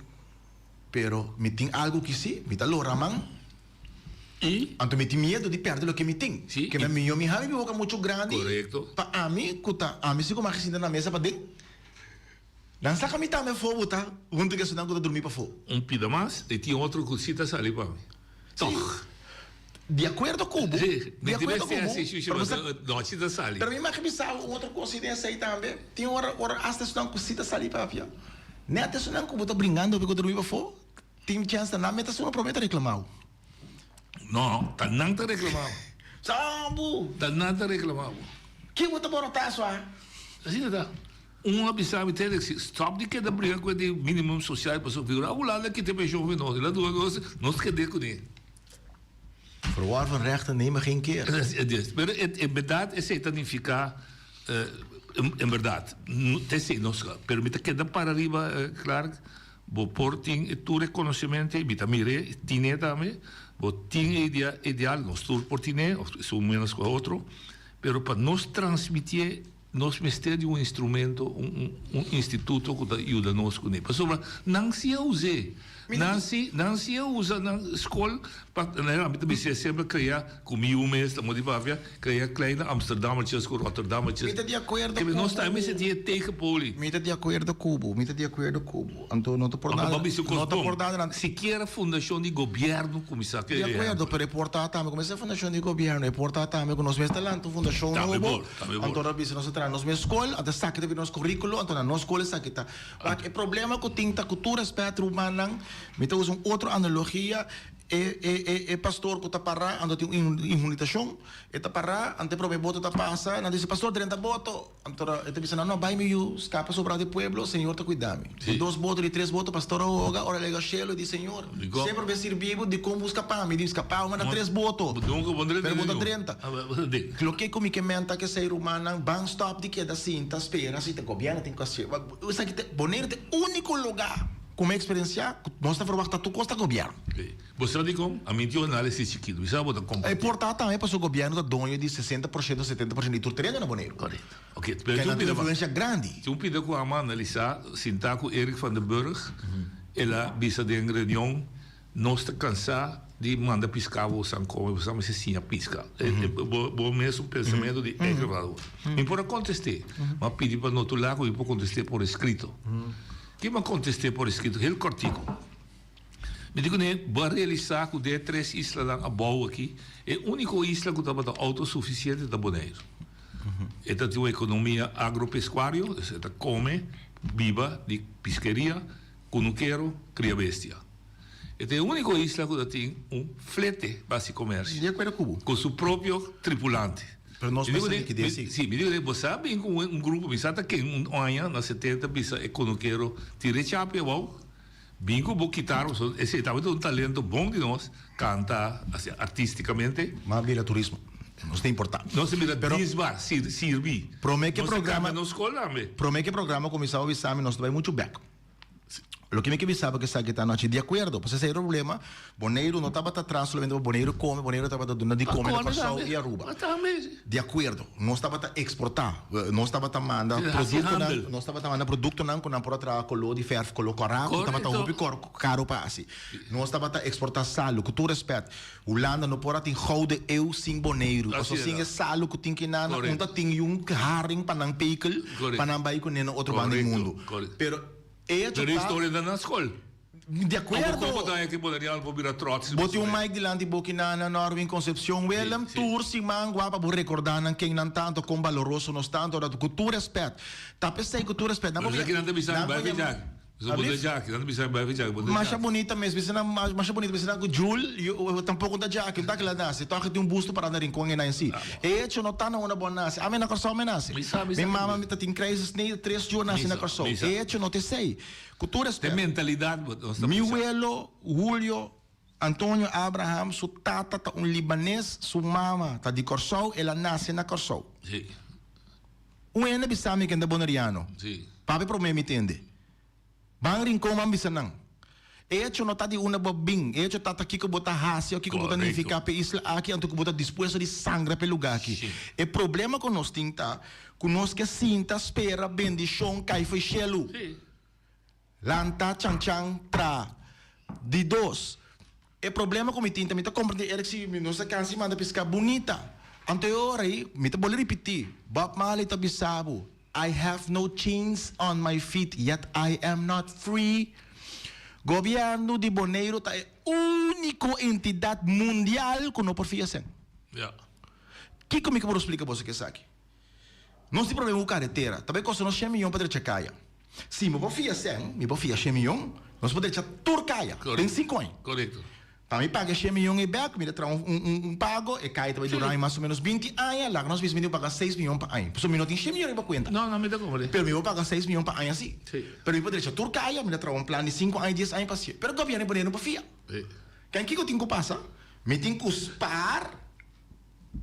pero mi tin algu ki si, mi ta lora man. I? Anto mi tin miedu di pèrdè loke mi tin. Sí. Ke mi mihó mi haña mi boka muchu grandi. Korekto. Pa ami ku ta ami si ku mi a sinta na mesa paden, nan saka mi tambe afó bo ta huntu ku esunnan ku ta drumí pafó. Un pida mas i tin otro ku sí ta sali pa mi. Tòg. Di akuerdo ku bo. Sí. Di akuerdo ku bo. Pero bo sa. No, sí ta sali. Pero mi mag bisa bo un otro kos den esei tambe. Tin ora ora asta esunnan ku sí ta sali papia, nèt esunnan ku bo ta bringando ku ta drumí pafó, Tin chèns ta nan meta suma promé ta reklamá. No, ta nan ta reklamá. Sambu! Ta nan ta reklamá bo. Kin bo ta borotá sua? Asina ta. Un a bisa mi tende si stòp di keda briga ku e di minimum sosial pasobra figura a Hulanda kita e penshon for nos. El a duna nos, nos kede kuné. Verworven rechten nemen geen keer. Pero en berdad esei ta nifiká en berdad ta esei nos pero mi ta keda para riba Clark. Bo por tin e tur e konosementu ei, mi ta mir'é, tin'é tambe. Bo tin e idea, ideal, nos tur por tin'é, òf esun ménos ku e otro, pero pa nos transmitié nos mester di un instrumento, un un instituto ku ta yuda nos kuné. Pasobra nan si a us'é, nan si nan si a usa nan skol pa, mi ta bis'é semper krea ku mi yu mes ta moti papia, Krea kleine Amsterdammertjes ku Rotterdammertjes. Mi ta di akuerdo ku bo. Nos tambe mester tin e tegenpoli. Mi ta di akuerdo ku bo, mi ta di akuerdo ku bo. Anto no ta por nada, no ta por nada nan. Sikiera fundashon di gobièrnu kuminsá Di akuerdo, pero e por ta tambe ku mester fundashon di gobièrnu, e por ta tambe ku nos mes ta lanta un fundashon nobo. Anto nos bisa nos ta traha nos mes skol, anto esaki ta bira nos kurikulo, anto na nos skol esaki ta. Wak, e problema ku tin ta ku tur rèspèt rumannan, mi ta usa un otro analogia. E e e e pastor ku ta pará anto tin un inhunitashon, e ta pará anto e promé boto ta pasa, nan ta bisa, Pastor drenta boto! Anto e ta bisa nan, No, bai mi yu, skapa sobrá di pueblo, Señor ta kuida mi. Di dos boto, di tres boto, pastor a hoga, ora el a yega shelu e di, Señor, semper mi a sirbi bo, dikon bo skapá mi? Di skapá bo manda tres boto, pero bo ta drenta. Loke ku mi ke menta kesei rumannan, ban stòp di keda sinta spera si ta gobièrnu tin ku hasi. Esaki ta, Boneiru ta e úniko lugá. Ku mi eksperensiá, ku nos ta ferwagt ta tur kos ta gobièrnu. Bo sa dikon? Ami tin un análisis chikitu. Mi sa bo ta kompartí. E por ta tambe pasobra gobièrnu ta doño di 60 por shento, 70 por shento di tur tereno na Boneiru. Korekto. Oké, pero Kende tin influensia grandi. Tin un pida ku amo a analisá, sintá ku Eric van den Burg, el a bisa den reunion, nos ta kansá di manda piská bosan kome, bosan mester siña piska. Bo bo mes un pensamentu di Eric van den Burg. Mi por a kontest'é, mi a pidi pa notulá ku mi por kontest'é por eskrito. Ki mi a kontest'é por eskrito heel kòrtiku. Mi di kuné, Bo a realisá ku den e tres islanan abou aki, e úniko isla ku tabata outosufisiente ta Boneiru. E ta tin un ekonomia agropeskuario, dus e ta kome, biba di piskeria, kunukero, kria bestia. E ta e úniko isla ku ta tin un flete pa hasi komersio. Di akuerdo ku bo. Ku su propio tripulante. Pero nos mester likidez si. Si, mi di bo sa bin ku un grupo, mi sa ta ken un aña na 70 bisa e kunukero tira e chapi abou, bin ku bo kitara, pasobra esei tabata un talento bon di nos, kanta asina artisticamente. Mas bira turismo, nos ta importa. Nos ta bira disbar, sirbi. Prome ke Nos ta programa, kambia nos skol tambe. Prome ke programa kuminsá bo bisa mi nos ta bai muchu bek. Loke mi ke bisa bo ke esaki ta anochi di akuerdo, pasobra esei era problema, Boneiru no tabata tras solamente pa Boneiru kome, Boneiru tabata duna di kome na Kòrsou i Aruba. Di akuerdo, nos tabata eksportá, nos tabata manda produktonan, nos tabata manda produktonan ku nan por a traha koló di fèrf, koló kòrá, ku tabata hopi karo pa hasi. Nos tabata eksportá salu, ku tur rèspèt, Hulanda no por a tin Gouden Eeuw sin Boneiru, pasobra sin e salu ku tin kinan, un ta tin yun haring pa nan pekel, pa nan bai kuné na otro banda di mundu. Pero e hecho Pero ta. historia ta na skol. Di akuerdo. Como como ta e ke boneriano por bira trots. Bo tin un mic dilanti bo kinan na Norwin Concepcion Willem, tur siman guapa bo recorda nan ken nan ta anto kon baloroso nos ta anto ora ku tur respet. Ta p'esei ku tur respet nan por Pero esaki nan ta bisa mi bai fichak. Bo ta djaki, nan ta bisa bai fichak, bo ta djaki. Masha bunita mes, bisa nan masha bunita, bisa nan ku Jul yo tampoco ta djaki, ta kila nase, tòg e tin un busto pará na rincon einan si. E hecho no ta na unda bo a nase, ami na Kòrsou mi a nase. Mi mama mi ta tin krijsesnede tres yu a nase na Kòrsou. E hecho no ta esei. Ku tur respet. E mentalidad bo nos ta Mi bisa. welo Julio Antonio Abraham su tata ta un libanes, su mama ta di Kòrsou, el a nase na Kòrsou. Si. Un hende bisa mi ken ta boneriano. Si. Papia promé mi tende. Ban Rincon ban bisa nan. E hecho no ta di unda bo a bin, e hecho ta ta kiko bo ta hasi o kiko bo ta Korekto. nifiká p'e isla aki anto ku bo ta dispuesto di sangra p'e lugá aki. Si. E problema ku nos tin ta ku nos ke sinta spera bendishon kai fo'i shelu. Si. Lanta chan chan tra. Di dos, e problema ku mi tin ta mi ta komprendé Eric si mi no sa kansa di manda piská bunita. Anto e ora ei mi ta bolbe ripití, Bob Marley ta bisa bo, I have no chains on my feet yet I am not free. Gobièrnu di Boneiru ta e úniko entidat mundial ku no por fia sen. Ja. Kiko mi ke por splika boso ku esaki? Nos tin problema ku karetera. Ta bai kosta nos shen miyon pa drecha kaya. Si mi por fia sen, mi por fia shen miyon, nos por drecha tur kaya den sinku aña. Korekto. Pa mi paga e shen miyon ei bèk, mi ta traha un pago, e kaya ta bai dura mi mas o ménos binti aña, laga nos bisa mi tin ku paga seis miyon pa aña. Pasobra mi no tin shen miyon riba kuenta. No, no, mi ta komprende. Pero mi por paga seis miyon pa aña si. Si. Pero mi por drecha tur kaya, mi ta traha un plan di sinku aña, dies aña pa hasié. Pero gobièrnu pone no por fia. Si. Ken kiko tin ku pasa? Mi tin ku spaar.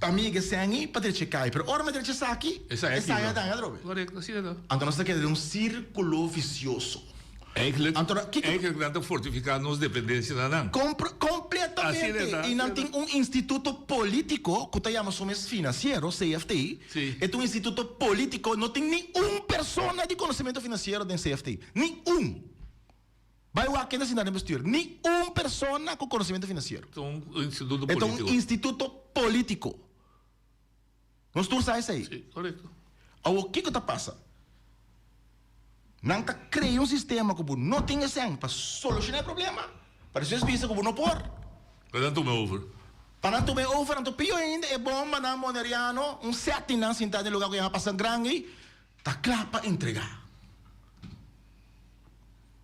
Pa mi e sèn pa drecha e kai, pero ora mi drecha esaki, E sai e sai akí, a daña atrobe. Korekto, asina ta. Anto nos ta keda den un sírkulo visioso. Eigenlijk, Anto na kiko eigenlijk nan ta fortifiká nos dependensia na nan. Kompre, Asina kompletamente. ta, I nan asina tin ta. un instituto polítiko ku ta yama su mes finansiero, CFT. Sí. E ta un instituto polítiko, no tin ni un persona di konosementu finansiero den CFT. Ni un. Bai wak kende sinta den bestuur. Ni un persona ku konosementu finansiero. Ta un instituto E ta un polítiko. instituto polítiko. Nos tur sa esei. Sí, korekto. Awor kiko ta pasa? Nan ta krea un sistema ku bo no tin e sèn pa solushoná e problema, pa despues bisa ku bo no por. Pa nan tuma over. Pa nan tuma e over, anto pio ainda e bombanan boneriano, un sèt di nan sintá den lugá ku yama Pasa Gran ei, ta kla pa entregá.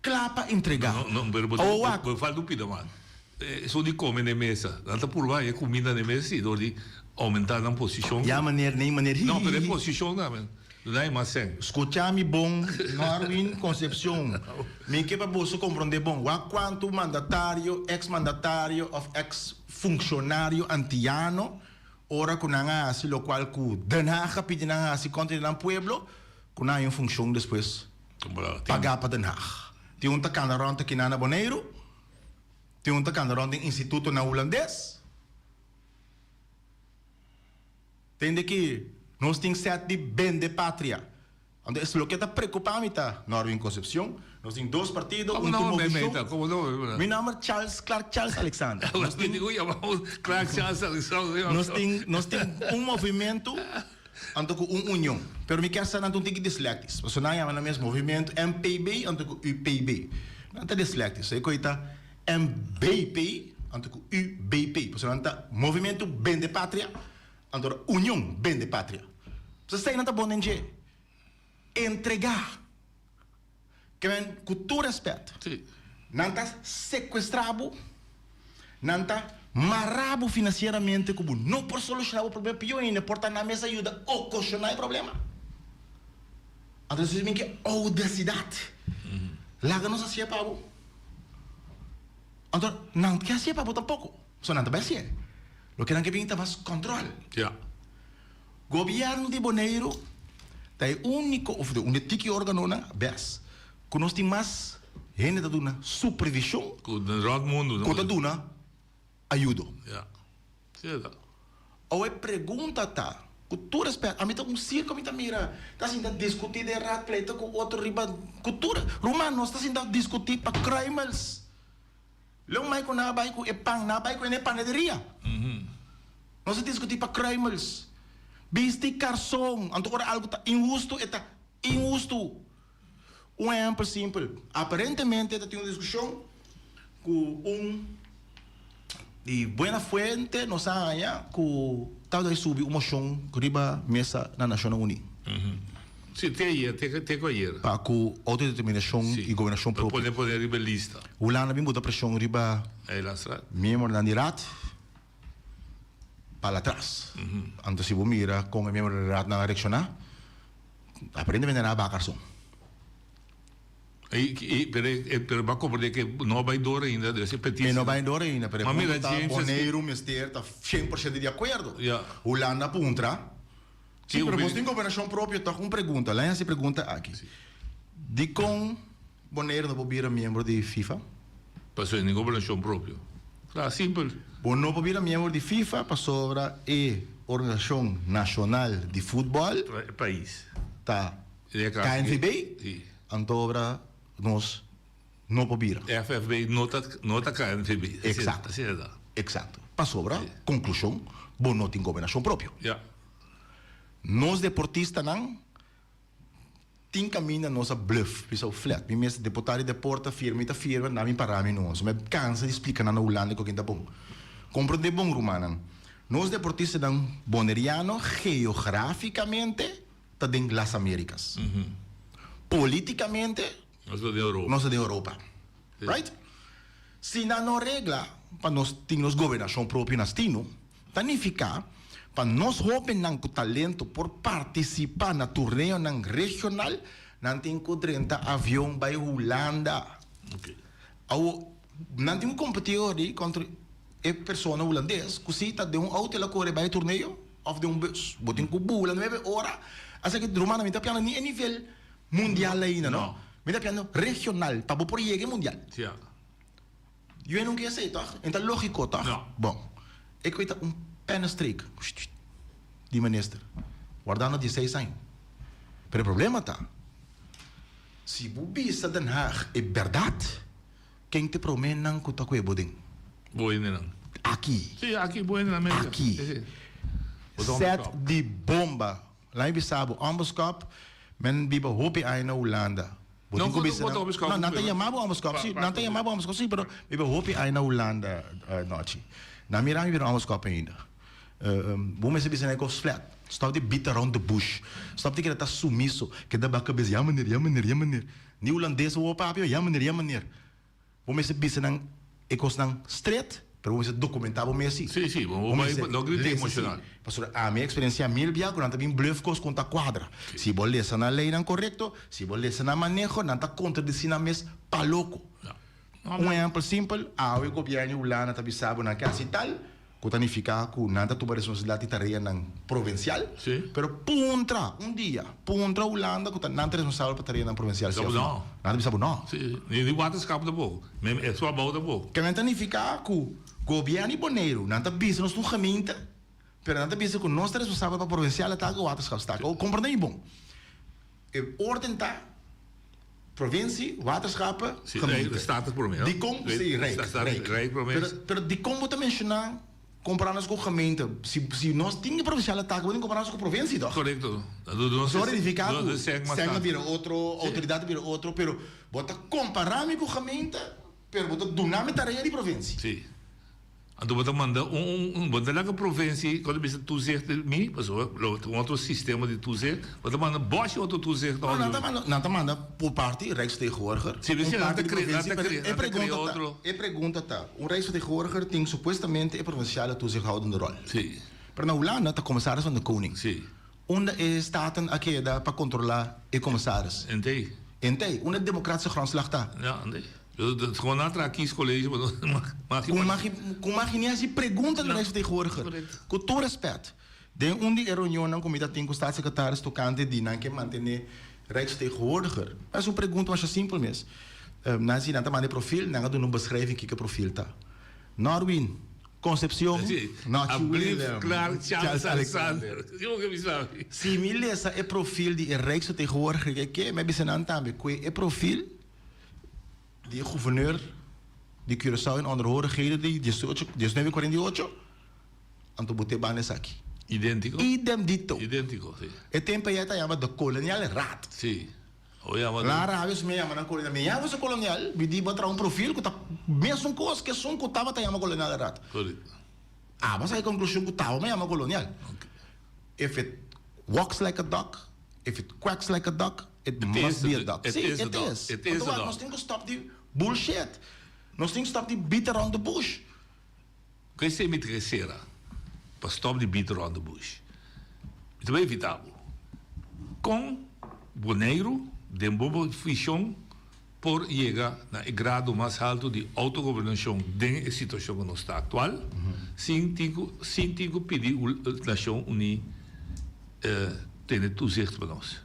Kla pa entregá. No, no, pero bo, Awor wak. bo falta un pida mas. Esun di come n'e mesa. Nan ta purba haña cuminda n'e mesa si dor di aumenta nan posicion. Ya meneer, nee meneer, No, pero e posicion tambe. Duna e mas sèn. Scucha mi bon, Norwin Concepcion. Mi ke pa boso comprende bon. Wak cuanto mandatario, ex mandatario of ex funcionario Antiano ora cu nan a haci locual cu Den Haag a pidi nan haci contra di nan pueblo, cu nan haña un funcion despues paga pa Den Haag. Tin un ta cana rond aki nan na Boneiru. Tin un ta kanda rònt den institutonan hulandes. Tende ki nos tin sèt di bende patria. Anto es loke ta preokupá mi ta, Norwin Concepcion, nos tin dos partido, un Komo ku nòmber movishon. meta? Komo nòmber? Mi nòmber Charles Clark Charles Alexander. Nos tin, Clark Charles Alexander. Nos tin, nos tin un movimentu anto ku un union. Pero mi kier sa nan ta un tiki dislektis. Pasobra nan yama nan mes movimentu MPB anto ku UPB. Nan ta dislektis. E koe ta MBP anto ku UBP. Pasobra nan ta Movimentu Bende Patria anto ora Union Bende Patria. Pasobra esei nan ta bon den dje. Entregá. Ke men ku tur rèspèt. Nan ta sekuestrá bo, nan ta mará bo finansieramente ku bo no por solushoná bo problema. Pió ainda, por ta nan mes a yuda okashoná e problema. Anto nos bin ke oudasidat. Laga nos hasié pa bo. Anto nan ke hasié pa bo tampoko. Pasobra nan ta bai hasié. Loke nan ke bin ta mas kòntròl. Gobièrnu di Boneiru ta e úniko òf un di e tiki órganonan bes ku nos tin mas hende ta duna supervishon Ku den rònt mundu ku ta duna ayudo. Ya. Sierto. Awe pregunta ta, ku tur rèspèt, ami ta un sirko mi ta mira ta sinta diskutí den raad pleita ku otro riba ku tur ruman nos ta sinta diskutí pa kruimels. Leon Michael nan a bai ku e pan, nan a bai ku e na e panaderia. Nos a diskutí pa kruimels, bisti karson, anto ora algu ta inhustu e ta inhustu. Un ehèmpel simpel, aparentemente ta tin un diskushon ku un di buena fuente nos a haña ku tabata bai subi un moshon riba mesa na Nashonnan Uní. Si, te ayer, te, te ku ayer. Pa ku outodeterminashon Si, i gobernashon pa propio. pone pone riba e lista. Hulanda bin buta preshon riba Eilandsraad. miembronan di raad pa latras. Anto si bo mira kon e miembronan di raadnan a reakshoná, aparentemente nan a baha karson. I, i, pero, e, pero bo a komprendé ke no a bai dor ainda, dus e petishon. E no bai dor ainda, pero e Ma punto mira, ta James, es ke. Boneiru mester ta 100% di akuerdo. Ja. Hulanda puntra. Sí, pero bos tin gobernashon propio tòg? Un pregunta, laña hasi pregunta aki. Dikon Boneiru no por bira miembro di FIFA? Pasobra e tin gobernashon propio. Kla, simpel. Bo no por bira miembro di FIFA pasobra e organisashon nashonal di futbòl E pais. ta KNVB, antobra nos no por bira. FFB no ta no ta KNVB. Eksakto. Asina ta. Eksakto. Pasobra, konklushon, bo no tin gobernashon propio. Ja. Nos deportistanan tin kaminda nos a bluf, bisa flat. Mi mes deputado di deporte a firma, mi ta firma, nan mi para mi nos. Mi a kansa di splika nan na Hulanda ku kin ta bon. Komprendé bon rumannan, nos deportistanan boneriano geografikamente ta den Las Americas. Politikamente Nos ta den Europa. Nos ta den Europa. Right? Si nan no regla pa nos tin nos gobernashon propio na Stino, ta nifiká pa nos hóbennan ku talento por partisipá na torneonan regional, nan tin ku drenta avion bai Hulanda. Awo, nan tin ku kompetí ori kontra e persona hulandes ku si ta den un outo el a kore bai e torneo òf den un bus. Bo tin ku bula nuebe ora. Asina ke rumannan mi ta pianda ni e nivel Mundial ainda no. Mi ta piando regional pa bo por yega e mundial. Ja. Yu nunca esey toch? En ta logico toch? No. Bon. E koe ta un pennenstreek di minister. Wardando dieseis aña. Pero e problema ta, si bo bisa Den Haag e berdad, ken ta e promenan ku ta koe bo den? Bo hendenan. Aki. Si, aki bo hendenan mes. Aki. Set di bomba. Laat mi bisa bo, Ombuskop, men biba hopi aña na Hulanda. Bo tin ku bisa nan, no, nan ta yama bo Ombuskop, si, nan ta yama bo Ombuskop, si, pero biba hopi aña na Hulanda, Nochi. Nan mira mi bira Ombuskop ainda. Bo mester bisa nan e kos flat. Stop di beat around the bush. Stop di keda ta sumiso, keda baka kabes, ya meneer, ya meneer, ya meneer. Ni Hulandes bo por papia, ya meneer, ya meneer. Bo mester bisa nan. E kosnan stret, pero bo mester dokumentá bo mes si. Sí, sí, bo mester no grita emoshonal. Pasobra ami a eksperensiá mil bia ku nan ta bin bluf kos ku no ta kuadra. Si bo lesa nan leinan korekto, si bo lesa nan maneho, nan ta kontradisí nan mes pa loko. Un ehèmpel simpel, awe gobièrnu di Hulanda ta bisa bo nan ke hasi tal, ku ta nifiká ku nan ta tuma responsabilidat di tareanan provinsial, pero puntra un dia, puntra Hulanda ku ta nan ta responsabel pa tareanan provinsial si òf no. Nan ta bisa bo no. Sí, ni waterschap tampoco, ni e abou tampoco. Ke nan ta nifiká ku gobièrnu di Boneiru nan ta bisa nos ta un gemeente, pero nan ta bisa ku nos ta responsabel pa provinsial e tak i waterschapstak. Komprendé mi bon. E orden ta provincie, waterschappen, gemeente. Staten promé. Dikon, sí, Rijk, Rijk. Rijk promé. Pero, pero dikon bo ta menshoná kompará nos ku gemeente? Si, si nos tin e provinsiale taak, bo tin kompará nos ku provincie tòg? Korekto. Nos a identifiká ku sèn a bira otro, outoridat a bira otro, pero bo ta kompará mi ku gemeente, pero bo ta duna mi tarea di provincie. Sí. Anto bo ta manda un un bo ta laga provincie cuando bisa toezicht mi pasobra lo ta un otro sistema di toezicht bo ta manda boshi otro toezicht No nan ta manda nan ta manda por parti rijksvertegenwoordiger Si un nan parti ta di crea nan provincie ta pero crea e nan ta crea pregunta ta otro e pregunta ta un rijksvertegenwoordiger tin supuestamente e provinciale toezichthoudende rol Si. pero na Hulanda ta commissaris van de koning Si. unda e staten a keda pa controla e commissaris Entey. Entey unda e democratische grondslag ta. Ja entey. Gewoon na traha kiescollege pa nos mag Ku mag ku mag ni hasi pregunta na Rijksvertegenwoordiger. Ku tur respet, den un di e reunionnan ku mi ta tin ku Staatssecretaris tokante di nan ke mantené Rijksvertegenwoordiger, mi hasi un pregunta masha simpel mes. Nan a hasi nan ta manda e profil, nan a duna un beschrijving kiko e profil ta. Norwin, Concepcion, Nochi Willem, Charles Alexander. Si mi lesa e profil di e Rijksvertegenwoordiger ke ke, mi a bisa nan tambe ku e profil di e gouverneur di Curaçao en onderhorigheden di 1948, anto bo te banda esaki. Identico? Idem dito. Identico, si. E tempo ei ta yama de Koloniale Raad. Si. O yama de. La rabia su mi a yama nan kolonial. Mi yama su kolonial, mi di bo a traha un profil ku ta mesun kos ku esun ku tabata yama Koloniale Raad. Correcto. Abo a sa e konklushon ku tabata mi yama kolonial. If it walks like a duck, if it quacks like a duck, it must be a duck. It Sí, is a it duck. is. It is Anto a wak, duck. nos tin ku stop di bullshit. Nos tin ku stop di beat around the bush. Ku esei mi tresera pa stop di beat around the bush. Mi ta bai evita bo. Kon Boneiru den bo vishon por yega na e grado mas haltu di outogobernashon den e situashon ku nos ta aktual sin tin ku sin tin ku pidi Nashon Uní tene toezicht pa nos.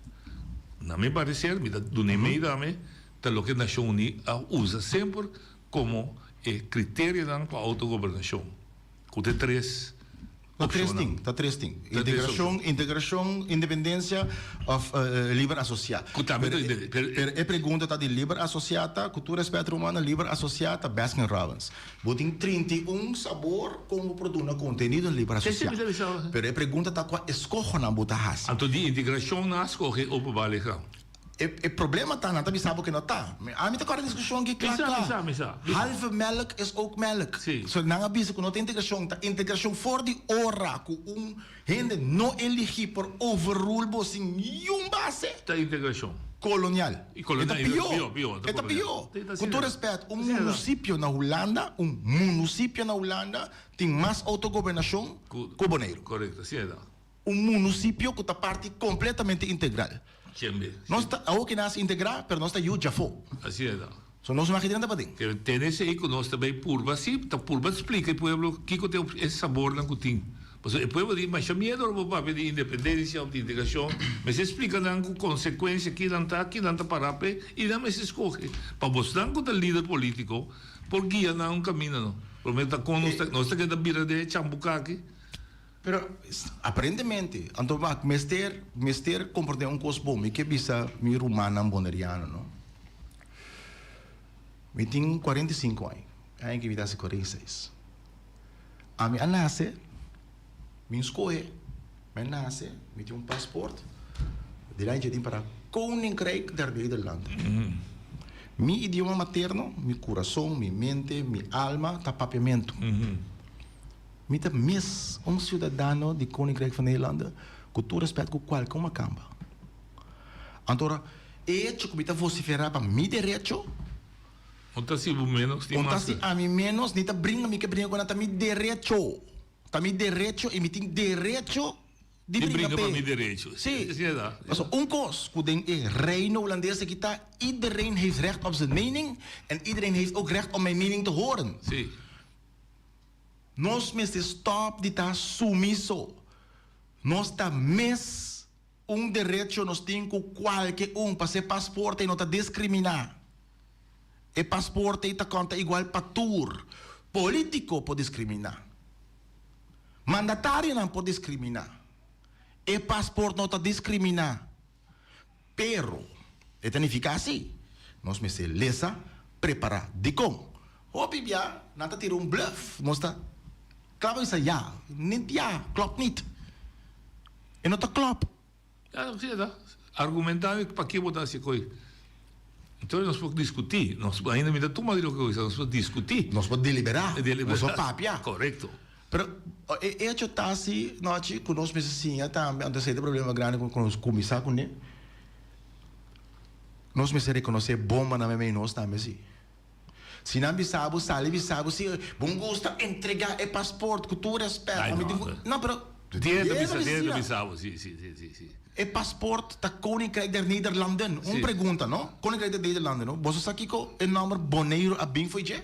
Na mi pareser, mi ta duna e mei tambe, ta loke Nashon Uní a usa semper komo e kriterionan pa outogobernashon, ku ta e tres Ta tres tin, ta tres tin. Integrashon, integrashon, independensia òf liber asosiá. Ku tambe ta Pero pero e pregunta ta di liber asosiá ta, ku tur rèspèt rumannan, liber asosiá ta Baskin Robbins. Bo tin 31 sabor kon bo por duna kontenido na liber asosiá. Pero e pregunta ta kua eskohonan bo ta hasi. Anto di integrashon nan a skohe openbaar lichaam. E e problema ta, nan ta bisa bo ke no ta. Ami ta kòrda diskushon aki kla kla. Mi sa, mi sa, mi sa. Halve melk is ook melk. Si. So nan a bisa ku no ta integrashon, ta integrashon for di ora ku un hende no eligi por overrule bo sin niun base. Ta integrashon. Kolonial. I kolonial, E ta pió. pió, pió, E ta pió. Ta Ku tur rèspèt, un munisipio na Hulanda, un munisipio na Hulanda tin mas outogobernashon ku Boneiru. Korekto, asina ta. Un munisipio ku ta parti kompletamente integral. Chembe. Nos ta awor ki nas integrá, pero nos ta yu djafó. Asina ta. So nos no aki drenta paden. Pero tene esei ku nos ta bai purba si, ta purba splika e pueblo kiko ta e sabornan ku tin. Pasobra e pueblo tin masha miedu ora bo papia di independensia òf di integrashon. Mester splika nan ku konsekuensia kinan ta, kinan ta pará p'e i nan mester skohe. Pa bosnan ku ta lider polítiko por guia nan un kaminda no. Promé ta kon nos ta nos ta keda bira den e chambuka aki. Pero aparentemente, anto wak, mester, mester comprende un cos bon. Mi ke bisa mi rumannan boneriano, no. Mi tin 45 aña. Aña ke mi ta hasi 46. Ami a nase, mi scohe, mi a nase, mi tin un paspoort. Dilanti dje tin para Koninkrijk der Nederlanden. Mi idioma materno, mi curason, mi mente, mi alma ta papiamento. Mi ta mes un siudadano di Koninkrijk van Nederlanden ku tur rèspèt ku kualke un makamba. Anto ora e hecho ku mi ta vosiferá pa mi derecho. Un ta si bo menos ni Un ta mas. si ami menos ni ta bringa mi ke bringa ku nan ta mi derecho. Ta mi derecho i mi tin derecho di Di bringa bringa pa p'e. mi derecho. Sí. Sí, ta. Paso un kos ku den e Reino Hulandes aki ta iedereen heeft recht op zijn mening en iedereen heeft ook recht om mijn mening te horen. Sí. Nos mester stop di ta sumiso. Nos ta mes un derecho nos tin ku kualke un pas'e paspoort ei no ta diskriminá. E paspoort ei ta konta igual pa tur. Polítiko por diskriminá. Mandatarionan por diskriminá. E paspoort no ta diskriminá. Pero, e ta nifiká si, nos mester lesa, prepará. Dikon? Hopi bia nan ta tira un bluf. Nos ta kla pa bisa ya, nit ya, klòp nit. E no ta klòp. Ya, si ta. Argumentá mi pakiko bo ta hasi koi. Entonces nos por diskutí. Nos ainda mi ta tuma di loke bo bisa, nos por diskutí. Nos por deliberá. Nos por papia. Korekto. Pero e echo ta si, Nochi, ku nos mester siña tambe, anto esei ta e problema grandi ku nos kuminsá kuné, nos mester rekonosé bombanan meimei nos tambe si. Si nan bisa bo, sali bisa bo si, bo gusta entregá e pasport ku tur rèspèt, Ai, pa mi no, tin ku, no, pero Tiene ta Tiene bisa, tiene ta bisa. bisa bo, si, si, si, si, si. E pasport ta Koninkrijk der Nederlanden. Un Si. pregunta, no? Koninkrijk der Nederlanden, no? Boso sa kiko e nòmber Boneiru a bin fo'i dje?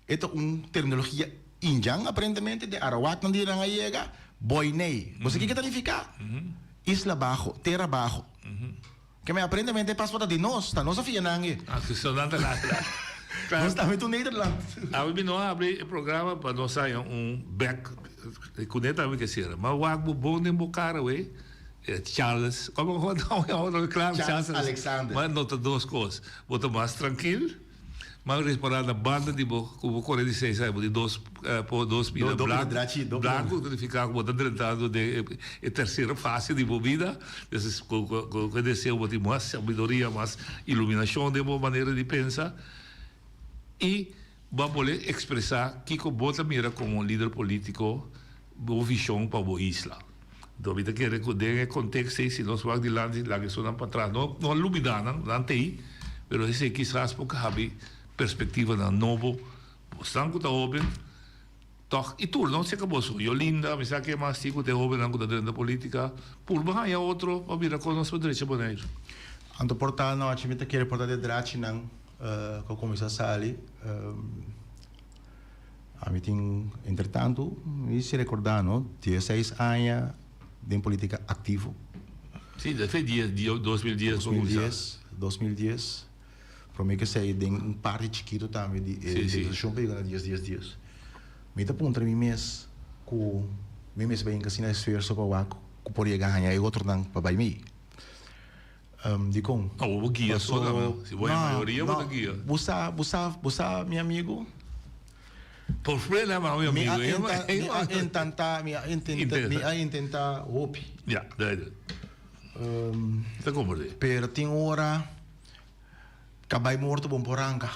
E ta un terminologia indjan aparentemente, den Arawaknan di nan a yega, Boinei. Bo sa kiko ta nifiká? Isla baho, tera baho. Ke men aparentemente e pasport ta di nos, ta nos a fia nan e. Ah, si so nan ta la. Claro. Nos tambe ta un Nederland. Awe mi no a habri e programa pa nos haña un bek kuné tambe ke sera. Ma wak bo bon den bo kara we, Charles, komo Charles Alexander. Ma no ta dos kos. Bo ta mas trankil. M'a repará na banda di bo ku bo kore di seis aña bo tin dos po dos pida blanku blanku ku ta nifiká ku bo ta drentando den e tersera fase di bo bida entonces ku ku e deseo bo tin mas sabiduria mas iluminashon den bo manera di pensa i bo a pone ekspresá kiko bo ta mira komo lider politiko bo vishon pa bo isla. Enton mi ta kere ku den e kontekst ei si nos wak dilanti laga esunnan patras no no a lubidá nan, nan ta ei, pero esei kisas por habi perspektivanan nobo, bosnan ku ta hoben tòg i tur no seka boso Yolinda mi sa ke mas tin ku ta e hobennan ku ta drenta politika purba haña otro pa bira kon nos por drecha Boneiru. Anto por ta anochi mi ta kere por ta de drachinan ku a kuminsá sali. Ami tin, entretantu, mi si rekordá no, dieseis aña den politika aktivo. Sí, desde dies, 2010 bo kuminsá. 2010, 2010. Promé ke esei den un parti chikitu tambe di e deposishon pa yega na dies, dies, dies. Mi ta puntra mi mes ku mi mes bai hinka asina esfuerso pa wak ku por yega haña e otronan pa bai mi. Dikon? No, bo bo guia so tambe. Si bo e mayoria bo ta guia. Bo sa, bo sa, bo sa mi amigu? Por frena ma mi amigu. Mi a intenta, mi a intenta, mi a intenta hopi. Ja, duidelijk. Ta comprende. Pero tin ora kabai morto bon por ranka.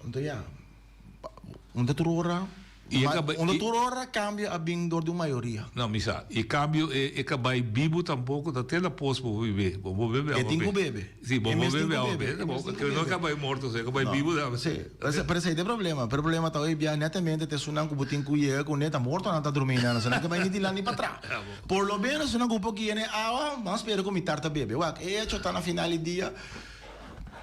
Anto ya, unda tur ora, I e kabai, unda tur ora kambio a bin dor di un mayoria. No, mi sa. I kambio e e kabai bibu tampoko ta te na pos bo por bibé. Bo por bebe E awa tin be. ku bebe. Si, bo E por mes tin bebe ku awa bebe. be. E mes tin ku No bebe. kabai morto, so e kabai No. bibu tambe. Si. Pero esei ta e problema. Pero e problema ta hoy bia netamente ta esunnan ku bo tin ku yega kuné ta mortonan ta drumí nan. Esunnan ke bai ni dilanti ni patras. Por lo menos esunnan ku por guia na e awa, nan spera ku mitar ta bebe. Wak, e hecho ta na final di dia.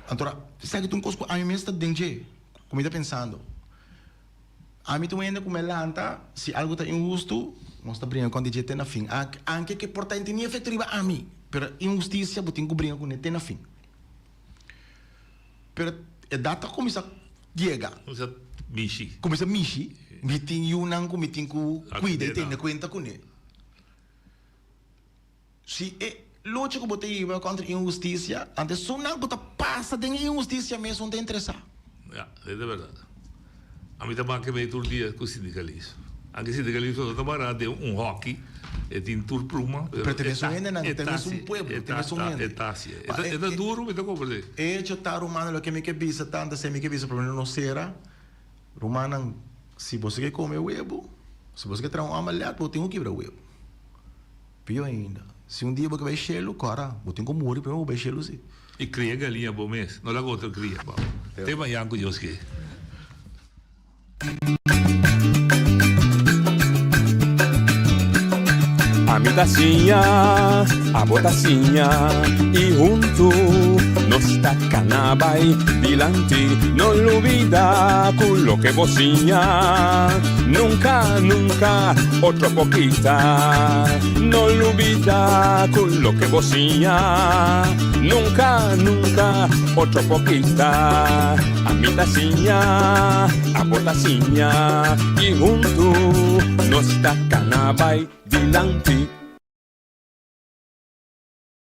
Anto esaki ta un kos ku ami mes ta den dje, ku mi ta pensando. Ami ta un hende ku me lanta, si algu ta inhustu, nos ta bringa kontra dje te na fin. Anke ke por ta tene efekto riba ami, pero inhustisia bo tin ku bringa kuné te na fin. Pero edat ta kuminsá yega. Kuminsá mishi. Kuminsá mishi. Mi tin yunan ku mi tin ku kuida i tene kuenta kuné. Si e lucha ku bo ta hiba kontra inhustisia, anto esunnan ku ta pasa den e inhustisia mes no ta interesá. Ya, esei ta bèrdat. Ami ta bake mei tur dia ku sindikalismo. Anke sindikalismo no ta bará den un hòki, e tin tur pluma, pero Pero te e mes un ta, hendenan, e te ta mes un si, pueblo, e te ta, mes un ta, hende. e ta si. E Pa ta, e e ta e duru, mi ta komprendé. E hecho ta, rumannan, loke mi ke bisa ta, antes mi ke bisa promé no sera, rumannan, si boso ke kome webu, si boso ke traha un omelet, bo tin ku kibra webu. Pió ainda. Si un dia bo ke bai shelu, kòrda, bo tin ku muri promé bo bai shelu si. I kria galiña bo mes, no laga otro kria pa bo. Te mañan ku Dios ke. Ami ta siña, abo ta siña, i huntu nos ta kana bai dilanti. No lubida ku loke bo siña nunka, nunka otro por kita. No lubida ku loke bo siña nunka, nunka otro por kita. Ami ta siña, abo ta siña, i huntu nos ta kana bai dilanti.